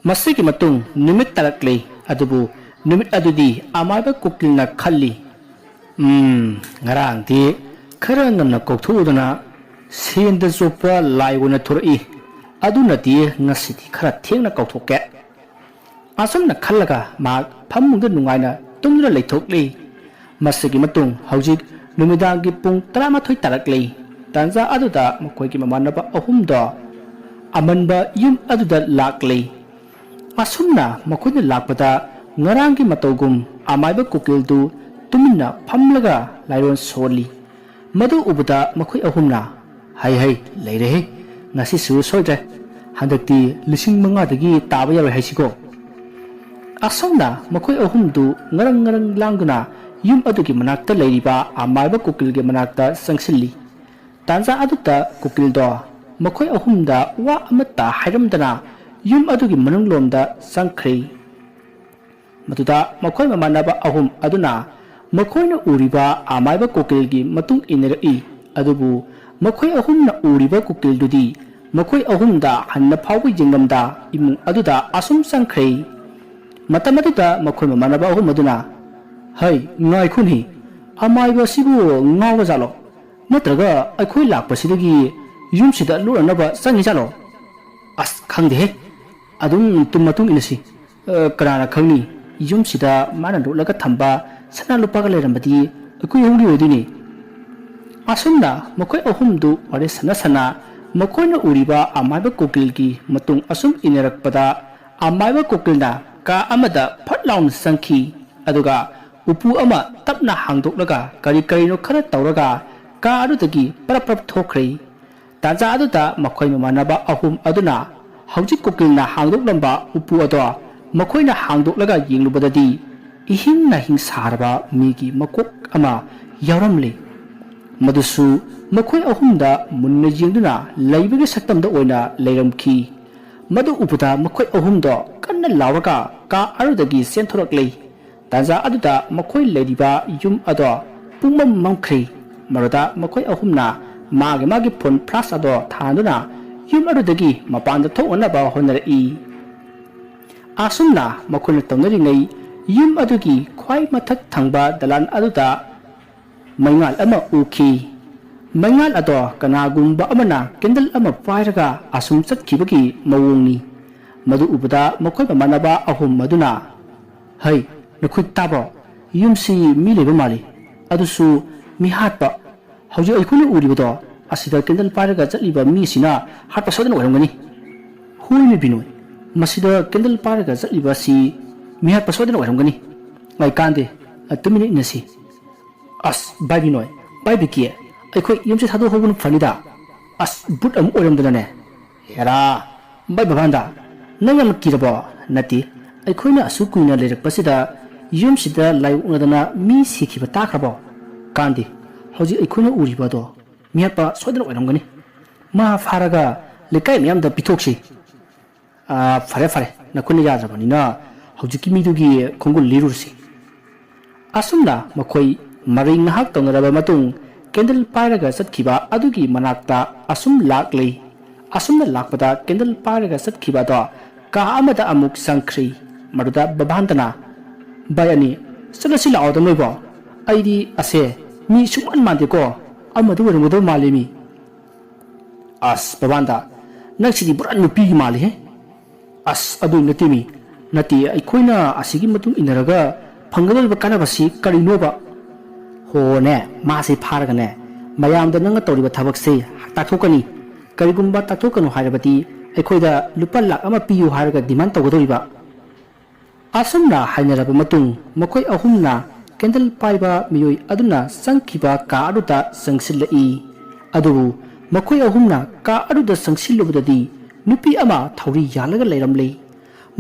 ꯃꯁꯤꯒꯤ ꯃꯇꯨꯡ ꯅꯨꯃꯤꯠ ꯇꯥꯔꯛꯂꯦ, ꯑꯗꯨꯕꯨ ꯅꯨꯃꯤꯠ ꯑꯗꯨꯗꯤ ꯑꯃꯥꯏꯕ ꯀꯨꯀꯤꯜꯅ ꯈꯜꯂꯤ, "ꯎꯝ, ꯉꯔꯥꯡꯗꯤ ꯈꯔ ꯉꯟꯅ ꯀꯧꯊꯣꯛꯎꯗꯅ ꯁꯦꯟꯗ ꯆꯣꯞꯄ ꯂꯥꯏ ꯑꯣꯏꯅ ꯊꯣꯔꯛꯏ꯫ ꯑꯗꯨꯅꯗꯤ ꯉꯁꯤꯗꯤ ꯈꯔ ꯊꯦꯡꯅ ꯀꯧꯊꯣꯛꯀꯦ꯫" ꯑꯁꯨꯝꯅ ꯈꯜꯂꯒ ꯃꯍꯥꯛ ꯐꯃꯨꯡꯗ ꯅꯨꯡꯉꯥꯏꯅ ꯇꯨꯝꯗꯨꯅ ꯂꯩꯊꯣꯛꯂꯤ꯫ ꯃꯁꯤꯒꯤ ꯃꯇꯨꯡ ꯍꯧꯖꯤꯛ ꯅꯨꯃꯤꯗꯥꯡꯒꯤ ꯄꯨꯡ ꯇꯔꯥꯃꯥꯊꯣꯏ ꯇꯥꯔꯛꯂꯤ꯫ ꯇꯥꯟꯖꯥ ꯑꯗꯨꯗ ꯃꯈꯣꯏꯒꯤ ꯃꯃꯥꯟꯅꯕ ꯑꯍꯨꯝꯗꯣ ꯑꯃꯟꯕ ꯌꯨꯝ ꯑꯗꯨꯗ ꯂꯥꯛꯂꯤ꯫ ꯑꯁꯨꯝꯅ ꯃꯈꯣꯏꯅ ꯂꯥꯛꯄꯗ ꯉꯔꯥꯡꯒꯤ ꯃꯇꯧꯒꯨꯝ ꯑꯃꯥꯏꯕ ꯀꯨꯀꯤꯜꯗꯨ ꯇꯨꯃꯤꯟꯅ ꯐꯝꯂꯒ ꯂꯥꯏꯔꯣꯟ ꯁꯣꯜꯂꯤ꯫ ꯃꯗꯨ ꯎꯕꯗ ꯃꯈꯣꯏ ꯑꯍꯨꯝꯅ, "ꯍꯩ ꯍꯩ, ꯂꯩꯔꯦꯍꯦ, ꯉꯁꯤꯁꯨ ꯁꯣꯏꯗ꯭ꯔꯦ꯫ ꯍꯟꯗꯛꯇꯤ ꯂꯤꯁꯤꯡ ꯃꯉꯥꯗꯒꯤ ꯇꯥꯕ ꯌꯥꯔꯣꯏ ꯍꯥꯏꯁꯤꯀꯣ?" ꯑꯁꯨꯝꯅ ꯃꯈꯣꯏ ꯑꯍꯨꯝꯗꯨ ꯉꯔꯪ ꯉꯔꯪ ꯂꯥꯡꯗꯨꯅ ꯌꯨꯝ ꯑꯗꯨꯒꯤ ꯃꯅꯥꯛꯇ ꯂꯩꯔꯤꯕ ꯑꯃꯥꯏꯕ ꯀꯨꯀꯤꯜꯒꯤ ꯃꯅꯥꯛꯇ ꯆꯪꯁꯤꯜꯂꯤ꯫ ꯇꯥꯟꯖꯥ ꯑꯗꯨꯗ ꯀꯨꯀꯤꯜꯗꯣ ꯃꯈꯣꯏ ꯑꯍꯨꯝꯗ ꯋꯥ ꯑꯃꯠꯇ ꯍꯥꯏꯔꯝꯗꯅ ꯌꯨꯝ ꯑꯗꯨꯒꯤ ꯃꯅꯨꯡꯂꯣꯝꯗ ꯆꯪꯈ꯭ꯔꯦ꯫ ꯃꯗꯨꯗ ꯃꯈꯣꯏ ꯃꯃꯥꯟꯅꯕ ꯑꯍꯨꯝ ꯑꯗꯨꯅ ꯃꯈꯣꯏꯅ ꯎꯔꯤꯕ ꯑꯃꯥꯏꯕ ꯀꯨꯀꯤꯜꯒꯤ ꯃꯇꯨꯡ ꯏꯟꯅꯔꯛꯏ꯫ ꯑꯗꯨꯕꯨ ꯃꯈꯣꯏ ꯑꯍꯨꯝꯅ ꯎꯔꯤꯕ ꯀꯨꯀꯤꯜꯗꯨꯗꯤ ꯃꯈꯣꯏ ꯑꯍꯨꯝꯗ ꯍꯟꯅ ꯐꯥꯎꯕ ꯌꯦꯡꯂꯝꯗ ꯏꯃꯨꯡ ꯑꯗꯨꯗ ꯑꯁꯨꯝ ꯆꯪꯈ꯭ꯔꯦ꯫ ꯃꯇꯝ ꯑꯗꯨꯗ ꯃꯈꯣꯏ ꯃꯃꯥꯟꯅꯕ ꯑꯍꯨꯝ ꯑꯗꯨꯅ, "ꯍꯩ, ꯉꯥꯏꯈꯣꯅꯦ, ꯑꯃꯥꯏꯕ ꯑꯁꯤꯕꯨ ꯉꯥꯎꯔꯖꯥꯠꯂꯣ? ꯅꯠꯇ꯭ꯔꯒ ꯑꯩꯈꯣꯏ ꯂꯥꯛꯄꯁꯤꯗꯒꯤ ꯌꯨꯝꯁꯤꯗ ꯂꯣꯠꯅꯅꯕ ꯆꯪꯉꯤꯖꯥꯠꯂꯣ? ꯑꯁ, ꯈꯪꯗꯦꯍꯦ꯫ ꯑꯗꯨꯝ ꯇꯨꯝ ꯃꯇꯨꯡ ꯏꯟꯅꯁꯤ꯫ ꯑ, ꯀꯅꯥꯅ ꯈꯪꯅꯤ? ꯌꯨꯝꯁꯤꯗ ꯃꯥꯅ ꯂꯣꯠꯂꯒ ꯊꯝꯕ ꯁꯅꯥ ꯂꯨꯄꯥꯒ ꯂꯩꯔꯝꯕꯗꯤ ꯑꯩꯈꯣꯏ ꯍꯧꯔꯤ ꯑꯣꯏꯗꯣꯏꯅꯤ꯫" ꯑꯁꯨꯝꯅ ꯃꯈꯣꯏ ꯑꯍꯨꯝꯗꯨ ꯋꯥꯔꯤ ꯁꯥꯟꯅ ꯁꯥꯟꯅ ꯃꯈꯣꯏꯅ ꯎꯔꯤꯕ ꯑꯃꯥꯏꯕ ꯀꯨꯀꯤꯜꯒꯤ ꯃꯇꯨꯡ ꯑꯁꯨꯝ ꯏꯟꯅꯔꯛꯄꯗ ꯑꯃꯥꯏꯕ ꯀꯨꯀꯤꯜꯅ ꯀꯥ ꯑꯃꯗ ꯐꯠ ꯂꯥꯎꯅ ꯆꯪꯈꯤ, ꯑꯗꯨꯒ ꯎꯄꯨ ꯑꯃ ꯇꯞꯅ ꯍꯥꯡꯗꯣꯛꯂꯒ ꯀꯔꯤ ꯀꯔꯤꯅꯣ ꯈꯔ ꯇꯧꯔꯒ ꯀꯥ ꯑꯗꯨꯗꯒꯤ ꯄꯔꯞ ꯄꯔꯞ ꯊꯣꯛꯈ꯭ꯔꯦ꯫ ꯇꯥꯟꯖꯥ ꯑꯗꯨꯗ ꯃꯈꯣꯏ ꯃꯃꯥꯟꯅꯕ ꯑꯍꯨꯝ ꯑꯗꯨꯅ ꯍꯧꯖꯤꯛ ꯀꯨꯀꯤꯜꯅ ꯍꯥꯡꯗꯣꯛꯂꯝꯕ ꯎꯄꯨ ꯑꯗꯣ ꯃꯈꯣꯏꯅ ꯍꯥꯡꯗꯣꯛꯂꯒ ꯌꯦꯡꯂꯨꯕꯗꯗꯤ ꯏꯍꯤꯡ ꯅꯥꯍꯤꯡ ꯁꯥꯔꯕ ꯃꯤꯒꯤ ꯃꯀꯣꯛ ꯑꯃ ꯌꯥꯎꯔꯝꯂꯤ꯫ ꯃꯗꯨꯁꯨ ꯃꯈꯣꯏ ꯑꯍꯨꯝꯗ ꯃꯨꯟꯅ ꯌꯦꯡꯗꯨꯅ ꯂꯩꯕꯒꯤ ꯁꯛꯇꯝꯗ ꯑꯣꯏꯅ ꯂꯩꯔꯝꯈꯤ꯫ ꯃꯗꯨ ꯎꯕꯗ ꯃꯈꯣꯏ ꯑꯍꯨꯝꯗꯣ ꯀꯟꯅ ꯂꯥꯎꯔꯒ ꯀꯥ ꯑꯗꯨꯗꯒꯤ ꯆꯦꯟꯊꯣꯔꯛꯂꯦ꯫ ꯇꯥꯟꯖꯥ ꯑꯗꯨꯗ ꯃꯈꯣꯏ ꯂꯩꯔꯤꯕ ꯌꯨꯝ ꯑꯗꯣ ꯄꯨꯡꯃꯝ ꯃꯝꯈ꯭ꯔꯦ꯫ ꯃꯗꯨꯗ ꯃꯈꯣꯏ ꯑꯍꯨꯝꯅ ꯃꯥꯒꯤ ꯃꯥꯒꯤ ꯐꯣꯟ ꯐ꯭ꯂꯥꯁ ꯑꯗꯣ ꯊꯥꯟꯗꯨꯅ ꯌꯨꯝ ꯑꯗꯨꯗꯒꯤ ꯃꯄꯥꯟꯗ ꯊꯣꯛꯅꯅꯕ ꯍꯣꯠꯅꯔꯛꯏ꯫ ꯑꯁꯨꯝꯅ ꯃꯈꯣꯏꯅ ꯇꯧꯅꯔꯤꯉꯩ, ꯌꯨꯝ ꯑꯗꯨꯒꯤ ꯈ꯭ꯋꯥꯏ ꯃꯊꯛ ꯊꯪꯕ ꯗꯂꯥꯟ ꯑꯗꯨꯗ ꯃꯩꯉꯥꯜ ꯑꯃ ꯎꯈꯤ꯫ ꯃꯩꯉꯥꯜ ꯑꯗꯣ ꯀꯅꯥꯒꯨꯝꯕ ꯑꯃꯅ ꯀꯦꯟꯗꯜ ꯑꯃ ꯄꯥꯏꯔꯒ ꯑꯁꯨꯝ ꯆꯠꯈꯤꯕꯒꯤ ꯃꯑꯣꯡꯅꯤ꯫ ꯃꯗꯨ ꯎꯕꯗ ꯃꯈꯣꯏ ꯃꯃꯥꯟꯅꯕ ꯑꯍꯨꯝ ꯑꯗꯨꯅ, "ꯍꯩ, ꯅꯈꯣꯏ ꯇꯥꯕ꯭ꯔꯣ? ꯌꯨꯝꯁꯤ ꯃꯤ ꯂꯩꯕ ꯃꯥꯜꯂꯤ, ꯑꯗꯨꯁꯨ ꯃꯤꯍꯥꯠꯄ꯫ ꯍꯧꯖꯤꯛ ꯑꯩꯈꯣꯏꯅ ꯎꯔꯤꯕꯗꯣ ꯑꯁꯤꯗ ꯀꯦꯟꯗꯜ ꯄꯥꯏꯔꯒ ꯆꯠꯂꯤꯕ ꯃꯤꯁꯤꯅ ꯍꯥꯠꯄ ꯁꯣꯏꯗꯅ ꯑꯣꯏꯔꯝꯒꯅꯤ꯫" "ꯍꯣꯏꯅꯦ ꯕꯤꯅꯣꯏ, ꯃꯁꯤꯗ ꯀꯦꯟꯗꯜ ꯄꯥꯏꯔꯒ ꯆꯠꯂꯤꯕ ꯑꯁꯤ ꯃꯤꯍꯥꯠꯄ ꯁꯣꯏꯗꯅ ꯑꯣꯏꯔꯝꯒꯅꯤ꯫ ꯉꯥꯏ ꯀꯥꯟꯗꯦ, ꯇꯨꯃꯤꯟꯅ ꯏꯟꯅꯁꯤ꯫" "ꯑꯁ, ꯚꯥꯏ ꯕꯤꯅꯣꯏ, ꯚꯥꯏ ꯕꯤꯀꯤ, ꯑꯩꯈꯣꯏ ꯌꯨꯝꯁꯦ ꯊꯥꯗꯣꯛꯍꯧꯕꯅ ꯐꯅꯤꯗ꯫ ꯑꯁ, ꯕꯨꯠ ꯑꯃꯨꯛ ꯑꯣꯏꯔꯝꯗꯅꯅꯦ꯫" "ꯍꯦꯔꯥ, ꯚꯥꯏ ꯕꯕꯥꯟꯗ, ꯅꯪ ꯌꯥꯝ ꯀꯤꯔꯕꯣ?" "ꯅꯠꯇꯦ, ꯑꯩꯈꯣꯏꯅ ꯑꯁꯨꯛ ꯀꯨꯏꯅ ꯂꯩꯔꯛꯄꯁꯤꯗ ꯌꯨꯝꯁꯤꯗ ꯂꯥꯏ ꯑꯣꯛꯅꯗꯅ ꯃꯤ ꯁꯤꯈꯤꯕ ꯇꯥꯈ꯭ꯔꯕꯣ?" "ꯀꯥꯟꯗꯦ, ꯍꯧꯖꯤꯛ ꯑꯩꯈꯣꯏꯅ ꯎꯔꯤꯕ ꯑꯗꯣ ꯃꯤꯍꯠꯄ ꯁꯣꯏꯗꯅ ꯑꯣꯏꯔꯝꯒꯅꯤ꯫ ꯃꯥ ꯐꯥꯔꯒ ꯂꯩꯀꯥꯏ ꯃꯌꯥꯝꯗ ꯄꯤꯊꯣꯛꯁꯤ꯫" "ꯑꯥ, ꯐꯔꯦ ꯐꯔꯦ, ꯅꯈꯣꯏꯅ ꯌꯥꯗ꯭ꯔꯕꯅꯤꯅ ꯍꯧꯖꯤꯛꯀꯤ ꯃꯤꯗꯨꯒꯤ ꯈꯣꯡꯒꯨꯜ ꯂꯤꯔꯨꯔꯁꯤ꯫" ꯑꯁꯨꯝꯅ ꯃꯈꯣꯏ ꯃꯔꯩ ꯉꯥꯏꯍꯥꯛ ꯇꯧꯅꯔꯕ ꯃꯇꯨꯡ, ꯀꯦꯟꯗꯜ ꯄꯥꯏꯔꯒ ꯆꯠꯈꯤꯕ ꯑꯗꯨꯒꯤ ꯃꯅꯥꯛꯇ ꯑꯁꯨꯝ ꯂꯥꯛꯂꯤ꯫ ꯑꯁꯨꯝꯅ ꯂꯥꯛꯄꯗ ꯀꯦꯟꯗꯜ ꯄꯥꯏꯔꯒ ꯆꯠꯈꯤꯕ ꯑꯗꯣ ꯀꯥ ꯑꯃꯗ ꯑꯃꯨꯛ ꯆꯪꯈ꯭ꯔꯤ꯫ ꯃꯗꯨꯗ ꯕꯕꯥꯟꯗꯅ, "ꯚꯥꯏ ꯑꯅꯤ, ꯆꯠꯂꯁꯤ ꯂꯥꯛꯑꯣꯗ ꯅꯣꯏꯕꯣ꯫ ꯑꯩꯗꯤ ꯑꯁꯦ ꯃꯤ ꯁꯨꯡꯃꯥꯟ ꯃꯥꯟꯗꯦꯀꯣ, ꯑꯃꯗ ꯑꯣꯏꯔꯝꯒꯗꯕ ꯃꯥꯜꯂꯤ ꯃꯤ꯫" "ꯑꯁ ꯕꯕꯥꯟꯗ, ꯅꯪꯁꯤꯗꯤ ꯄꯨꯔꯥ ꯅꯨꯄꯤꯒꯤ ꯃꯥꯜꯂꯤꯍꯦ꯫" "ꯑꯁ, ꯑꯗꯨ ꯅꯠꯇꯦꯃꯤ, ꯅꯠꯇꯦ, ꯑꯩꯈꯣꯏꯅ ꯑꯁꯤꯒꯤ ꯃꯇꯨꯡ ꯏꯟꯅꯔꯒ ꯐꯪꯒꯗꯧꯔꯤꯕ ꯀꯥꯟꯅꯕꯁꯤ ꯀꯔꯤꯅꯣꯕ?" "ꯍꯣꯅꯦ, ꯃꯥꯁꯦ ꯐꯥꯔꯒꯅꯦ, ꯃꯌꯥꯝꯗ ꯅꯪꯅ ꯇꯧꯔꯤꯕ ꯊꯕꯛꯁꯦ ꯇꯥꯛꯊꯣꯛꯀꯅꯤ꯫ ꯀꯔꯤꯒꯨꯝꯕ ꯇꯥꯛꯊꯣꯛꯀꯅꯨ ꯍꯥꯏꯔꯕꯗꯤ ꯑꯩꯈꯣꯏꯗ ꯂꯨꯄꯥ ꯂꯥꯈ ꯑꯃ ꯄꯤꯌꯨ ꯍꯥꯏꯔꯒ demand ꯇꯧꯒꯗꯧꯔꯤꯕ?" ꯑꯁꯨꯝꯅ ꯍꯥꯏꯅꯔꯕ ꯃꯇꯨꯡ, ꯃꯈꯣꯏ ꯑꯍꯨꯝꯅ candle ꯄꯥꯏꯕ ꯃꯤꯑꯣꯏ ꯑꯗꯨꯅ ꯆꯪꯈꯤꯕ ꯀꯥ ꯑꯗꯨꯗ ꯆꯪꯁꯤꯜꯂꯛꯏ꯫ ꯑꯗꯨꯕꯨ ꯃꯈꯣꯏ ꯑꯍꯨꯝꯅ ꯀꯥ ꯑꯗꯨꯗ ꯆꯪꯁꯤꯜꯂꯨꯕꯗꯗꯤ, ꯅꯨꯄꯤ ꯑꯃ ꯊꯧꯔꯤ ꯌꯥꯜꯂꯒ ꯂꯩꯔꯝꯂꯦ꯫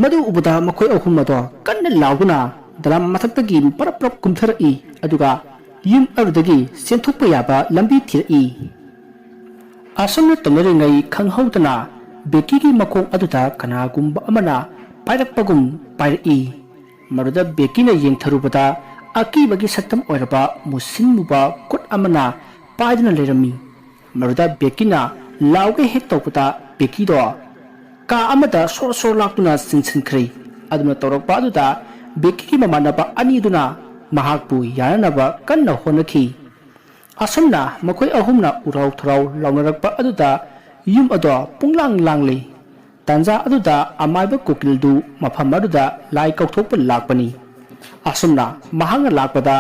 ꯃꯗꯨ ꯎꯕꯗ ꯃꯈꯣꯏ ꯑꯍꯨꯝ ꯑꯗꯣ ꯀꯟꯅ ꯂꯥꯎꯗꯨꯅ ꯗꯔꯝ ꯃꯊꯛꯇꯒꯤ ꯄꯔꯞ ꯄꯔꯞ ꯀꯨꯝꯊꯔꯛꯏ, ꯑꯗꯨꯒ ꯌꯨꯝ ꯑꯗꯨꯗꯒꯤ ꯆꯦꯟꯊꯣꯛꯄ ꯌꯥꯕ ꯂꯝꯕꯤ ꯊꯤꯔꯛꯏ꯫ ꯑꯁꯨꯝꯅ ꯇꯧꯅꯔꯤꯉꯩ ꯈꯪꯍꯧꯗꯅ ꯕꯦꯀꯤꯒꯤ ꯃꯈꯣꯡ ꯑꯗꯨꯗ ꯀꯅꯥꯒꯨꯝꯕ ꯑꯃꯅ ꯄꯥꯏꯔꯛꯄꯒꯨꯝ ꯄꯥꯏꯔꯛꯏ꯫ ꯃꯗꯨꯗ ꯕꯦꯀꯤꯅ ꯌꯦꯡꯊꯔꯨꯕꯗ, ꯑꯀꯤꯕꯒꯤ ꯁꯛꯇꯝ ꯑꯣꯏꯔꯕ ꯃꯨꯁꯤꯟ ꯃꯨꯕ ꯈꯨꯠ ꯑꯃꯅ ꯄꯥꯏꯗꯨꯅ ꯂꯩꯔꯝꯃꯤ꯫ ꯃꯗꯨꯗ ꯕꯦꯀꯤꯅ ꯂꯥꯎꯒꯦ ꯍꯦꯛ ꯇꯧꯕꯗ, ꯕꯦꯀꯤꯗꯣ ꯀꯥ ꯑꯃꯗ ꯁꯣꯔ ꯁꯣꯔ ꯂꯥꯛꯇꯨꯅ ꯆꯤꯡꯁꯤꯟꯈ꯭ꯔꯦ꯫ ꯑꯗꯨꯅ ꯇꯧꯔꯛꯄ ꯑꯗꯨꯗ ꯕꯦꯀꯤꯒꯤ ꯃꯃꯥꯟꯅꯕ ꯑꯅꯤꯗꯨꯅ ꯃꯍꯥꯛꯄꯨ ꯌꯥꯅꯅꯕ ꯀꯟꯅ ꯍꯣꯠꯅꯈꯤ꯫ ꯑꯁꯨꯝꯅ ꯃꯈꯣꯏ ꯑꯍꯨꯝꯅ ꯎꯔꯥꯎ ꯊꯔꯥꯎ ꯂꯥꯎꯅꯔꯛꯄ ꯑꯗꯨꯗ ꯌꯨꯝ ꯑꯗꯣ ꯄꯨꯡꯂꯥꯡ ꯂꯥꯡꯂꯤ꯫ ꯇꯥꯟꯖꯥ ꯑꯗꯨꯗ ꯑꯃꯥꯏꯕ ꯀꯨꯀꯤꯜꯗꯨ ꯃꯐꯝ ꯑꯗꯨꯗ ꯂꯥꯏ ꯀꯧꯊꯣꯛꯄ ꯂꯥꯛꯄꯅꯤ꯫ ꯑꯁꯨꯝꯅ ꯃꯍꯥꯛꯅ ꯂꯥꯛꯄꯗ,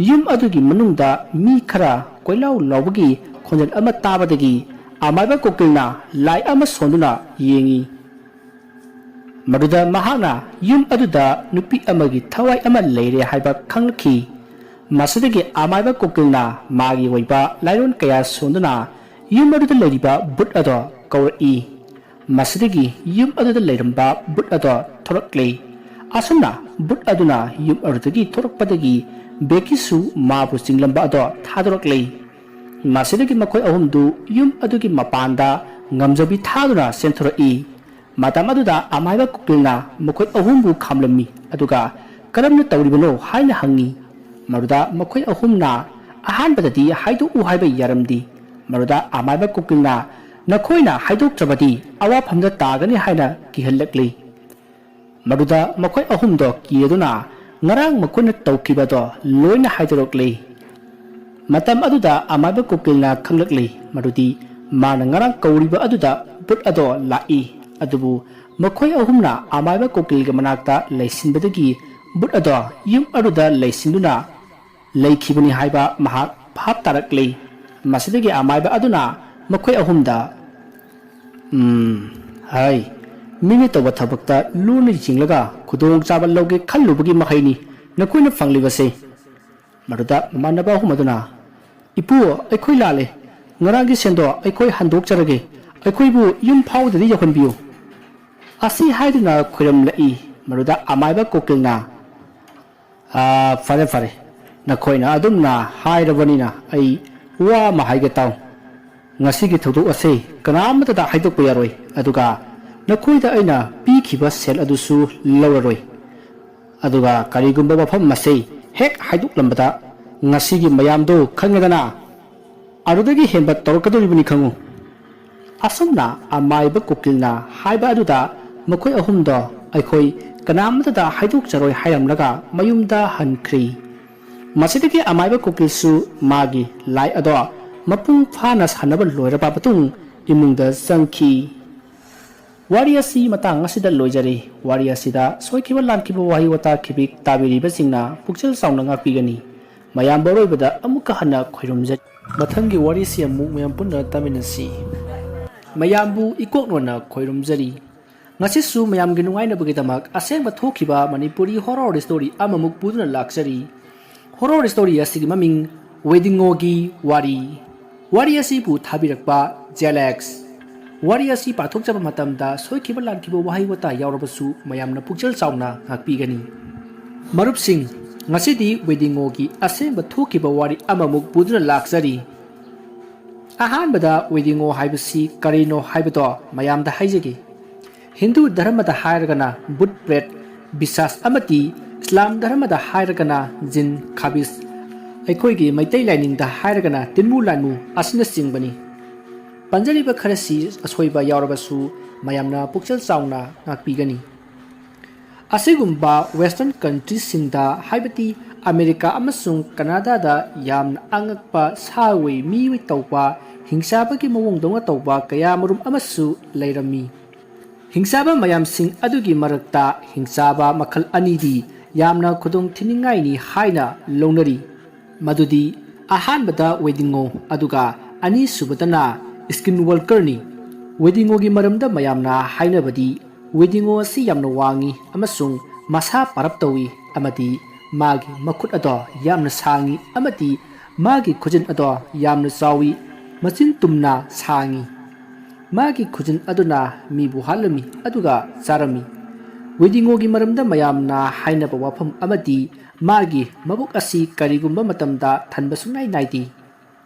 ꯌꯨꯝ ꯑꯗꯨꯒꯤ ꯃꯅꯨꯡꯗ ꯃꯤ ꯈꯔ ꯀꯣꯏꯂꯥꯎ ꯂꯥꯎꯕꯒꯤ ꯈꯣꯟꯖꯦꯜ ꯑꯃ ꯇꯥꯕꯗꯒꯤ, ꯑꯃꯥꯏꯕ ꯀꯨꯀꯤꯜꯅ ꯂꯥꯏ ꯑꯃ ꯁꯣꯟꯗꯨꯅ ꯌꯦꯡꯉꯤ꯫ ꯃꯗꯨꯗ ꯃꯍꯥꯛꯅ ꯌꯨꯝ ꯑꯗꯨꯗ ꯅꯨꯄꯤ ꯑꯃꯒꯤ ꯊꯋꯥꯏ ꯑꯃ ꯂꯩꯔꯦ ꯍꯥꯏꯕ ꯈꯪꯂꯛꯈꯤ꯫ ꯃꯁꯤꯗꯒꯤ ꯑꯃꯥꯏꯕ ꯀꯨꯀꯤꯜꯅ ꯃꯥꯒꯤ ꯑꯣꯏꯕ ꯂꯥꯏꯔꯣꯟ ꯀꯌꯥ ꯁꯣꯟꯗꯨꯅ ꯌꯨꯝ ꯑꯗꯨꯗ ꯂꯩꯔꯤꯕ ꯚꯨꯠ ꯑꯗꯣ ꯀꯧꯔꯛꯏ꯫ ꯃꯁꯤꯗꯒꯤ ꯌꯨꯝ ꯑꯗꯨꯗ ꯂꯩꯔꯝꯕ ꯚꯨꯠ ꯑꯗꯣ ꯊꯣꯔꯛꯂꯦ꯫ ꯑꯁꯨꯝꯅ ꯚꯨꯠ ꯑꯗꯨꯅ ꯌꯨꯝ ꯑꯗꯨꯗꯒꯤ ꯊꯣꯔꯛꯄꯗꯒꯤ ꯕꯦꯀꯤꯁꯨ ꯃꯥꯕꯨ ꯆꯤꯡꯂꯝꯕ ꯑꯗꯣ ꯊꯥꯗꯣꯔꯛꯂꯦ꯫ ꯃꯁꯤꯗꯒꯤ ꯃꯈꯣꯏ ꯑꯍꯨꯝꯗꯨ ꯌꯨꯝ ꯑꯗꯨꯒꯤ ꯃꯄꯥꯟꯗ ꯉꯝꯖꯕꯤ ꯊꯥꯗꯨꯅ ꯆꯦꯟꯊꯣꯔꯛꯏ꯫ ꯃꯇꯝ ꯑꯗꯨꯗ ꯑꯃꯥꯏꯕ ꯀꯨꯀꯤꯜꯅ ꯃꯈꯣꯏ ꯑꯍꯨꯝꯕꯨ ꯈꯥꯝꯂꯝꯃꯤ, ꯑꯗꯨꯒ "ꯀꯔꯝꯅ ꯇꯧꯔꯤꯕꯅꯣ?" ꯍꯥꯏꯅ ꯍꯪꯉꯤ꯫ ꯃꯗꯨꯗ ꯃꯈꯣꯏ ꯑꯍꯨꯝꯅ ꯑꯍꯥꯟꯕꯗꯗꯤ ꯍꯥꯏꯗꯣꯛꯎ ꯍꯥꯏꯕ ꯌꯥꯔꯝꯗꯦ꯫ ꯃꯗꯨꯗ ꯑꯃꯥꯏꯕ ꯀꯨꯀꯤꯜꯅ, "ꯅꯈꯣꯏꯅ ꯍꯥꯏꯗꯣꯛꯇ꯭ꯔꯕꯗꯤ ꯑꯋꯥꯐꯝꯗ ꯇꯥꯒꯅꯤ" ꯍꯥꯏꯅ ꯀꯤꯍꯜꯂꯛꯂꯤ꯫ ꯃꯗꯨꯗ ꯃꯈꯣꯏ ꯑꯍꯨꯝꯗꯣ ꯀꯤꯔꯗꯨꯅ ꯉꯔꯥꯡ ꯃꯈꯣꯏꯅ ꯇꯧꯈꯤꯕꯗꯣ ꯂꯣꯏꯅ ꯍꯥꯏꯗꯣꯔꯛꯂꯤ꯫ ꯃꯇꯝ ꯑꯗꯨꯗ ꯑꯃꯥꯏꯕ ꯀꯨꯀꯤꯜꯅ ꯈꯪꯂꯛꯂꯤ ꯃꯗꯨꯗꯤ ꯃꯥꯅ ꯉꯔꯥꯡ ꯀꯧꯔꯤꯕ ꯑꯗꯨꯗ ꯚꯨꯠ ꯑꯗꯣ ꯂꯥꯛꯏ꯫ ꯑꯗꯨꯕꯨ ꯃꯈꯣꯏ ꯑꯍꯨꯝꯅ ꯑꯃꯥꯏꯕ ꯀꯨꯀꯤꯜꯒꯤ ꯃꯅꯥꯛꯇ ꯂꯩꯁꯤꯟꯕꯗꯒꯤ ꯚꯨꯠ ꯑꯗꯣ ꯌꯨꯝ ꯑꯗꯨꯗ ꯂꯩꯁꯤꯟꯗꯨꯅ ꯂꯩꯈꯤꯕꯅꯤ ꯍꯥꯏꯕ ꯃꯍꯥꯛ ꯚꯥꯞ ꯇꯥꯔꯛꯂꯤ꯫ ꯃꯁꯤꯗꯒꯤ ꯑꯃꯥꯏꯕ ꯑꯗꯨꯅ ꯃꯈꯣꯏ ꯑꯍꯨꯝꯗ, "ꯎꯝ, ꯍꯥꯏ, ꯃꯤꯅ ꯇꯧꯕ ꯊꯕꯛꯇ ꯂꯨꯅ ꯌꯦꯡꯂꯒ ꯈꯨꯗꯣꯡꯆꯥꯕ ꯂꯧꯒꯦ ꯈꯜꯂꯨꯕꯒꯤ ꯃꯍꯩꯅꯤ ꯅꯈꯣꯏꯅ ꯐꯪꯂꯤꯕꯁꯦ꯫ ꯃꯗꯨꯗ ꯃꯃꯥꯟꯅꯕ ꯑꯍꯨꯝ ꯑꯗꯨꯅ, "ꯏꯄꯨ, ꯑꯩꯈꯣꯏ ꯂꯥꯜꯂꯦ꯫ ꯉꯔꯥꯡꯒꯤ ꯁꯦꯟꯗꯣ ꯑꯩꯈꯣꯏ ꯍꯟꯗꯣꯛꯆꯔꯒꯦ꯫ ꯑꯩꯈꯣꯏꯕꯨ ꯌꯨꯝ ꯐꯥꯎꯗꯗꯤ ꯌꯧꯍꯟꯕꯤꯌꯨ" ꯑꯁꯤ ꯍꯥꯏꯗꯨꯅ ꯈꯣꯏꯔꯝꯂꯛꯏ꯫ ꯃꯗꯨꯗ ꯑꯃꯥꯏꯕ ꯀꯣꯀꯤꯜꯅ, "ꯑꯥ, ꯐꯔꯦ, ꯐꯔꯦ, ꯅꯈꯣꯏꯅ ꯑꯗꯨꯝꯅ ꯍꯥꯏꯔꯕꯅꯤꯅ ꯑꯩ ꯋꯥ ꯑꯃ ꯍꯥꯏꯒꯦ ꯇꯥꯎ꯫ ꯉꯁꯤꯒꯤ ꯊꯧꯗꯣꯛ ꯑꯁꯤ ꯀꯅꯥ ꯑꯃꯠꯇꯗ ꯍꯥꯏꯗꯣꯛꯄ ꯌꯥꯔꯣꯏ, ꯑꯗꯨꯒ ꯅꯈꯣꯏꯗ ꯑꯩꯅ ꯄꯤꯈꯤꯕ ꯁꯦꯜ ꯑꯗꯨꯁꯨ ꯂꯧꯔꯔꯣꯏ꯫ ꯑꯗꯨꯒ ꯀꯔꯤꯒꯨꯝꯕ ꯋꯥꯐꯝ ꯑꯁꯤ ꯍꯦꯛ ꯍꯥꯏꯗꯣꯛꯂꯝꯕꯗ ꯉꯁꯤꯒꯤ ꯃꯌꯥꯝꯗꯨ ꯈꯪꯉꯦꯗꯅ, ꯑꯗꯨꯗꯒꯤ ꯍꯦꯟꯕ ꯇꯧꯔꯛꯀꯗꯧꯔꯤꯕꯅꯤ ꯈꯪꯉꯨ"꯫ ꯑꯁꯨꯝꯅ ꯑꯃꯥꯏꯕ ꯀꯨꯀꯤꯜꯅ ꯍꯥꯏꯕ ꯑꯗꯨꯗ ꯃꯈꯣꯏ ꯑꯍꯨꯝꯗꯣ ꯑꯩꯈꯣꯏ ꯀꯅꯥꯃꯠꯇꯗ ꯍꯥꯏꯗꯣꯛꯆꯔꯣꯏ ꯍꯥꯏꯔꯝꯂꯒ ꯃꯌꯨꯝꯗ ꯍꯟꯈ꯭ꯔꯤ꯫ ꯃꯁꯤꯗꯒꯤ ꯑꯃꯥꯏꯕ ꯀꯨꯀꯤꯜꯁꯨ ꯃꯥꯒꯤ ꯂꯥꯏ ꯑꯗꯣ ꯃꯄꯨꯡ ꯐꯥꯅ ꯁꯥꯟꯅꯕ ꯂꯣꯏꯔꯕ ꯃꯇꯨꯡ ꯏꯃꯨꯡꯗ ꯆꯪꯈꯤ꯫ ꯋꯥꯔꯤ ꯑꯁꯤ ꯃꯇꯥꯡ ꯑꯁꯤꯗ ꯂꯣꯏꯖꯔꯦ꯫ ꯋꯥꯔꯤ ꯑꯁꯤꯗ ꯁꯣꯏꯈꯤꯕ ꯂꯥꯟꯈꯤꯕ ꯋꯥꯍꯩ ꯋꯥꯇꯥ ꯈꯤꯕꯤꯛ ꯇꯥꯕꯤꯔꯤꯕꯁꯤꯡꯅ ꯄꯨꯛꯆꯦꯜ ꯆꯥꯎꯅ ꯉꯥꯛꯄꯤꯒꯅꯤ꯫ ꯃꯌꯥꯝꯕ ꯑꯔꯣꯏꯕꯗ ꯑꯃꯨꯛꯀ ꯍꯟꯅ ꯈꯣꯏꯔꯨꯝꯖꯔꯤ꯫ ꯃꯊꯪꯒꯤ ꯋꯥꯔꯤꯁꯤ ꯑꯃꯨꯛ ꯃꯌꯥꯝ ꯄꯨꯟꯅ ꯇꯥꯃꯤꯟꯅꯁꯤ꯫ ꯃꯌꯥꯝꯕꯨ ꯏꯀꯣꯛꯅꯣꯟꯅ ꯈꯣꯏꯔꯨꯝꯖꯔꯤ꯫ ꯉꯁꯤꯁꯨ ꯃꯌꯥꯝꯒꯤ ꯅꯨꯡꯉꯥꯏꯅꯕꯒꯤꯗꯃꯛ ꯑꯁꯦꯡꯕ ꯊꯣꯛꯈꯤꯕ ꯃꯅꯤꯄꯨꯔꯤ horror story ꯑꯃꯃꯨꯛ ꯄꯨꯗꯨꯅ ꯂꯥꯛꯆꯔꯤ꯫ Horror story ꯑꯁꯤꯒꯤ ꯃꯃꯤꯡ ꯋꯦꯗꯤꯡꯉꯣꯒꯤ ꯋꯥꯔꯤ꯫ ꯋꯥꯔꯤ ꯑꯁꯤꯕꯨ ꯊꯥꯕꯤꯔꯛꯄ ꯖꯦꯂꯦꯛꯁ꯫ ꯋꯥꯔꯤ ꯑꯁꯤ ꯄꯥꯊꯣꯛꯆꯕ ꯃꯇꯝꯗ ꯁꯣꯏꯈꯤꯕ ꯂꯥꯟꯈꯤꯕ ꯋꯥꯍꯩ ꯋꯥꯇꯥ ꯌꯥꯎꯔꯕꯁꯨ ꯃꯌꯥꯝꯅ ꯄꯨꯛꯆꯦꯜ ꯆꯥꯎꯅ ꯉꯥꯛꯄꯤꯒꯅꯤ꯫ ꯃꯔꯨꯞꯁꯤꯡ, ꯉꯁꯤꯗꯤ ꯋꯦꯗꯤꯡꯉꯣꯒꯤ ꯑꯁꯦꯡꯕ ꯊꯣꯛꯈꯤꯕ ꯋꯥꯔꯤ ꯑꯃꯃꯨꯛ ꯄꯨꯗꯨꯅ ꯂꯥꯛꯆꯔꯤ꯫ ꯑꯍꯥꯟꯕꯗ ꯋꯦꯗꯤꯡꯉꯣ ꯍꯥꯏꯕꯁꯤ ꯀꯔꯤꯅꯣ ꯍꯥꯏꯕꯗꯣ ꯃꯌꯥꯝꯗ ꯍꯥꯏꯖꯒꯦ꯫ ꯍꯤꯟꯗꯨ ꯙꯔꯃꯗ ꯍꯥꯏꯔꯒꯅ ꯚꯨꯠ ꯄ꯭ꯔꯦꯠ ꯕꯤꯁꯥꯁ ꯑꯃꯗꯤ ꯏꯁꯂꯥꯝ ꯙꯔꯃꯗ ꯍꯥꯏꯔꯒꯅ ꯖꯤꯟ, ꯈꯥꯕꯤꯁ, ꯑꯩꯈꯣꯏꯒꯤ ꯃꯩꯇꯩ ꯂꯥꯏꯅꯤꯡꯗ ꯍꯥꯏꯔꯒꯅ ꯇꯤꯟꯃꯨ ꯂꯥꯟꯃꯨ ꯑꯁꯤꯅꯆꯤꯡꯕꯅꯤ꯫ ꯄꯟꯖꯔꯤꯕ ꯈꯔꯁꯤ ꯑꯁꯣꯏꯕ ꯌꯥꯎꯔꯕꯁꯨ ꯃꯌꯥꯝꯅ ꯄꯨꯛꯆꯦꯜ ꯆꯥꯎꯅ ꯉꯥꯛꯄꯤꯒꯅꯤ꯫ ꯑꯁꯤꯒꯨꯝꯕ Western countryꯁꯤꯡꯗ, ꯍꯥꯏꯕꯗꯤ ꯑꯃꯦꯔꯤꯀꯥ ꯑꯃꯁꯨꯡ ꯀꯅꯥꯗꯥꯗ, ꯌꯥꯝꯅ ꯑꯉꯛꯄ ꯁꯥ ꯑꯣꯏ ꯃꯤꯑꯣꯏ ꯇꯧꯕ, ꯍꯤꯡꯆꯥꯕꯒꯤ ꯃꯑꯣꯡꯗꯧꯅ ꯇꯧꯕ ꯀꯌꯥꯃꯔꯨꯝ ꯑꯃꯁꯨ ꯂꯩꯔꯝꯃꯤ꯫ ꯍꯤꯡꯆꯥꯕ ꯃꯌꯥꯝꯁꯤꯡ ꯑꯗꯨꯒꯤ ꯃꯔꯛꯇ ꯍꯤꯡꯆꯥꯕ ꯃꯈꯜ ꯑꯅꯤꯗꯤ ꯌꯥꯝꯅ ꯈꯨꯗꯣꯡ ꯊꯤꯅꯤꯡꯉꯥꯏꯅꯤ ꯍꯥꯏꯅ ꯂꯧꯅꯔꯤ꯫ ꯃꯗꯨꯗꯤ ꯑꯍꯥꯟꯕꯗ ꯋꯦꯗꯤꯡꯉꯣ, ꯑꯗꯨꯒ ꯑꯅꯤꯁꯨꯕꯗꯅ skinwalkerꯅꯤ꯫ ꯋꯦꯗꯤꯉꯣꯒꯤ ꯃꯔꯝꯗ ꯃꯌꯥꯝꯅ ꯍꯥꯏꯅꯕꯗꯤ, ꯋꯦꯗꯤꯉꯣ ꯑꯁꯤ ꯌꯥꯝꯅ ꯋꯥꯡꯏ ꯑꯃꯁꯨꯡ ꯃꯁꯥ ꯄꯥꯔꯞ ꯇꯧꯏ, ꯑꯃꯗꯤ ꯃꯥꯒꯤ ꯃꯈꯨꯠ ꯑꯗꯣ ꯌꯥꯝꯅ ꯁꯥꯡꯏ, ꯑꯃꯗꯤ ꯃꯥꯒꯤ ꯈꯨꯖꯤꯟ ꯑꯗꯣ ꯌꯥꯝꯅ ꯆꯥꯎꯏ, ꯃꯆꯤꯟ ꯇꯨꯝꯅ ꯁꯥꯡꯏ꯫ ꯃꯥꯒꯤ ꯈꯨꯖꯤꯟ ꯑꯗꯨꯅ ꯃꯤꯕꯨ ꯍꯥꯠꯂꯝꯃꯤ ꯑꯗꯨꯒ ꯆꯥꯔꯝꯃꯤ꯫ ꯋꯦꯗꯤꯉꯣꯒꯤ ꯃꯔꯝꯗ ꯃꯌꯥꯝꯅ ꯍꯥꯏꯅꯕ ꯋꯥꯐꯝ ꯑꯃꯗꯤ ꯃꯥꯒꯤ ꯃꯕꯨꯛ ꯑꯁꯤ ꯀꯔꯤꯒꯨꯝꯕ ꯃꯇꯝꯗ ꯊꯟꯕ ꯁꯨꯡꯅꯥꯏ ꯅꯥꯏꯗꯦ꯫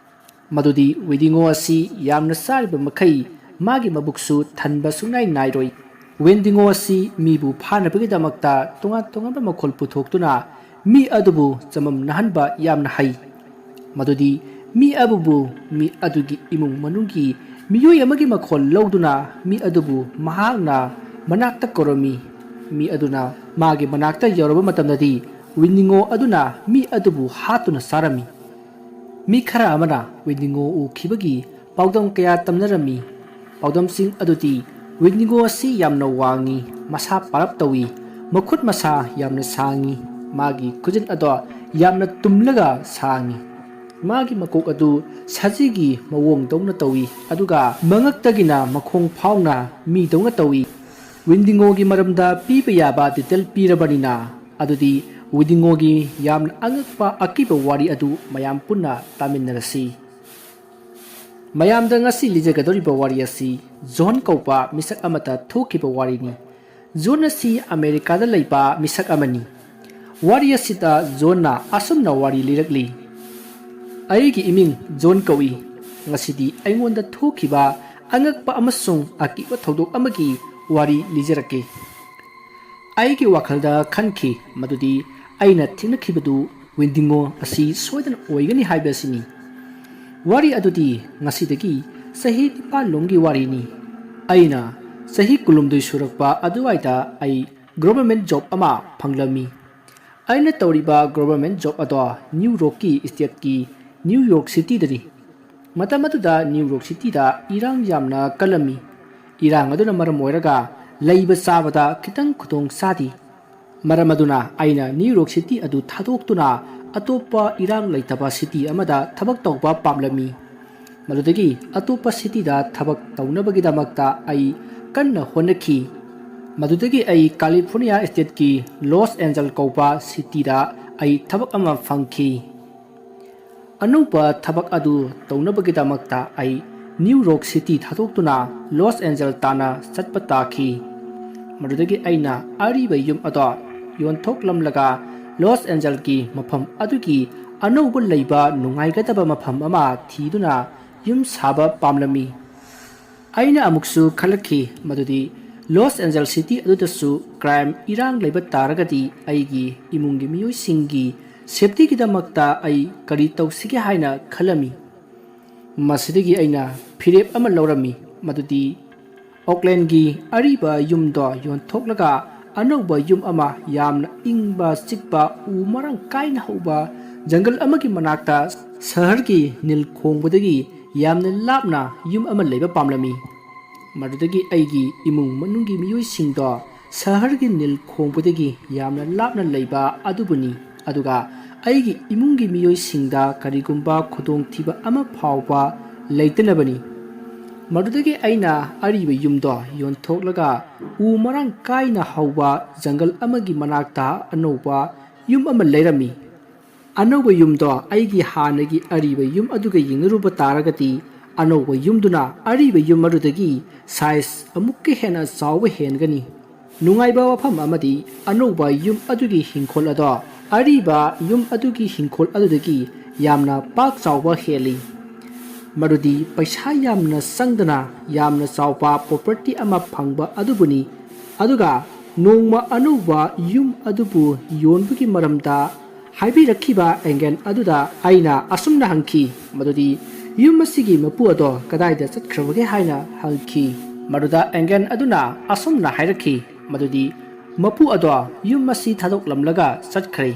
ꯃꯗꯨꯗꯤ ꯋꯦꯗꯤꯉꯣ ꯑꯁꯤ ꯌꯥꯝꯅ ꯆꯥꯔꯤꯕ ꯃꯈꯩ ꯃꯥꯒꯤ ꯃꯕꯨꯛꯁꯨ ꯊꯟꯕ ꯁꯨꯡꯅꯥꯏ ꯅꯥꯏꯔꯣꯏ꯫ ꯋꯦꯟꯗꯤꯉꯣ ꯑꯁꯤ ꯃꯤꯕꯨ ꯐꯥꯅꯕꯒꯤꯗꯃꯛꯇ ꯇꯣꯉꯥꯟ ꯇꯣꯉꯥꯟꯕ ꯃꯈꯣꯜ ꯄꯨꯊꯣꯛꯇꯨꯅ ꯃꯤ ꯑꯗꯨꯕꯨ ꯆꯃꯝꯅꯍꯟꯕ ꯌꯥꯝꯅ ꯍꯩ꯫ ꯃꯗꯨꯗꯤ ꯃꯤ ꯑꯗꯨꯕꯨ, ꯃꯤ ꯑꯗꯨꯒꯤ ꯏꯃꯨꯡ ꯃꯅꯨꯡꯒꯤ ꯃꯤꯑꯣꯏ ꯑꯃꯒꯤ ꯃꯈꯣꯜ ꯂꯧꯗꯨꯅ ꯃꯤ ꯑꯗꯨꯕꯨ ꯃꯍꯥꯛꯅ ꯃꯅꯥꯛꯇ ꯀꯧꯔꯝꯃꯤ꯫ ꯃꯤ ꯑꯗꯨꯅ ꯃꯥꯒꯤ ꯃꯅꯥꯛꯇ ꯌꯧꯔꯕ ꯃꯇꯝꯗꯗꯤ ꯋꯦꯟꯗꯤꯉꯣ ꯑꯗꯨꯅ ꯃꯤ ꯑꯗꯨꯕꯨ ꯍꯥꯠꯇꯨꯅ ꯆꯥꯔꯝꯃꯤ꯫ ꯃꯤ ꯈꯔ ꯑꯃꯅ ꯋꯦꯟꯗꯤꯉꯣ ꯎꯈꯤꯕꯒꯤ ꯄꯥꯎꯗꯝ ꯀꯌꯥ ꯇꯝꯅꯔꯝꯃꯤ꯫ ꯄꯥꯎꯗꯝꯁꯤꯡ ꯑꯗꯨꯗꯤ ꯋꯦꯟꯗꯤꯉꯣ ꯑꯁꯤ ꯌꯥꯝꯅ ꯋꯥꯡꯏ, ꯃꯁꯥ ꯄꯥꯔꯞ ꯇꯧꯏ, ꯃꯈꯨꯠ ꯃꯁꯥ ꯌꯥꯝꯅ ꯁꯥꯡꯏ, ꯃꯥꯒꯤ ꯈꯨꯖꯤꯟ ꯑꯗꯣ ꯌꯥꯝꯅ ꯇꯨꯝꯂꯒ ꯁꯥꯡꯏ, ꯃꯥꯒꯤ ꯃꯀꯣꯛ ꯑꯗꯨ ꯁꯖꯤꯒꯤ ꯃꯑꯣꯡꯗꯧꯅ ꯇꯧꯏ, ꯑꯗꯨꯒ ꯃꯉꯛꯇꯒꯤꯅ ꯃꯈꯣꯡ ꯐꯥꯎꯅ ꯃꯤꯗꯧꯅ ꯇꯧꯏ꯫ ꯋꯦꯟꯗꯤꯉꯣꯒꯤ ꯃꯔꯝꯗ ꯄꯤꯕ ꯌꯥꯕ ꯗꯤꯇꯦꯜ ꯄꯤꯔꯕꯅꯤꯅ, ꯑꯗꯨꯗꯤ ꯋꯦꯟꯗꯤꯉꯣꯒꯤ ꯌꯥꯝꯅ ꯑꯉꯛꯄ ꯑꯀꯤꯕ ꯋꯥꯔꯤ ꯑꯗꯨ ꯃꯌꯥꯝ ꯄꯨꯟꯅ ꯇꯥꯃꯤꯟꯅꯔꯁꯤ꯫ ꯃꯌꯥꯝꯗ ꯉꯁꯤ ꯂꯤꯖꯒꯗꯧꯔꯤꯕ ꯋꯥꯔꯤ ꯑꯁꯤ ꯖꯣꯟ ꯀꯧꯕ ꯃꯤꯁꯛ ꯑꯃꯗ ꯊꯣꯛꯈꯤꯕ ꯋꯥꯔꯤꯅꯤ꯫ ꯖꯣꯟ ꯑꯁꯤ ꯑꯃꯦꯔꯤꯀꯥꯗ ꯂꯩꯕ ꯃꯤꯁꯛ ꯑꯃꯅꯤ꯫ ꯋꯥꯔꯤ ꯑꯁꯤꯗ ꯖꯣꯟꯅ ꯑꯁꯨꯝꯅ ꯋꯥꯔꯤ ꯂꯤꯔꯛꯂꯤ, "ꯑꯩꯒꯤ ꯏꯃꯤꯡ ꯖꯣꯟ ꯀꯧꯏ꯫ ꯉꯁꯤꯗꯤ ꯑꯩꯉꯣꯟꯗ ꯊꯣꯛꯈꯤꯕ ꯑꯉꯛꯄ ꯑꯃꯁꯨꯡ ꯑꯀꯤꯕ ꯊꯧꯗꯣꯛ ꯑꯃꯒꯤ ꯋꯥꯔꯤ ꯂꯤꯖꯔꯛꯀꯦ꯫ ꯑꯩꯒꯤ ꯋꯥꯈꯜꯗ ꯈꯟꯈꯤ ꯃꯗꯨꯗꯤ ꯑꯩꯅ ꯊꯦꯡꯅꯈꯤꯕꯗꯨ ꯋꯦꯟꯗꯤꯉꯣ ꯑꯁꯤ ꯁꯣꯏꯗꯅ ꯑꯣꯏꯒꯅꯤ ꯍꯥꯏꯕ ꯑꯁꯤꯅꯤ꯫ ꯋꯥꯔꯤ ꯑꯗꯨꯗꯤ ꯉꯁꯤꯗꯒꯤ ꯆꯍꯤ ꯅꯤꯄꯥꯟ ꯂꯣꯝꯒꯤ ꯋꯥꯔꯤꯅꯤ꯫ ꯑꯩꯅ ꯆꯍꯤ ꯀꯨꯟꯍꯨꯝꯗꯣꯏ ꯁꯨꯔꯛꯄ ꯑꯗꯨꯋꯥꯏꯗ ꯑꯩ ꯒꯣꯚꯔꯃꯦꯟ ꯖꯣꯕ ꯑꯃ ꯐꯪꯂꯝꯃꯤ꯫ ꯑꯩꯅ ꯇꯧꯔꯤꯕ ꯒꯣꯚꯔꯃꯦꯟ ꯖꯣꯕ ꯑꯗꯣ ꯅ꯭ꯌꯨ ꯌꯣꯔꯛꯀꯤ ꯁ꯭ꯇꯦꯠꯀꯤ ꯅ꯭ꯌꯨ ꯌꯣꯔꯛ ꯁꯤꯇꯤꯗꯅꯤ꯫ ꯃꯇꯝ ꯑꯗꯨꯗ ꯅ꯭ꯌꯨ ꯌꯣꯔꯛ ꯁꯤꯇꯤꯗ ꯏꯔꯥꯡ ꯌꯥꯝꯅ ꯀꯜꯂꯝꯃꯤ꯫ ꯏꯔꯥꯡ ꯑꯗꯨꯅ ꯃꯔꯝ ꯑꯣꯏꯔꯒ ꯂꯩꯕ ꯆꯥꯕꯗ ꯈꯤꯇꯪ ꯈꯨꯗꯣꯡ ꯆꯥꯗꯦ꯫ ꯃꯔꯝ ꯑꯗꯨꯅ ꯑꯩꯅ ꯅ꯭ꯌꯨ ꯌꯣꯔꯛ ꯁꯤꯇꯤ ꯑꯗꯨ ꯊꯥꯗꯣꯛꯇꯨꯅ ꯑꯇꯣꯞꯄ ꯏꯔꯥꯡ ꯂꯩꯇꯕ ꯁꯤꯇꯤ ꯑꯃꯗ ꯊꯕꯛ ꯇꯧꯕ ꯄꯥꯝꯂꯝꯃꯤ꯫ ꯃꯗꯨꯗꯒꯤ ꯑꯇꯣꯞꯄ ꯁꯤꯇꯤꯗ ꯊꯕꯛ ꯇꯧꯅꯕꯒꯤꯗꯃꯛꯇ ꯑꯩ ꯀꯟꯅ ꯍꯣꯠꯅꯈꯤ꯫ ꯃꯗꯨꯗꯒꯤ ꯑꯩ ꯀꯥꯂꯤꯐꯣꯔꯅꯤꯌꯥ ꯁ꯭ꯇꯦꯠꯀꯤ ꯂꯣꯁ ꯑꯦꯟꯖꯜ ꯀꯧꯕ ꯁꯤꯇꯤꯗ ꯑꯩ ꯊꯕꯛ ꯑꯃ ꯐꯪꯈꯤ꯫ ꯑꯅꯧꯕ ꯊꯕꯛ ꯑꯗꯨ ꯇꯧꯅꯕꯒꯤꯗꯃꯛꯇ ꯑꯩ ꯅ꯭ꯌꯨ ꯌꯣꯔꯛ ꯁꯤꯇꯤ ꯊꯥꯗꯣꯛꯇꯨꯅ ꯂꯣꯁ ꯑꯦꯟꯖꯜ ꯇꯥꯟꯅ ꯆꯠꯄ ꯇꯥꯈꯤ꯫ ꯃꯗꯨꯗꯒꯤ ꯑꯩꯅ ꯑꯔꯤꯕ ꯌꯨꯝ ꯑꯗꯣ ꯌꯣꯟꯊꯣꯛꯂꯝꯂꯒ ꯂꯣꯁ ꯑꯦꯟꯖꯜꯒꯤ ꯃꯐꯝ ꯑꯗꯨꯒꯤ ꯑꯅꯧꯕ ꯂꯩꯕ ꯅꯨꯡꯉꯥꯏꯒꯗꯕ ꯃꯐꯝ ꯑꯃ ꯊꯤꯗꯨꯅ ꯌꯨꯝ ꯁꯥꯕ ꯄꯥꯝꯂꯝꯃꯤ꯫ ꯑꯩꯅ ꯑꯃꯨꯛꯁꯨ ꯈꯜꯂꯛꯈꯤ ꯃꯗꯨꯗꯤ ꯂꯣꯁ ꯑꯦꯟꯖꯜ ꯁꯤꯇꯤ ꯑꯗꯨꯗꯁꯨ ꯀ꯭ꯔꯥꯏꯝ ꯏꯔꯥꯡ ꯂꯩꯕ ꯇꯥꯔꯒꯗꯤ ꯑꯩꯒꯤ ꯏꯃꯨꯡꯒꯤ ꯃꯤꯑꯣꯏꯁꯤꯡꯒꯤ ꯁꯦꯐꯇꯤꯒꯤꯗꯃꯛꯇ ꯑꯩ ꯀꯔꯤ ꯇꯧꯁꯤꯒꯦ ꯍꯥꯏꯅ ꯈꯜꯂꯝꯃꯤ꯫ ꯃꯁꯤꯗꯒꯤ ꯑꯩꯅ ꯐꯤꯔꯦꯞ ꯑꯃ ꯂꯧꯔꯝꯃꯤ ꯃꯗꯨꯗꯤ ꯑꯣꯛꯂꯦꯟꯒꯤ ꯑꯔꯤꯕ ꯌꯨꯝꯗꯣ ꯌꯣꯟꯊꯣꯛꯂꯒ ꯑꯅꯧꯕ ꯌꯨꯝ ꯑꯃ ꯌꯥꯝꯅ ꯏꯪꯕ ꯆꯤꯛꯄ ꯎ ꯃꯔꯥꯡ ꯀꯥꯏꯅ ꯍꯧꯕ ꯖꯪꯒꯜ ꯑꯃꯒꯤ ꯃꯅꯥꯛꯇ ꯁꯍꯔꯒꯤ ꯅꯤꯜ ꯈꯣꯡꯕꯗꯒꯤ ꯌꯥꯝꯅ ꯂꯥꯞꯅ ꯌꯨꯝ ꯑꯃ ꯂꯩꯕ ꯄꯥꯝꯂꯝꯃꯤ꯫ ꯃꯗꯨꯗꯒꯤ ꯑꯩꯒꯤ ꯏꯃꯨꯡ ꯃꯅꯨꯡꯒꯤ ꯃꯤꯑꯣꯏꯁꯤꯡꯗꯣ ꯁꯍꯔꯒꯤ ꯅꯤꯜ ꯈꯣꯡꯕꯗꯒꯤ ꯌꯥꯝꯅ ꯂꯥꯞꯅ ꯂꯩꯕ ꯑꯗꯨꯕꯨꯅꯤ꯫ ꯑꯗꯨꯒ ꯑꯩꯒꯤ ꯏꯃꯨꯡꯒꯤ ꯃꯤꯑꯣꯏꯁꯤꯡꯗ ꯀꯔꯤꯒꯨꯝꯕ ꯈꯨꯗꯣꯡꯊꯤꯕ ꯑꯃ ꯐꯥꯎꯕ ꯂꯩꯇꯅꯕꯅꯤ꯫ ꯃꯗꯨꯗꯒꯤ ꯑꯩꯅ ꯑꯔꯤꯕ ꯌꯨꯝꯗꯣ ꯌꯣꯟꯊꯣꯛꯂꯒ ꯎ ꯃꯔꯥꯡ ꯀꯥꯏꯅ ꯍꯧꯕ ꯖꯪꯒꯜ ꯑꯃꯒꯤ ꯃꯅꯥꯛꯇ ꯑꯅꯧꯕ ꯌꯨꯝ ꯑꯃ ꯂꯩꯔꯝꯃꯤ꯫ ꯑꯅꯧꯕ ꯌꯨꯝꯗꯣ ꯑꯩꯒꯤ ꯍꯥꯟꯅꯒꯤ ꯑꯔꯤꯕ ꯌꯨꯝ ꯑꯗꯨꯒ ꯌꯦꯡꯅꯔꯨꯕ ꯇꯥꯔꯒꯗꯤ ꯑꯅꯧꯕ ꯌꯨꯝꯗꯨꯅ ꯑꯔꯤꯕ ꯌꯨꯝ ꯑꯗꯨꯗꯒꯤ ꯁꯥꯏꯖ ꯑꯃꯨꯛꯀ ꯍꯦꯟꯅ ꯆꯥꯎꯕ ꯍꯦꯟꯒꯅꯤ꯫ ꯅꯨꯡꯉꯥꯏꯕ ꯋꯥꯐꯝ ꯑꯃꯗꯤ ꯑꯅꯧꯕ ꯌꯨꯝ ꯑꯗꯨꯒꯤ ꯍꯤꯡꯈꯣꯜ ꯑꯗꯣ ꯑꯔꯤꯕ ꯌꯨꯝ ꯑꯗꯨꯒꯤ ꯍꯤꯡꯈꯣꯜ ꯑꯗꯨꯗꯒꯤ ꯌꯥꯝꯅ ꯄꯥꯛ ꯆꯥꯎꯕ ꯍꯦꯜꯂꯤ꯫ ꯃꯗꯨꯗꯤ ꯄꯩꯁꯥ ꯌꯥꯝꯅ ꯆꯪꯗꯅ ꯌꯥꯝꯅ ꯆꯥꯎꯕ ꯄ꯭ꯔꯣꯄꯔꯇꯤ ꯑꯃ ꯐꯪꯕ ꯑꯗꯨꯕꯨꯅꯤ꯫ ꯑꯗꯨꯒ ꯅꯣꯡꯃ ꯑꯅꯧꯕ ꯌꯨꯝ ꯑꯗꯨꯕꯨ ꯌꯣꯟꯕꯒꯤ ꯃꯔꯝꯗ ꯍꯥꯏꯕꯤꯔꯛꯈꯤꯕ ꯑꯦꯡꯒꯜ ꯑꯗꯨꯗ ꯑꯩꯅ ꯑꯁꯨꯝꯅ ꯍꯪꯈꯤ ꯃꯗꯨꯗꯤ, "ꯌꯨꯝ ꯑꯁꯤꯒꯤ ꯃꯄꯨ ꯑꯗꯣ ꯀꯗꯥꯏꯗ ꯆꯠꯈ꯭ꯔꯕꯒꯦ?" ꯍꯥꯏꯅ ꯍꯪꯈꯤ꯫ ꯃꯗꯨꯗ ꯑꯦꯡꯒꯜ ꯑꯗꯨꯅ ꯑꯁꯨꯝꯅ ꯍꯥꯏꯔꯛꯈꯤ ꯃꯗꯨꯗꯤ, "ꯃꯄꯨ ꯑꯗꯣ ꯌꯨꯝ ꯑꯁꯤ ꯊꯥꯗꯣꯛꯂꯝꯂꯒ ꯆꯠꯈ꯭ꯔꯦ꯫"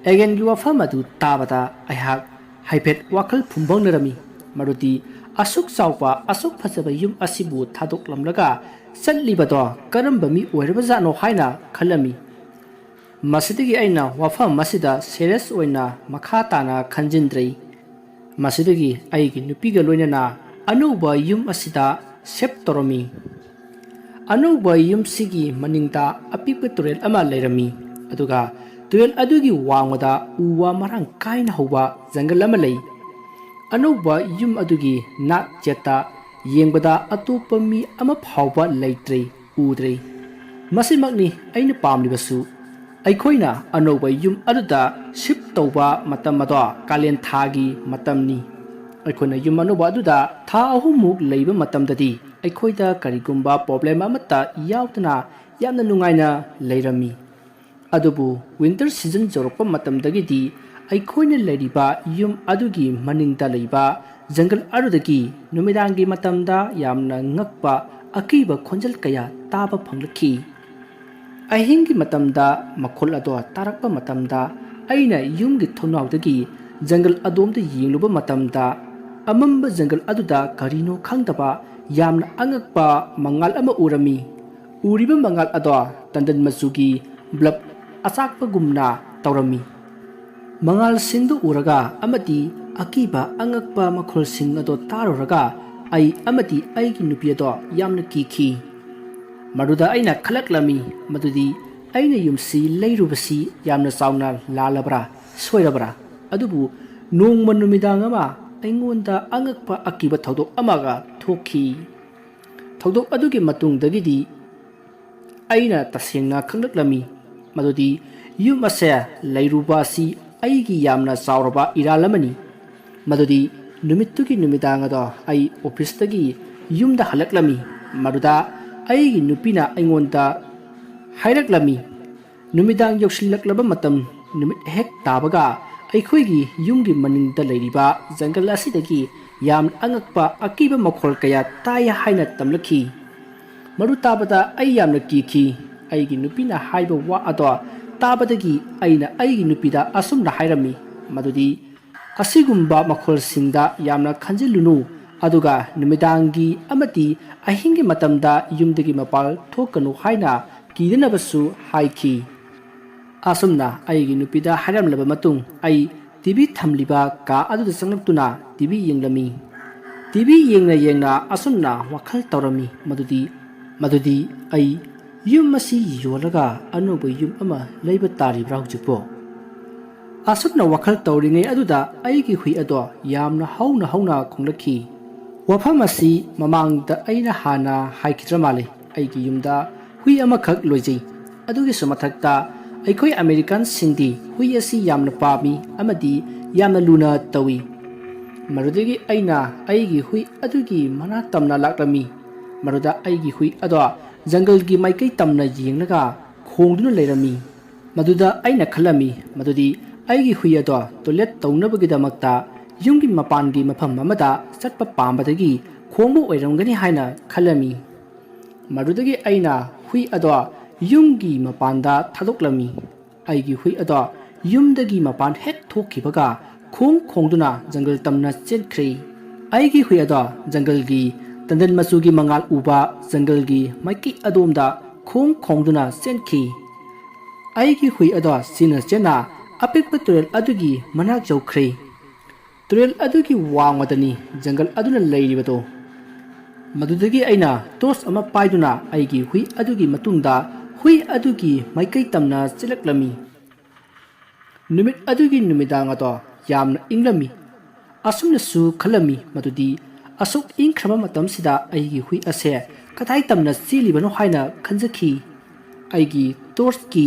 ꯑꯦꯡꯒꯜꯒꯤ ꯋꯥꯐꯝ ꯑꯗꯨ ꯇꯥꯕꯗ ꯑꯩꯍꯥꯛ ꯍꯥꯏꯐꯦꯠ ꯋꯥꯈꯜ ꯐꯨꯝꯕꯪꯅꯔꯝꯃꯤ꯫ ꯃꯗꯨꯗꯤ ꯑꯁꯨꯛ ꯆꯥꯎꯕ, ꯑꯁꯨꯛ ꯐꯖꯕ ꯌꯨꯝ ꯑꯁꯤꯕꯨ ꯊꯥꯗꯣꯛꯂꯝꯂꯒ ꯆꯠꯂꯤꯕꯗꯣ ꯀꯔꯝꯕ ꯃꯤ ꯑꯣꯏꯔꯕꯖꯥꯠꯅꯣ ꯍꯥꯏꯅ ꯈꯜꯂꯝꯃꯤ꯫ ꯃꯁꯤꯗꯒꯤ ꯑꯩꯅ ꯋꯥꯐꯝ ꯑꯁꯤꯗ ꯁꯦꯔꯤꯌꯁ ꯑꯣꯏꯅ ꯃꯈꯥ ꯇꯥꯅ ꯈꯟꯖꯤꯟꯗ꯭ꯔꯦ꯫ ꯃꯁꯤꯗꯒꯤ ꯑꯩꯒꯤ ꯅꯨꯄꯤꯒ ꯂꯣꯏꯅꯅ ꯑꯅꯧꯕ ꯌꯨꯝ ꯑꯁꯤꯗ ꯁꯤꯞ ꯇꯧꯔꯝꯃꯤ꯫ ꯑꯅꯧꯕ ꯌꯨꯝꯁꯤꯒꯤ ꯃꯅꯤꯡꯗ ꯑꯄꯤꯛꯄ ꯇꯨꯔꯦꯜ ꯑꯃ ꯂꯩꯔꯝꯃꯤ, ꯑꯗꯨꯒ ꯇꯨꯔꯦꯜ ꯑꯗꯨꯒꯤ ꯋꯥꯡꯃꯗ ꯎ ꯋꯥ ꯃꯔꯥꯡ ꯀꯥꯏꯅ ꯍꯧꯕ ꯖꯪꯒꯜ ꯑꯃ ꯂꯩ꯫ ꯑꯅꯧꯕ ꯌꯨꯝ ꯑꯗꯨꯒꯤ ꯅꯥꯛ ꯌꯦꯠꯇ ꯌꯦꯡꯕꯗ ꯑꯇꯣꯞꯄ ꯃꯤ ꯑꯃ ꯐꯥꯎꯕ ꯂꯩꯇ꯭ꯔꯦ, ꯎꯗ꯭ꯔꯦ꯫ ꯃꯁꯤꯃꯛꯅꯤ ꯑꯩꯅ ꯄꯥꯝꯂꯤꯕꯁꯨ꯫ ꯑꯩꯈꯣꯏꯅ ꯑꯅꯧꯕ ꯌꯨꯝ ꯑꯗꯨꯗ ꯁꯤꯞ ꯇꯧꯕ ꯃꯇꯝ ꯑꯗꯣ ꯀꯥꯂꯦꯟ ꯊꯥꯒꯤ ꯃꯇꯝꯅꯤ꯫ ꯑꯩꯈꯣꯏꯅ ꯌꯨꯝ ꯑꯅꯧꯕ ꯑꯗꯨꯗ ꯊꯥ ꯑꯍꯨꯝꯃꯨꯛ ꯂꯩꯕ ꯃꯇꯝꯗꯗꯤ ꯑꯩꯈꯣꯏꯗ ꯀꯔꯤꯒꯨꯝꯕ ꯄ꯭ꯔꯣꯕ꯭ꯂꯦꯝ ꯑꯃꯠꯇ ꯌꯥꯎꯗꯅ ꯌꯥꯝꯅ ꯅꯨꯡꯉꯥꯏꯅ ꯂꯩꯔꯝꯃꯤ꯫ ꯑꯗꯨꯕꯨ ꯋꯤꯟꯇꯔ ꯁꯤꯖꯟ ꯌꯧꯔꯛꯄ ꯃꯇꯝꯗꯒꯤꯗꯤ ꯑꯩꯈꯣꯏꯅ ꯂꯩꯔꯤꯕ ꯌꯨꯝ ꯑꯗꯨꯒꯤ ꯃꯅꯤꯡꯗ ꯂꯩꯕ ꯖꯪꯒꯜ ꯑꯗꯨꯗꯒꯤ ꯅꯨꯃꯤꯗꯥꯡꯒꯤ ꯃꯇꯝꯗ ꯌꯥꯝꯅ ꯉꯛꯄ ꯑꯀꯤꯕ ꯈꯣꯟꯖꯦꯜ ꯀꯌꯥ ꯇꯥꯕ ꯐꯪꯂꯛꯈꯤ꯫ ꯑꯍꯤꯡꯒꯤ ꯃꯇꯝꯗ ꯃꯈꯣꯜ ꯑꯗꯣ ꯇꯥꯔꯛꯄ ꯃꯇꯝꯗ ꯑꯩꯅ ꯌꯨꯝꯒꯤ ꯊꯣꯡꯅꯥꯎꯗꯒꯤ ꯖꯪꯒꯜ ꯑꯗꯣꯝꯗ ꯌꯦꯡꯂꯨꯕ ꯃꯇꯝꯗ ꯑꯃꯝꯕ ꯖꯪꯒꯜ ꯑꯗꯨꯗ ꯀꯔꯤꯅꯣ ꯈꯪꯗꯕ ꯌꯥꯝꯅ ꯑꯉꯛꯄ ꯃꯉꯥꯜ ꯑꯃ ꯎꯔꯝꯃꯤ꯫ ꯎꯔꯤꯕ ꯃꯉꯥꯜ ꯑꯗꯣ ꯇꯟꯗꯟ ꯃꯆꯨꯒꯤ ꯕ꯭ꯂꯕ ꯑꯆꯥꯛꯄꯒꯨꯝꯅ ꯇꯧꯔꯝꯃꯤ꯫ ꯃꯉꯥꯜꯁꯤꯡꯗꯨ ꯎꯔꯒ ꯑꯃꯗꯤ ꯑꯀꯤꯕ ꯑꯉꯛꯄ ꯃꯈꯣꯜꯁꯤꯡ ꯑꯗꯣ ꯇꯥꯔꯨꯔꯒ ꯑꯩ ꯑꯃꯗꯤ ꯑꯩꯒꯤ ꯅꯨꯄꯤ ꯑꯗꯣ ꯌꯥꯝꯅ ꯀꯤꯈꯤ꯫ ꯃꯗꯨꯗ ꯑꯩꯅ ꯈꯜꯂꯛꯂꯝꯃꯤ ꯃꯗꯨꯗꯤ ꯑꯩꯅ ꯌꯨꯝꯁꯤ ꯂꯩꯔꯨꯕꯁꯤ ꯌꯥꯝꯅ ꯆꯥꯎꯅ ꯂꯥꯜꯂꯕ꯭ꯔꯥ, ꯁꯣꯏꯔꯕ꯭ꯔꯥ? ꯑꯗꯨꯕꯨ ꯅꯣꯡꯃ ꯅꯨꯃꯤꯗꯥꯡ ꯑꯃ ꯑꯩꯉꯣꯟꯗ ꯑꯉꯛꯄ ꯑꯀꯤꯕ ꯊꯧꯗꯣꯛ ꯑꯃꯒ ꯊꯣꯛꯈꯤ꯫ ꯊꯧꯗꯣꯛ ꯑꯗꯨꯒꯤ ꯃꯇꯨꯡꯗꯒꯤꯗꯤ ꯑꯩꯅ ꯇꯁꯦꯡꯅ ꯈꯪꯂꯛꯂꯝꯃꯤ ꯃꯗꯨꯗꯤ ꯌꯨꯝ ꯑꯁꯦ ꯂꯩꯔꯨꯕ ꯑꯁꯤ ꯑꯩꯒꯤ ꯌꯥꯝꯅ ꯆꯥꯎꯔꯕ ꯏꯔꯥꯜ ꯑꯃꯅꯤ꯫ ꯃꯗꯨꯗꯤ ꯅꯨꯃꯤꯠꯇꯨꯒꯤ ꯅꯨꯃꯤꯗꯥꯡ ꯑꯗꯣ ꯑꯩ ꯑꯣꯐꯤꯁꯇꯒꯤ ꯌꯨꯝꯗ ꯍꯜꯂꯛꯂꯝꯃꯤ꯫ ꯃꯗꯨꯗ ꯑꯩꯒꯤ ꯅꯨꯄꯤꯅ ꯑꯩꯉꯣꯟꯗ ꯍꯥꯏꯔꯛꯂꯝꯃꯤ, ꯅꯨꯃꯤꯗꯥꯡ ꯌꯧꯁꯤꯜꯂꯛꯂꯕ ꯃꯇꯝ, ꯅꯨꯃꯤꯠ ꯍꯦꯛ ꯇꯥꯕꯒ ꯑꯩꯈꯣꯏꯒꯤ ꯌꯨꯝꯒꯤ ꯃꯅꯤꯡꯗ ꯂꯩꯔꯤꯕ ꯖꯪꯒꯜ ꯑꯁꯤꯗꯒꯤ ꯌꯥꯝꯅ ꯑꯉꯛꯄ ꯑꯀꯤꯕ ꯃꯈꯣꯜ ꯀꯌꯥ ꯇꯥꯏ ꯍꯥꯏꯅ ꯇꯝꯂꯛꯈꯤ꯫ ꯃꯗꯨ ꯇꯥꯕꯗ ꯑꯩ ꯌꯥꯝꯅ ꯀꯤꯈꯤ꯫ ꯑꯩꯒꯤ ꯅꯨꯄꯤꯅ ꯍꯥꯏꯕ ꯋꯥ ꯑꯗꯣ ꯇꯥꯕꯗꯒꯤ ꯑꯩꯅ ꯑꯩꯒꯤ ꯅꯨꯄꯤꯗ ꯑꯁꯨꯝꯅ ꯍꯥꯏꯔꯝꯃꯤ ꯃꯗꯨꯗꯤ, "ꯑꯁꯤꯒꯨꯝꯕ ꯃꯈꯣꯜꯁꯤꯡꯗ ꯌꯥꯝꯅ ꯈꯟꯖꯤꯜꯂꯨꯅꯨ, ꯑꯗꯨꯒ ꯅꯨꯃꯤꯗꯥꯡꯒꯤ ꯑꯃꯗꯤ ꯑꯍꯤꯡꯒꯤ ꯃꯇꯝꯗ ꯌꯨꯝꯗꯒꯤ ꯃꯄꯥꯟ ꯊꯣꯛꯀꯅꯨ" ꯍꯥꯏꯅ ꯀꯤꯗꯅꯕꯁꯨ ꯍꯥꯏꯈꯤ꯫ ꯑꯁꯨꯝꯅ ꯑꯩꯒꯤ ꯅꯨꯄꯤꯗ ꯍꯥꯏꯔꯝꯂꯕ ꯃꯇꯨꯡ ꯑꯩ ꯇꯤ ꯚꯤ ꯊꯝꯂꯤꯕ ꯀꯥ ꯑꯗꯨꯗ ꯆꯪꯂꯛꯇꯨꯅ ꯇꯤ ꯚꯤ ꯌꯦꯡꯂꯝꯃꯤ꯫ ꯇꯤ ꯚꯤ ꯌꯦꯡꯅ ꯌꯦꯡꯅ ꯑꯁꯨꯝꯅ ꯋꯥꯈꯜ ꯇꯧꯔꯝꯃꯤ ꯃꯗꯨꯗꯤ, ꯃꯗꯨꯗꯤ ꯑꯩ ꯌꯨꯝ ꯑꯁꯤ ꯌꯣꯜꯂꯒ ꯑꯅꯧꯕ ꯌꯨꯝ ꯑꯃ ꯂꯩꯕ ꯇꯥꯔꯤꯕ꯭ꯔꯥ ꯍꯧꯖꯤꯛꯄꯨ? ꯑꯁꯨꯝꯅ ꯋꯥꯈꯜ ꯇꯧꯔꯤꯉꯩ ꯑꯗꯨꯗ ꯑꯩꯒꯤ ꯍꯨꯏ ꯑꯗꯣ ꯌꯥꯝꯅ ꯍꯧꯅ ꯍꯧꯅ ꯈꯣꯡꯂꯛꯈꯤ꯫ ꯋꯥꯐꯝ ꯑꯁꯤ ꯃꯃꯥꯡꯗ ꯑꯩꯅ ꯍꯥꯟꯅ ꯍꯥꯏꯈꯤꯗ꯭ꯔ ꯃꯥꯜꯂꯦ꯫ ꯑꯩꯒꯤ ꯌꯨꯝꯗ ꯍꯨꯏ ꯑꯃꯈꯛ ꯂꯣꯏꯖꯩ꯫ ꯑꯗꯨꯒꯤꯁꯨ ꯃꯊꯛꯇ ꯑꯩꯈꯣꯏ ꯑꯃꯦꯔꯤꯀꯥꯟꯁꯤꯡꯗꯤ ꯍꯨꯏ ꯑꯁꯤ ꯌꯥꯝꯅ ꯄꯥꯝꯃꯤ ꯑꯃꯗꯤ ꯌꯥꯝꯅ ꯂꯨꯅ ꯇꯧꯏ꯫ ꯃꯗꯨꯗꯒꯤ ꯑꯩꯅ ꯑꯩꯒꯤ ꯍꯨꯏ ꯑꯗꯨꯒꯤ ꯃꯅꯥꯛ ꯇꯝꯅ ꯂꯥꯛꯂꯝꯃꯤ꯫ ꯃꯗꯨꯗ ꯑꯩꯒꯤ ꯍꯨꯏ ꯑꯗꯣ ꯖꯪꯒꯜꯒꯤ ꯃꯥꯏꯀꯩ ꯇꯝꯅ ꯌꯦꯡꯂꯒ ꯈꯣꯡꯗꯨꯅ ꯂꯩꯔꯝꯃꯤ꯫ ꯃꯗꯨꯗ ꯑꯩꯅ ꯈꯜꯂꯝꯃꯤ ꯃꯗꯨꯗꯤ ꯑꯩꯒꯤ ꯍꯨꯏ ꯑꯗꯣ ꯇꯣꯏꯂꯦꯠ ꯇꯧꯅꯕꯒꯤꯗꯃꯛꯇ ꯌꯨꯝꯒꯤ ꯃꯄꯥꯟꯒꯤ ꯃꯐꯝ ꯑꯃꯗ ꯆꯠꯄ ꯄꯥꯝꯕꯗꯒꯤ ꯈꯣꯡꯕ ꯑꯣꯏꯔꯝꯒꯅꯤ ꯍꯥꯏꯅ ꯈꯜꯂꯝꯃꯤ꯫ ꯃꯗꯨꯗꯒꯤ ꯑꯩꯅ ꯍꯨꯏ ꯑꯗꯣ ꯌꯨꯝꯒꯤ ꯃꯄꯥꯟꯗ ꯊꯥꯗꯣꯛꯂꯝꯃꯤ꯫ ꯑꯩꯒꯤ ꯍꯨꯏ ꯑꯗꯣ ꯌꯨꯝꯗꯒꯤ ꯃꯄꯥꯟ ꯍꯦꯛ ꯊꯣꯛꯈꯤꯕꯒ ꯈꯣꯡ ꯈꯣꯡꯗꯨꯅ ꯖꯪꯒꯜ ꯇꯝꯅ ꯆꯦꯟꯈ꯭ꯔꯦ꯫ ꯑꯩꯒꯤ ꯍꯨꯏ ꯑꯗꯣ ꯖꯪꯒꯜꯒꯤ ꯇꯟꯗꯟ ꯃꯆꯨꯒꯤ ꯃꯉꯥꯜ ꯎꯕ ꯖꯪꯒꯜꯒꯤ ꯃꯥꯏꯀꯩ ꯑꯗꯣꯝꯗ ꯈꯣꯡ ꯈꯣꯡꯗꯨꯅ ꯆꯦꯟꯈꯤ꯫ ꯑꯩꯒꯤ ꯍꯨꯏ ꯑꯗꯣ ꯆꯦꯟꯅ ꯆꯦꯟꯅ ꯑꯄꯤꯛꯄ ꯇꯨꯔꯦꯜ ꯑꯗꯨꯒꯤ ꯃꯅꯥꯛ ꯌꯧꯈ꯭ꯔꯦ꯫ ꯇꯨꯔꯦꯜ ꯑꯗꯨꯒꯤ ꯋꯥꯡꯃꯗꯅꯤ ꯖꯪꯒꯜ ꯑꯗꯨꯅ ꯂꯩꯔꯤꯕꯗꯣ꯫ ꯃꯗꯨꯗꯒꯤ ꯑꯩꯅ ꯇꯣꯔꯆ ꯑꯃ ꯄꯥꯏꯗꯨꯅ ꯑꯩꯒꯤ ꯍꯨꯏ ꯑꯗꯨꯒꯤ ꯃꯇꯨꯡꯗ ꯍꯨꯏ ꯑꯗꯨꯒꯤ ꯃꯥꯏꯀꯩ ꯇꯝꯅ ꯆꯦꯜꯂꯛꯂꯝꯃꯤ꯫ ꯅꯨꯃꯤꯠ ꯑꯗꯨꯒꯤ ꯅꯨꯃꯤꯗꯥꯡ ꯑꯗꯣ ꯌꯥꯝꯅ ꯏꯪꯂꯝꯃꯤ꯫ ꯑꯁꯨꯝꯅꯁꯨ ꯈꯜꯂꯝꯃꯤ ꯃꯗꯨꯗꯤ ꯑꯁꯨꯛ ꯏꯪꯈ꯭ꯔꯕ ꯃꯇꯝꯁꯤꯗ ꯑꯩꯒꯤ ꯍꯨꯏ ꯑꯁꯦ ꯀꯗꯥꯏ ꯇꯝꯅ ꯆꯦꯜꯂꯤꯕꯅꯣ ꯍꯥꯏꯅ ꯈꯟꯖꯈꯤ꯫ ꯑꯩꯒꯤ ꯇꯣꯔꯆꯀꯤ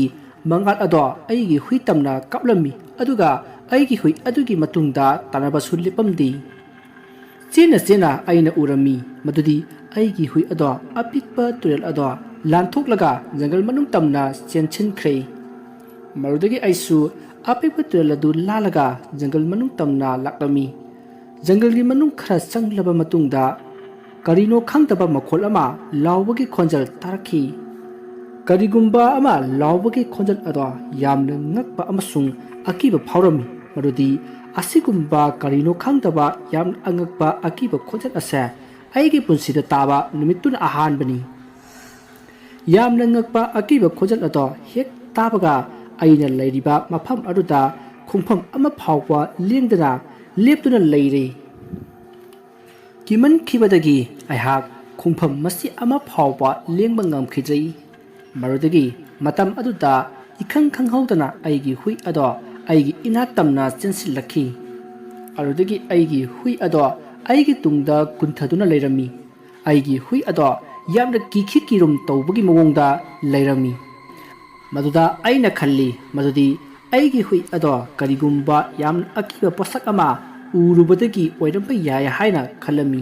ꯃꯉꯥꯜ ꯑꯗꯣ ꯑꯩꯒꯤ ꯍꯨꯏ ꯇꯝꯅ ꯀꯥꯞꯂꯝꯃꯤ, ꯑꯗꯨꯒ ꯑꯩꯒꯤ ꯍꯨꯏ ꯑꯗꯨꯒꯤ ꯃꯇꯨꯡꯗ ꯇꯥꯟꯅꯕꯁꯨ ꯂꯦꯞꯄꯝꯗꯦ꯫ ꯆꯦꯟꯅ ꯆꯦꯟꯅ ꯑꯩꯅ ꯎꯔꯝꯃꯤ ꯃꯗꯨꯗꯤ ꯑꯩꯒꯤ ꯍꯨꯏ ꯑꯗꯣ ꯑꯄꯤꯛꯄ ꯇꯨꯔꯦꯜ ꯑꯗꯣ ꯂꯥꯟꯊꯣꯛꯂꯒ ꯖꯪꯒꯜ ꯃꯅꯨꯡ ꯇꯝꯅ ꯆꯦꯟꯁꯤꯟꯈ꯭ꯔꯦ꯫ ꯃꯗꯨꯗꯒꯤ ꯑꯩꯁꯨ ꯑꯄꯤꯛꯄ ꯇꯨꯔꯦꯜ ꯑꯗꯨ ꯂꯥꯜꯂꯒ ꯖꯪꯒꯜ ꯃꯅꯨꯡ ꯇꯝꯅ ꯂꯥꯛꯂꯝꯃꯤ꯫ ꯖꯪꯒꯜꯒꯤ ꯃꯅꯨꯡ ꯈꯔ ꯆꯪꯂꯕ ꯃꯇꯨꯡꯗ ꯀꯔꯤꯅꯣ ꯈꯪꯗꯕ ꯃꯈꯣꯜ ꯑꯃ ꯂꯥꯎꯕꯒꯤ ꯈꯣꯟꯖꯦꯜ ꯇꯥꯔꯛꯈꯤ꯫ ꯀꯔꯤꯒꯨꯝꯕ ꯑꯃ ꯂꯥꯎꯕꯒꯤ ꯈꯣꯟꯖꯦꯜ ꯑꯗꯣ ꯌꯥꯝꯅ ꯉꯛꯄ ꯑꯃꯁꯨꯡ ꯑꯀꯤꯕ ꯐꯥꯎꯔꯝꯃꯤ꯫ ꯃꯗꯨꯗꯤ ꯑꯁꯤꯒꯨꯝꯕ ꯀꯔꯤꯅꯣ ꯈꯪꯗꯕ ꯌꯥꯝꯅ ꯑꯉꯛꯄ ꯑꯀꯤꯕ ꯈꯣꯟꯖꯦꯜ ꯑꯁꯦ ꯑꯩꯒꯤ ꯄꯨꯟꯁꯤꯗ ꯇꯥꯕ ꯅꯨꯃꯤꯠꯇꯨꯅ ꯑꯍꯥꯟꯕꯅꯤ꯫ ꯌꯥꯝꯅ ꯉꯛꯄ ꯑꯀꯤꯕ ꯈꯣꯟꯖꯦꯜ ꯑꯗꯣ ꯍꯦꯛ ꯇꯥꯕꯒ ꯑꯩꯅ ꯂꯩꯔꯤꯕ ꯃꯐꯝ ꯑꯗꯨꯗ ꯈꯣꯡꯐꯝ ꯑꯃ ꯐꯥꯎꯕ ꯂꯦꯡꯗꯅ ꯂꯦꯞꯇꯨꯅ ꯂꯩꯔꯦ꯫ ꯀꯤꯃꯟꯈꯤꯕꯗꯒꯤ ꯑꯩꯍꯥꯛ ꯈꯣꯡꯐꯝ ꯃꯆꯦꯠ ꯑꯃ ꯐꯥꯎꯕ ꯂꯦꯡꯕ ꯉꯝꯈꯤꯗ꯭ꯔꯦ꯫ ꯃꯗꯨꯗꯒꯤ ꯃꯇꯝ ꯑꯗꯨꯗ ꯏꯈꯪ ꯈꯪꯍꯧꯗꯅ ꯑꯩꯒꯤ ꯍꯨꯏ ꯑꯗꯣ ꯑꯩꯒꯤ ꯏꯅꯥꯛ ꯇꯝꯅ ꯆꯦꯟꯁꯤꯜꯂꯛꯈꯤ꯫ ꯑꯗꯨꯗꯒꯤ ꯑꯩꯒꯤ ꯍꯨꯏ ꯑꯗꯣ ꯑꯩꯒꯤ ꯇꯨꯡꯗ ꯀꯨꯟꯊꯗꯨꯅ ꯂꯩꯔꯝꯃꯤ꯫ ꯑꯩꯒꯤ ꯍꯨꯏ ꯑꯗꯣ ꯌꯥꯝꯅ ꯀꯤꯈꯤ ꯀꯤꯔꯨꯝ ꯇꯧꯕꯒꯤ ꯃꯑꯣꯡꯗ ꯂꯩꯔꯝꯃꯤ꯫ ꯃꯗꯨꯗ ꯑꯩꯅ ꯈꯜꯂꯤ ꯃꯗꯨꯗꯤ ꯑꯩꯒꯤ ꯍꯨꯏ ꯑꯗꯣ ꯀꯔꯤꯒꯨꯝꯕ ꯌꯥꯝꯅ ꯑꯀꯤꯕ ꯄꯣꯠꯁꯛ ꯑꯃ ꯎꯔꯨꯕꯗꯒꯤ ꯑꯣꯏꯔꯝꯕ ꯌꯥꯏ ꯍꯥꯏꯅ ꯈꯜꯂꯝꯃꯤ꯫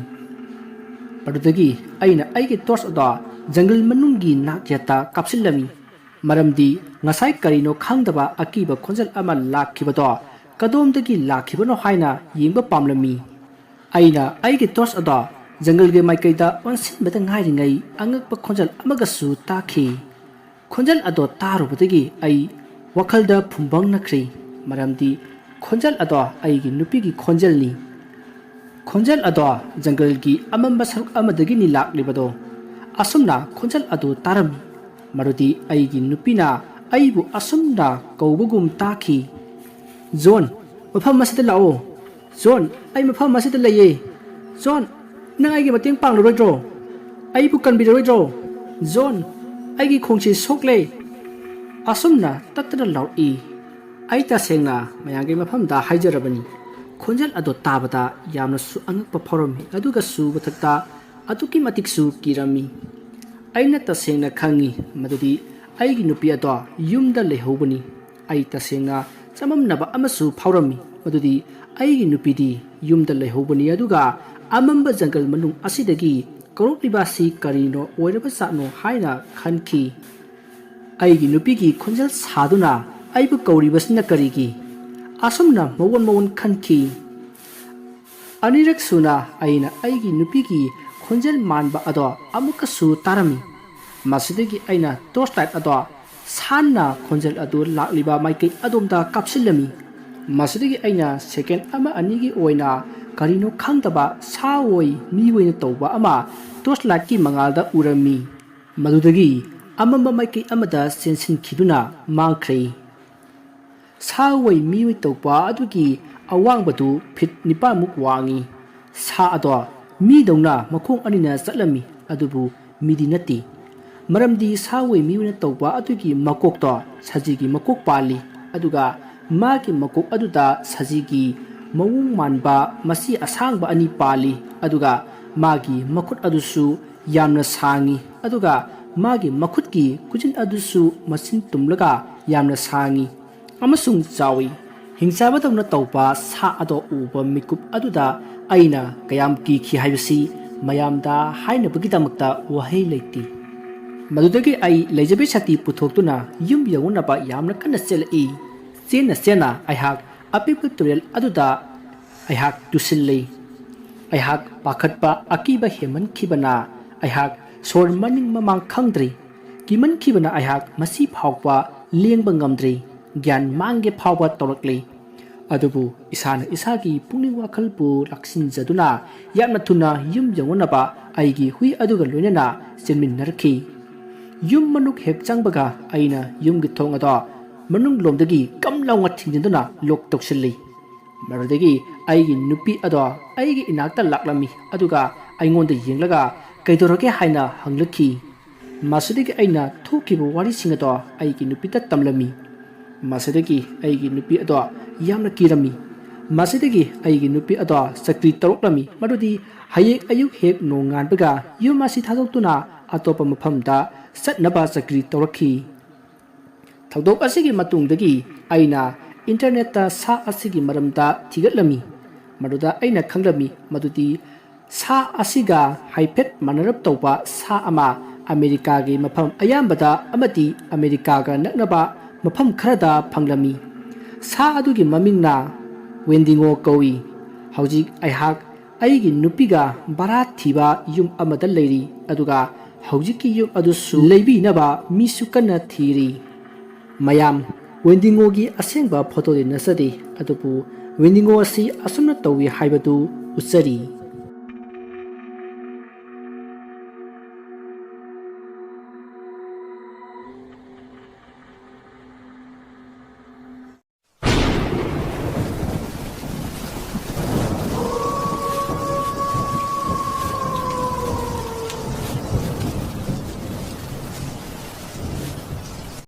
ꯃꯗꯨꯗꯒꯤ ꯑꯩꯅ ꯑꯩꯒꯤ ꯇꯣꯔꯆ ꯑꯗꯣ ꯖꯪꯒꯜ ꯃꯅꯨꯡꯒꯤ ꯅꯥꯛ ꯌꯦꯠꯇ ꯀꯥꯞꯁꯤꯜꯂꯝꯃꯤ꯫ ꯃꯔꯝꯗꯤ ꯉꯁꯥꯏ ꯀꯔꯤꯅꯣ ꯈꯪꯗꯕ ꯑꯀꯤꯕ ꯈꯣꯟꯖꯦꯜ ꯑꯃ ꯂꯥꯛꯈꯤꯕꯗꯣ ꯀꯗꯣꯝꯗꯒꯤ ꯂꯥꯛꯈꯤꯕꯅꯣ ꯍꯥꯏꯅ ꯌꯦꯡꯕ ꯄꯥꯝꯂꯝꯃꯤ꯫ ꯑꯩꯅ ꯑꯩꯒꯤ ꯇꯣꯔꯆ ꯑꯗꯣ ꯖꯪꯒꯜꯒꯤ ꯃꯥꯏꯀꯩꯗ ꯑꯣꯟꯁꯤꯟꯕꯗ ꯉꯥꯏꯔꯤꯉꯩ ꯑꯉꯛꯄ ꯈꯣꯟꯖꯦꯜ ꯑꯃꯒꯁꯨ ꯇꯥꯈꯤ꯫ ꯈꯣꯟꯖꯦꯜ ꯑꯗꯣ ꯇꯥꯔꯨꯕꯗꯒꯤ ꯑꯩ ꯋꯥꯈꯜꯗ ꯐꯨꯝꯕꯪꯅꯈ꯭ꯔꯦ, ꯃꯔꯝꯗꯤ ꯈꯣꯟꯖꯦꯜ ꯑꯗꯣ ꯑꯩꯒꯤ ꯅꯨꯄꯤꯒꯤ ꯈꯣꯟꯖꯦꯜꯅꯤ꯫ ꯈꯣꯟꯖꯦꯜ ꯑꯗꯣ ꯖꯪꯒꯜꯒꯤ ꯑꯃꯝꯕ ꯁꯔꯨꯛ ꯑꯃꯗꯒꯤꯅꯤ ꯂꯥꯛꯂꯤꯕꯗꯣ꯫ ꯑꯁꯨꯝꯅ ꯈꯣꯟꯖꯦꯜ ꯑꯗꯨ ꯇꯥꯔꯝꯃꯤ꯫ ꯃꯗꯨꯗꯤ ꯑꯩꯒꯤ ꯅꯨꯄꯤꯅ ꯑꯩꯕꯨ ꯑꯁꯨꯝꯅ ꯀꯧꯕꯒꯨꯝ ꯇꯥꯈꯤ, "ꯖꯣꯟ, ꯃꯐꯝ ꯑꯁꯤꯗ ꯂꯥꯛꯑꯣ꯫ ꯖꯣꯟ, ꯑꯩ ꯃꯐꯝ ꯑꯁꯤꯗ ꯂꯩꯌꯦ꯫ ꯖꯣꯟ, ꯅꯪ ꯑꯩꯒꯤ ꯃꯇꯦꯡ ꯄꯥꯡꯂꯔꯣꯏꯗ꯭ꯔꯣ? ꯑꯩꯕꯨ ꯀꯟꯕꯤꯔꯔꯣꯏꯗ꯭ꯔꯣ? ꯖꯣꯟ, ꯑꯩꯒꯤ ꯈꯣꯡꯁꯤ ꯁꯣꯛꯂꯦ!" ꯑꯁꯨꯝꯅ ꯇꯠꯇꯅ ꯂꯥꯎꯔꯛꯏ꯫ ꯑꯩ ꯇꯁꯦꯡꯅ ꯃꯌꯥꯝꯒꯤ ꯃꯐꯝꯗ ꯍꯥꯏꯖꯔꯕꯅꯤ꯫ ꯈꯣꯟꯖꯦꯜ ꯑꯗꯣ ꯇꯥꯕꯗ ꯌꯥꯝꯅꯁꯨ ꯑꯉꯛꯄ ꯐꯥꯎꯔꯝꯃꯤ, ꯑꯗꯨꯒꯁꯨ ꯃꯊꯛꯇ ꯑꯗꯨꯛꯀꯤ ꯃꯇꯤꯛꯁꯨ ꯀꯤꯔꯝꯃꯤ꯫ ꯑꯩꯅ ꯇꯁꯦꯡꯅ ꯈꯪꯉꯤ ꯃꯗꯨꯗꯤ ꯑꯩꯒꯤ ꯅꯨꯄꯤ ꯑꯗꯣ ꯌꯨꯝꯗ ꯂꯩꯍꯧꯕꯅꯤ꯫ ꯑꯩ ꯇꯁꯦꯡꯅ ꯆꯃꯝꯅꯕ ꯑꯃꯁꯨ ꯐꯥꯎꯔꯝꯃꯤ ꯃꯗꯨꯗꯤ ꯑꯩꯒꯤ ꯅꯨꯄꯤꯗꯤ ꯌꯨꯝꯗ ꯂꯩꯍꯧꯕꯅꯤ, ꯑꯗꯨꯒ ꯑꯃꯝꯕ ꯖꯪꯒꯜ ꯃꯅꯨꯡ ꯑꯁꯤꯗꯒꯤ ꯀꯧꯔꯛꯂꯤꯕ ꯑꯁꯤ ꯀꯔꯤꯅꯣ ꯑꯣꯏꯔꯕ ꯖꯥꯠꯅꯣ ꯍꯥꯏꯅ ꯈꯟꯈꯤ꯫ ꯑꯩꯒꯤ ꯅꯨꯄꯤꯒꯤ ꯈꯣꯟꯖꯦꯜ ꯁꯥꯗꯨꯅ ꯑꯩꯕꯨ ꯀꯧꯔꯤꯕꯁꯤꯅ ꯀꯔꯤꯒꯤ? ꯑꯁꯨꯝꯅ ꯃꯑꯣꯟ ꯃꯑꯣꯟ ꯈꯟꯈꯤ꯫ ꯑꯅꯤꯔꯛ ꯁꯨꯅ ꯑꯩꯅ ꯑꯩꯒꯤ ꯅꯨꯄꯤꯒꯤ ꯈꯣꯟꯖꯦꯜ ꯃꯥꯟꯕ ꯑꯗꯣ ꯑꯃꯨꯛꯀꯁꯨ ꯇꯥꯔꯝꯃꯤ꯫ ꯃꯁꯤꯗꯒꯤ ꯑꯩꯅ ꯇꯣꯔꯆ ꯂꯥꯏꯠ ꯑꯗꯣ ꯁꯥꯟꯅ ꯈꯣꯟꯖꯦꯜ ꯑꯗꯨ ꯂꯥꯛꯂꯤꯕ ꯃꯥꯏꯀꯩ ꯑꯗꯣꯝꯗ ꯀꯥꯞꯁꯤꯜꯂꯝꯃꯤ꯫ ꯃꯁꯤꯗꯒꯤ ꯑꯩꯅ ꯁꯦꯀꯦꯟ ꯑꯃ ꯑꯅꯤꯒꯤ ꯑꯣꯏꯅ ꯀꯔꯤꯅꯣ ꯈꯪꯗꯕ ꯁꯥ ꯑꯣꯏ ꯃꯤ ꯑꯣꯏꯅ ꯇꯧꯕ ꯑꯃ ꯇꯣꯔꯆ ꯂꯥꯏꯠꯀꯤ ꯃꯉꯥꯜꯗ ꯎꯔꯝꯃꯤ꯫ ꯃꯗꯨꯗꯒꯤ ꯑꯃꯝꯕ ꯃꯥꯏꯀꯩ ꯑꯃꯗ ꯆꯦꯟꯁꯤꯟꯈꯤꯗꯨꯅ ꯃꯥꯡꯈ꯭ꯔꯦ꯫ ꯁꯥ ꯑꯣꯏ ꯃꯤꯑꯣꯏ ꯇꯧꯕ ꯑꯗꯨꯒꯤ ꯑꯋꯥꯡꯕꯗꯨ ꯐꯤꯠ ꯅꯤꯄꯥꯟꯃꯨꯛ ꯋꯥꯡꯏ꯫ ꯁꯥ ꯑꯗꯣ ꯃꯤꯗꯧꯅ ꯃꯈꯣꯡ ꯑꯅꯤꯅ ꯆꯠꯂꯝꯃꯤ, ꯑꯗꯨꯕꯨ ꯃꯤꯗꯤ ꯅꯠꯇꯦ꯫ ꯃꯔꯝꯗꯤ ꯁꯥ ꯑꯣꯏ ꯃꯤꯑꯣꯏꯅ ꯇꯧꯕ ꯑꯗꯨꯒꯤ ꯃꯀꯣꯛꯇꯣ ꯁꯖꯤꯒꯤ ꯃꯀꯣꯛ ꯄꯥꯜꯂꯤ, ꯑꯗꯨꯒ ꯃꯥꯒꯤ ꯃꯀꯣꯛ ꯑꯗꯨꯗ ꯁꯖꯤꯒꯤ ꯃꯑꯣꯡ ꯃꯥꯟꯕ ꯃꯁꯤ ꯑꯁꯥꯡꯕ ꯑꯅꯤ ꯄꯥꯜꯂꯤ, ꯑꯗꯨꯒ ꯃꯥꯒꯤ ꯃꯈꯨꯠ ꯑꯗꯨꯁꯨ ꯌꯥꯝꯅ ꯁꯥꯡꯏ, ꯑꯗꯨꯒ ꯃꯥꯒꯤ ꯃꯈꯨꯠꯀꯤ ꯈꯨꯖꯤꯟ ꯑꯗꯨꯁꯨ ꯃꯆꯤꯟ ꯇꯨꯝꯂꯒ ꯌꯥꯝꯅ ꯁꯥꯡꯏ ꯑꯃꯁꯨꯡ ꯆꯥꯎꯏ꯫ ꯍꯤꯡꯆꯥꯕꯗꯧꯅ ꯇꯧꯕ ꯁꯥ ꯑꯗꯣ ꯎꯕ ꯃꯤꯀꯨꯞ ꯑꯗꯨꯗ ꯑꯩꯅ ꯀꯌꯥꯝ ꯀꯤꯈꯤ ꯍꯥꯏꯕꯁꯤ ꯃꯌꯥꯝꯗ ꯍꯥꯏꯅꯕꯒꯤꯗꯃꯛꯇ ꯋꯥꯍꯩ ꯂꯩꯇꯦ꯫ ꯃꯗꯨꯗꯒꯤ ꯑꯩ ꯂꯩꯖꯕꯤ ꯁꯛꯇꯤ ꯄꯨꯊꯣꯛꯇꯨꯅ ꯌꯨꯝ ꯌꯧꯅꯅꯕ ꯌꯥꯝꯅ ꯀꯟꯅ ꯆꯦꯜꯂꯛꯏ꯫ ꯆꯦꯟꯅ ꯆꯦꯟꯅ ꯑꯩꯍꯥꯛ ꯑꯄꯤꯛꯄ ꯇꯨꯔꯦꯜ ꯑꯗꯨꯗ ꯑꯩꯍꯥꯛ ꯇꯨꯁꯤꯜꯂꯤ꯫ ꯑꯩꯍꯥꯛ ꯄꯥꯈꯠꯄ ꯑꯀꯤꯕ ꯍꯦꯟꯃꯟꯈꯤꯕꯅ ꯑꯩꯍꯥꯛ ꯁꯣꯔ ꯃꯅꯤꯡ ꯃꯃꯥꯡ ꯈꯪꯗ꯭ꯔꯤ꯫ ꯀꯤꯃꯟꯈꯤꯕꯅ ꯑꯩꯍꯥꯛ ꯃꯁꯤ ꯐꯥꯎꯕ ꯂꯦꯡꯕ ꯉꯝꯗ꯭ꯔꯤ꯫ ꯒ꯭ꯌꯥꯟ ꯃꯥꯡꯒꯦ ꯐꯥꯎꯕ ꯇꯧꯔꯛꯂꯤ꯫ ꯑꯗꯨꯕꯨ ꯏꯁꯥꯅ ꯏꯁꯥꯒꯤ ꯄꯨꯛꯅꯤꯡ ꯋꯥꯈꯜꯕꯨ ꯂꯥꯛꯁꯤꯟꯖꯗꯨꯅ ꯌꯥꯝꯅ ꯊꯨꯅ ꯌꯨꯝ ꯌꯧꯅꯅꯕ ꯑꯩꯒꯤ ꯍꯨꯏ ꯑꯗꯨꯒ ꯂꯣꯏꯅꯅ ꯆꯦꯟꯃꯤꯟꯅꯔꯛꯈꯤ꯫ ꯌꯨꯝ ꯃꯅꯨꯡ ꯍꯦꯛ ꯆꯪꯕꯒ ꯑꯩꯅ ꯌꯨꯝꯒꯤ ꯊꯣꯡ ꯑꯗꯣ ꯃꯅꯨꯡ ꯂꯣꯝꯗꯒꯤ ꯀꯝ ꯂꯥꯎꯅ ꯊꯤꯡꯖꯤꯟꯗꯨꯅ ꯂꯣꯛ ꯇꯧꯁꯤꯜꯂꯤ꯫ ꯃꯗꯨꯗꯒꯤ ꯑꯩꯒꯤ ꯅꯨꯄꯤ ꯑꯗꯣ ꯑꯩꯒꯤ ꯏꯅꯥꯛꯇ ꯂꯥꯛꯂꯝꯃꯤ, ꯑꯗꯨꯒ ꯑꯩꯉꯣꯟꯗ ꯌꯦꯡꯂꯒ "ꯀꯩꯗꯧꯔꯒꯦ?" ꯍꯥꯏꯅ ꯍꯪꯂꯛꯈꯤ꯫ ꯃꯁꯤꯗꯒꯤ ꯑꯩꯅ ꯊꯣꯛꯈꯤꯕ ꯋꯥꯔꯤꯁꯤꯡ ꯑꯗꯣ ꯑꯩꯒꯤ ꯅꯨꯄꯤꯗ ꯇꯝꯂꯝꯃꯤ꯫ ꯃꯁꯤꯗꯒꯤ ꯑꯩꯒꯤ ꯅꯨꯄꯤ ꯑꯗꯣ ꯌꯥꯝꯅ ꯀꯤꯔꯝꯃꯤ꯫ ꯃꯁꯤꯗꯒꯤ ꯑꯩꯒꯤ ꯅꯨꯄꯤ ꯑꯗꯣ ꯆꯀ꯭ꯔꯤ ꯇꯧꯔꯛꯂꯝꯃꯤ, ꯃꯗꯨꯗꯤ ꯍꯌꯦꯡ ꯑꯌꯨꯛ ꯍꯦꯛ ꯅꯣꯡꯉꯥꯟꯕꯒ ꯌꯨꯝ ꯑꯁꯤ ꯊꯥꯗꯣꯛꯇꯨꯅ ꯑꯇꯣꯞꯄ ꯃꯐꯝꯗ ꯆꯠꯅꯕ ꯆꯀ꯭ꯔꯤ ꯇꯧꯔꯛꯈꯤ꯫ ꯊꯧꯗꯣꯛ ꯑꯁꯤꯒꯤ ꯃꯇꯨꯡꯗꯒꯤ ꯑꯩꯅ ꯏꯟꯇꯔꯅꯦꯠꯇ ꯁꯥ ꯑꯁꯤꯒꯤ ꯃꯔꯝꯗ ꯊꯤꯒꯠꯂꯝꯃꯤ꯫ ꯃꯗꯨꯗ ꯑꯩꯅ ꯈꯪꯂꯝꯃꯤ ꯃꯗꯨꯗꯤ ꯁꯥ ꯑꯁꯤꯒ ꯍꯥꯏꯐꯦꯠ ꯃꯥꯟꯅꯔꯞ ꯇꯧꯕ ꯁꯥ ꯑꯃ ꯑꯃꯦꯔꯤꯀꯥꯒꯤ ꯃꯐꯝ ꯑꯌꯥꯝꯕꯗ ꯑꯃꯗꯤ ꯑꯃꯦꯔꯤꯀꯥꯒ ꯅꯛꯅꯕ ꯃꯐꯝ ꯈꯔꯗ ꯐꯪꯂꯝꯃꯤ꯫ ꯁꯥ ꯑꯗꯨꯒꯤ ꯃꯃꯤꯡꯅ ꯋꯦꯟꯗꯤꯉꯣ ꯀꯧꯏ꯫ ꯍꯧꯖꯤꯛ ꯑꯩꯍꯥꯛ ꯑꯩꯒꯤ ꯅꯨꯄꯤꯒ ꯚꯔꯥ ꯊꯤꯕ ꯌꯨꯝ ꯑꯃꯗ ꯂꯩꯔꯤ, ꯑꯗꯨꯒ ꯍꯧꯖꯤꯛꯀꯤ ꯌꯨꯝ ꯑꯗꯨꯁꯨ ꯂꯩꯕꯤꯅꯕ ꯃꯤꯁꯨ ꯀꯟꯅ ꯊꯤꯔꯤ꯫ ꯃꯌꯥꯝ, ꯋꯦꯟꯗꯤꯉꯣꯒꯤ ꯑꯁꯦꯡꯕ ꯐꯣꯇꯣꯗꯤ ꯅꯠꯆꯗꯦ, ꯑꯗꯨꯕꯨ ꯋꯦꯟꯗꯤꯉꯣ ꯑꯁꯤ ꯑꯁꯨꯝꯅ ꯇꯧꯏ ꯍꯥꯏꯕꯗꯨ ꯎꯠꯆꯔꯤ꯫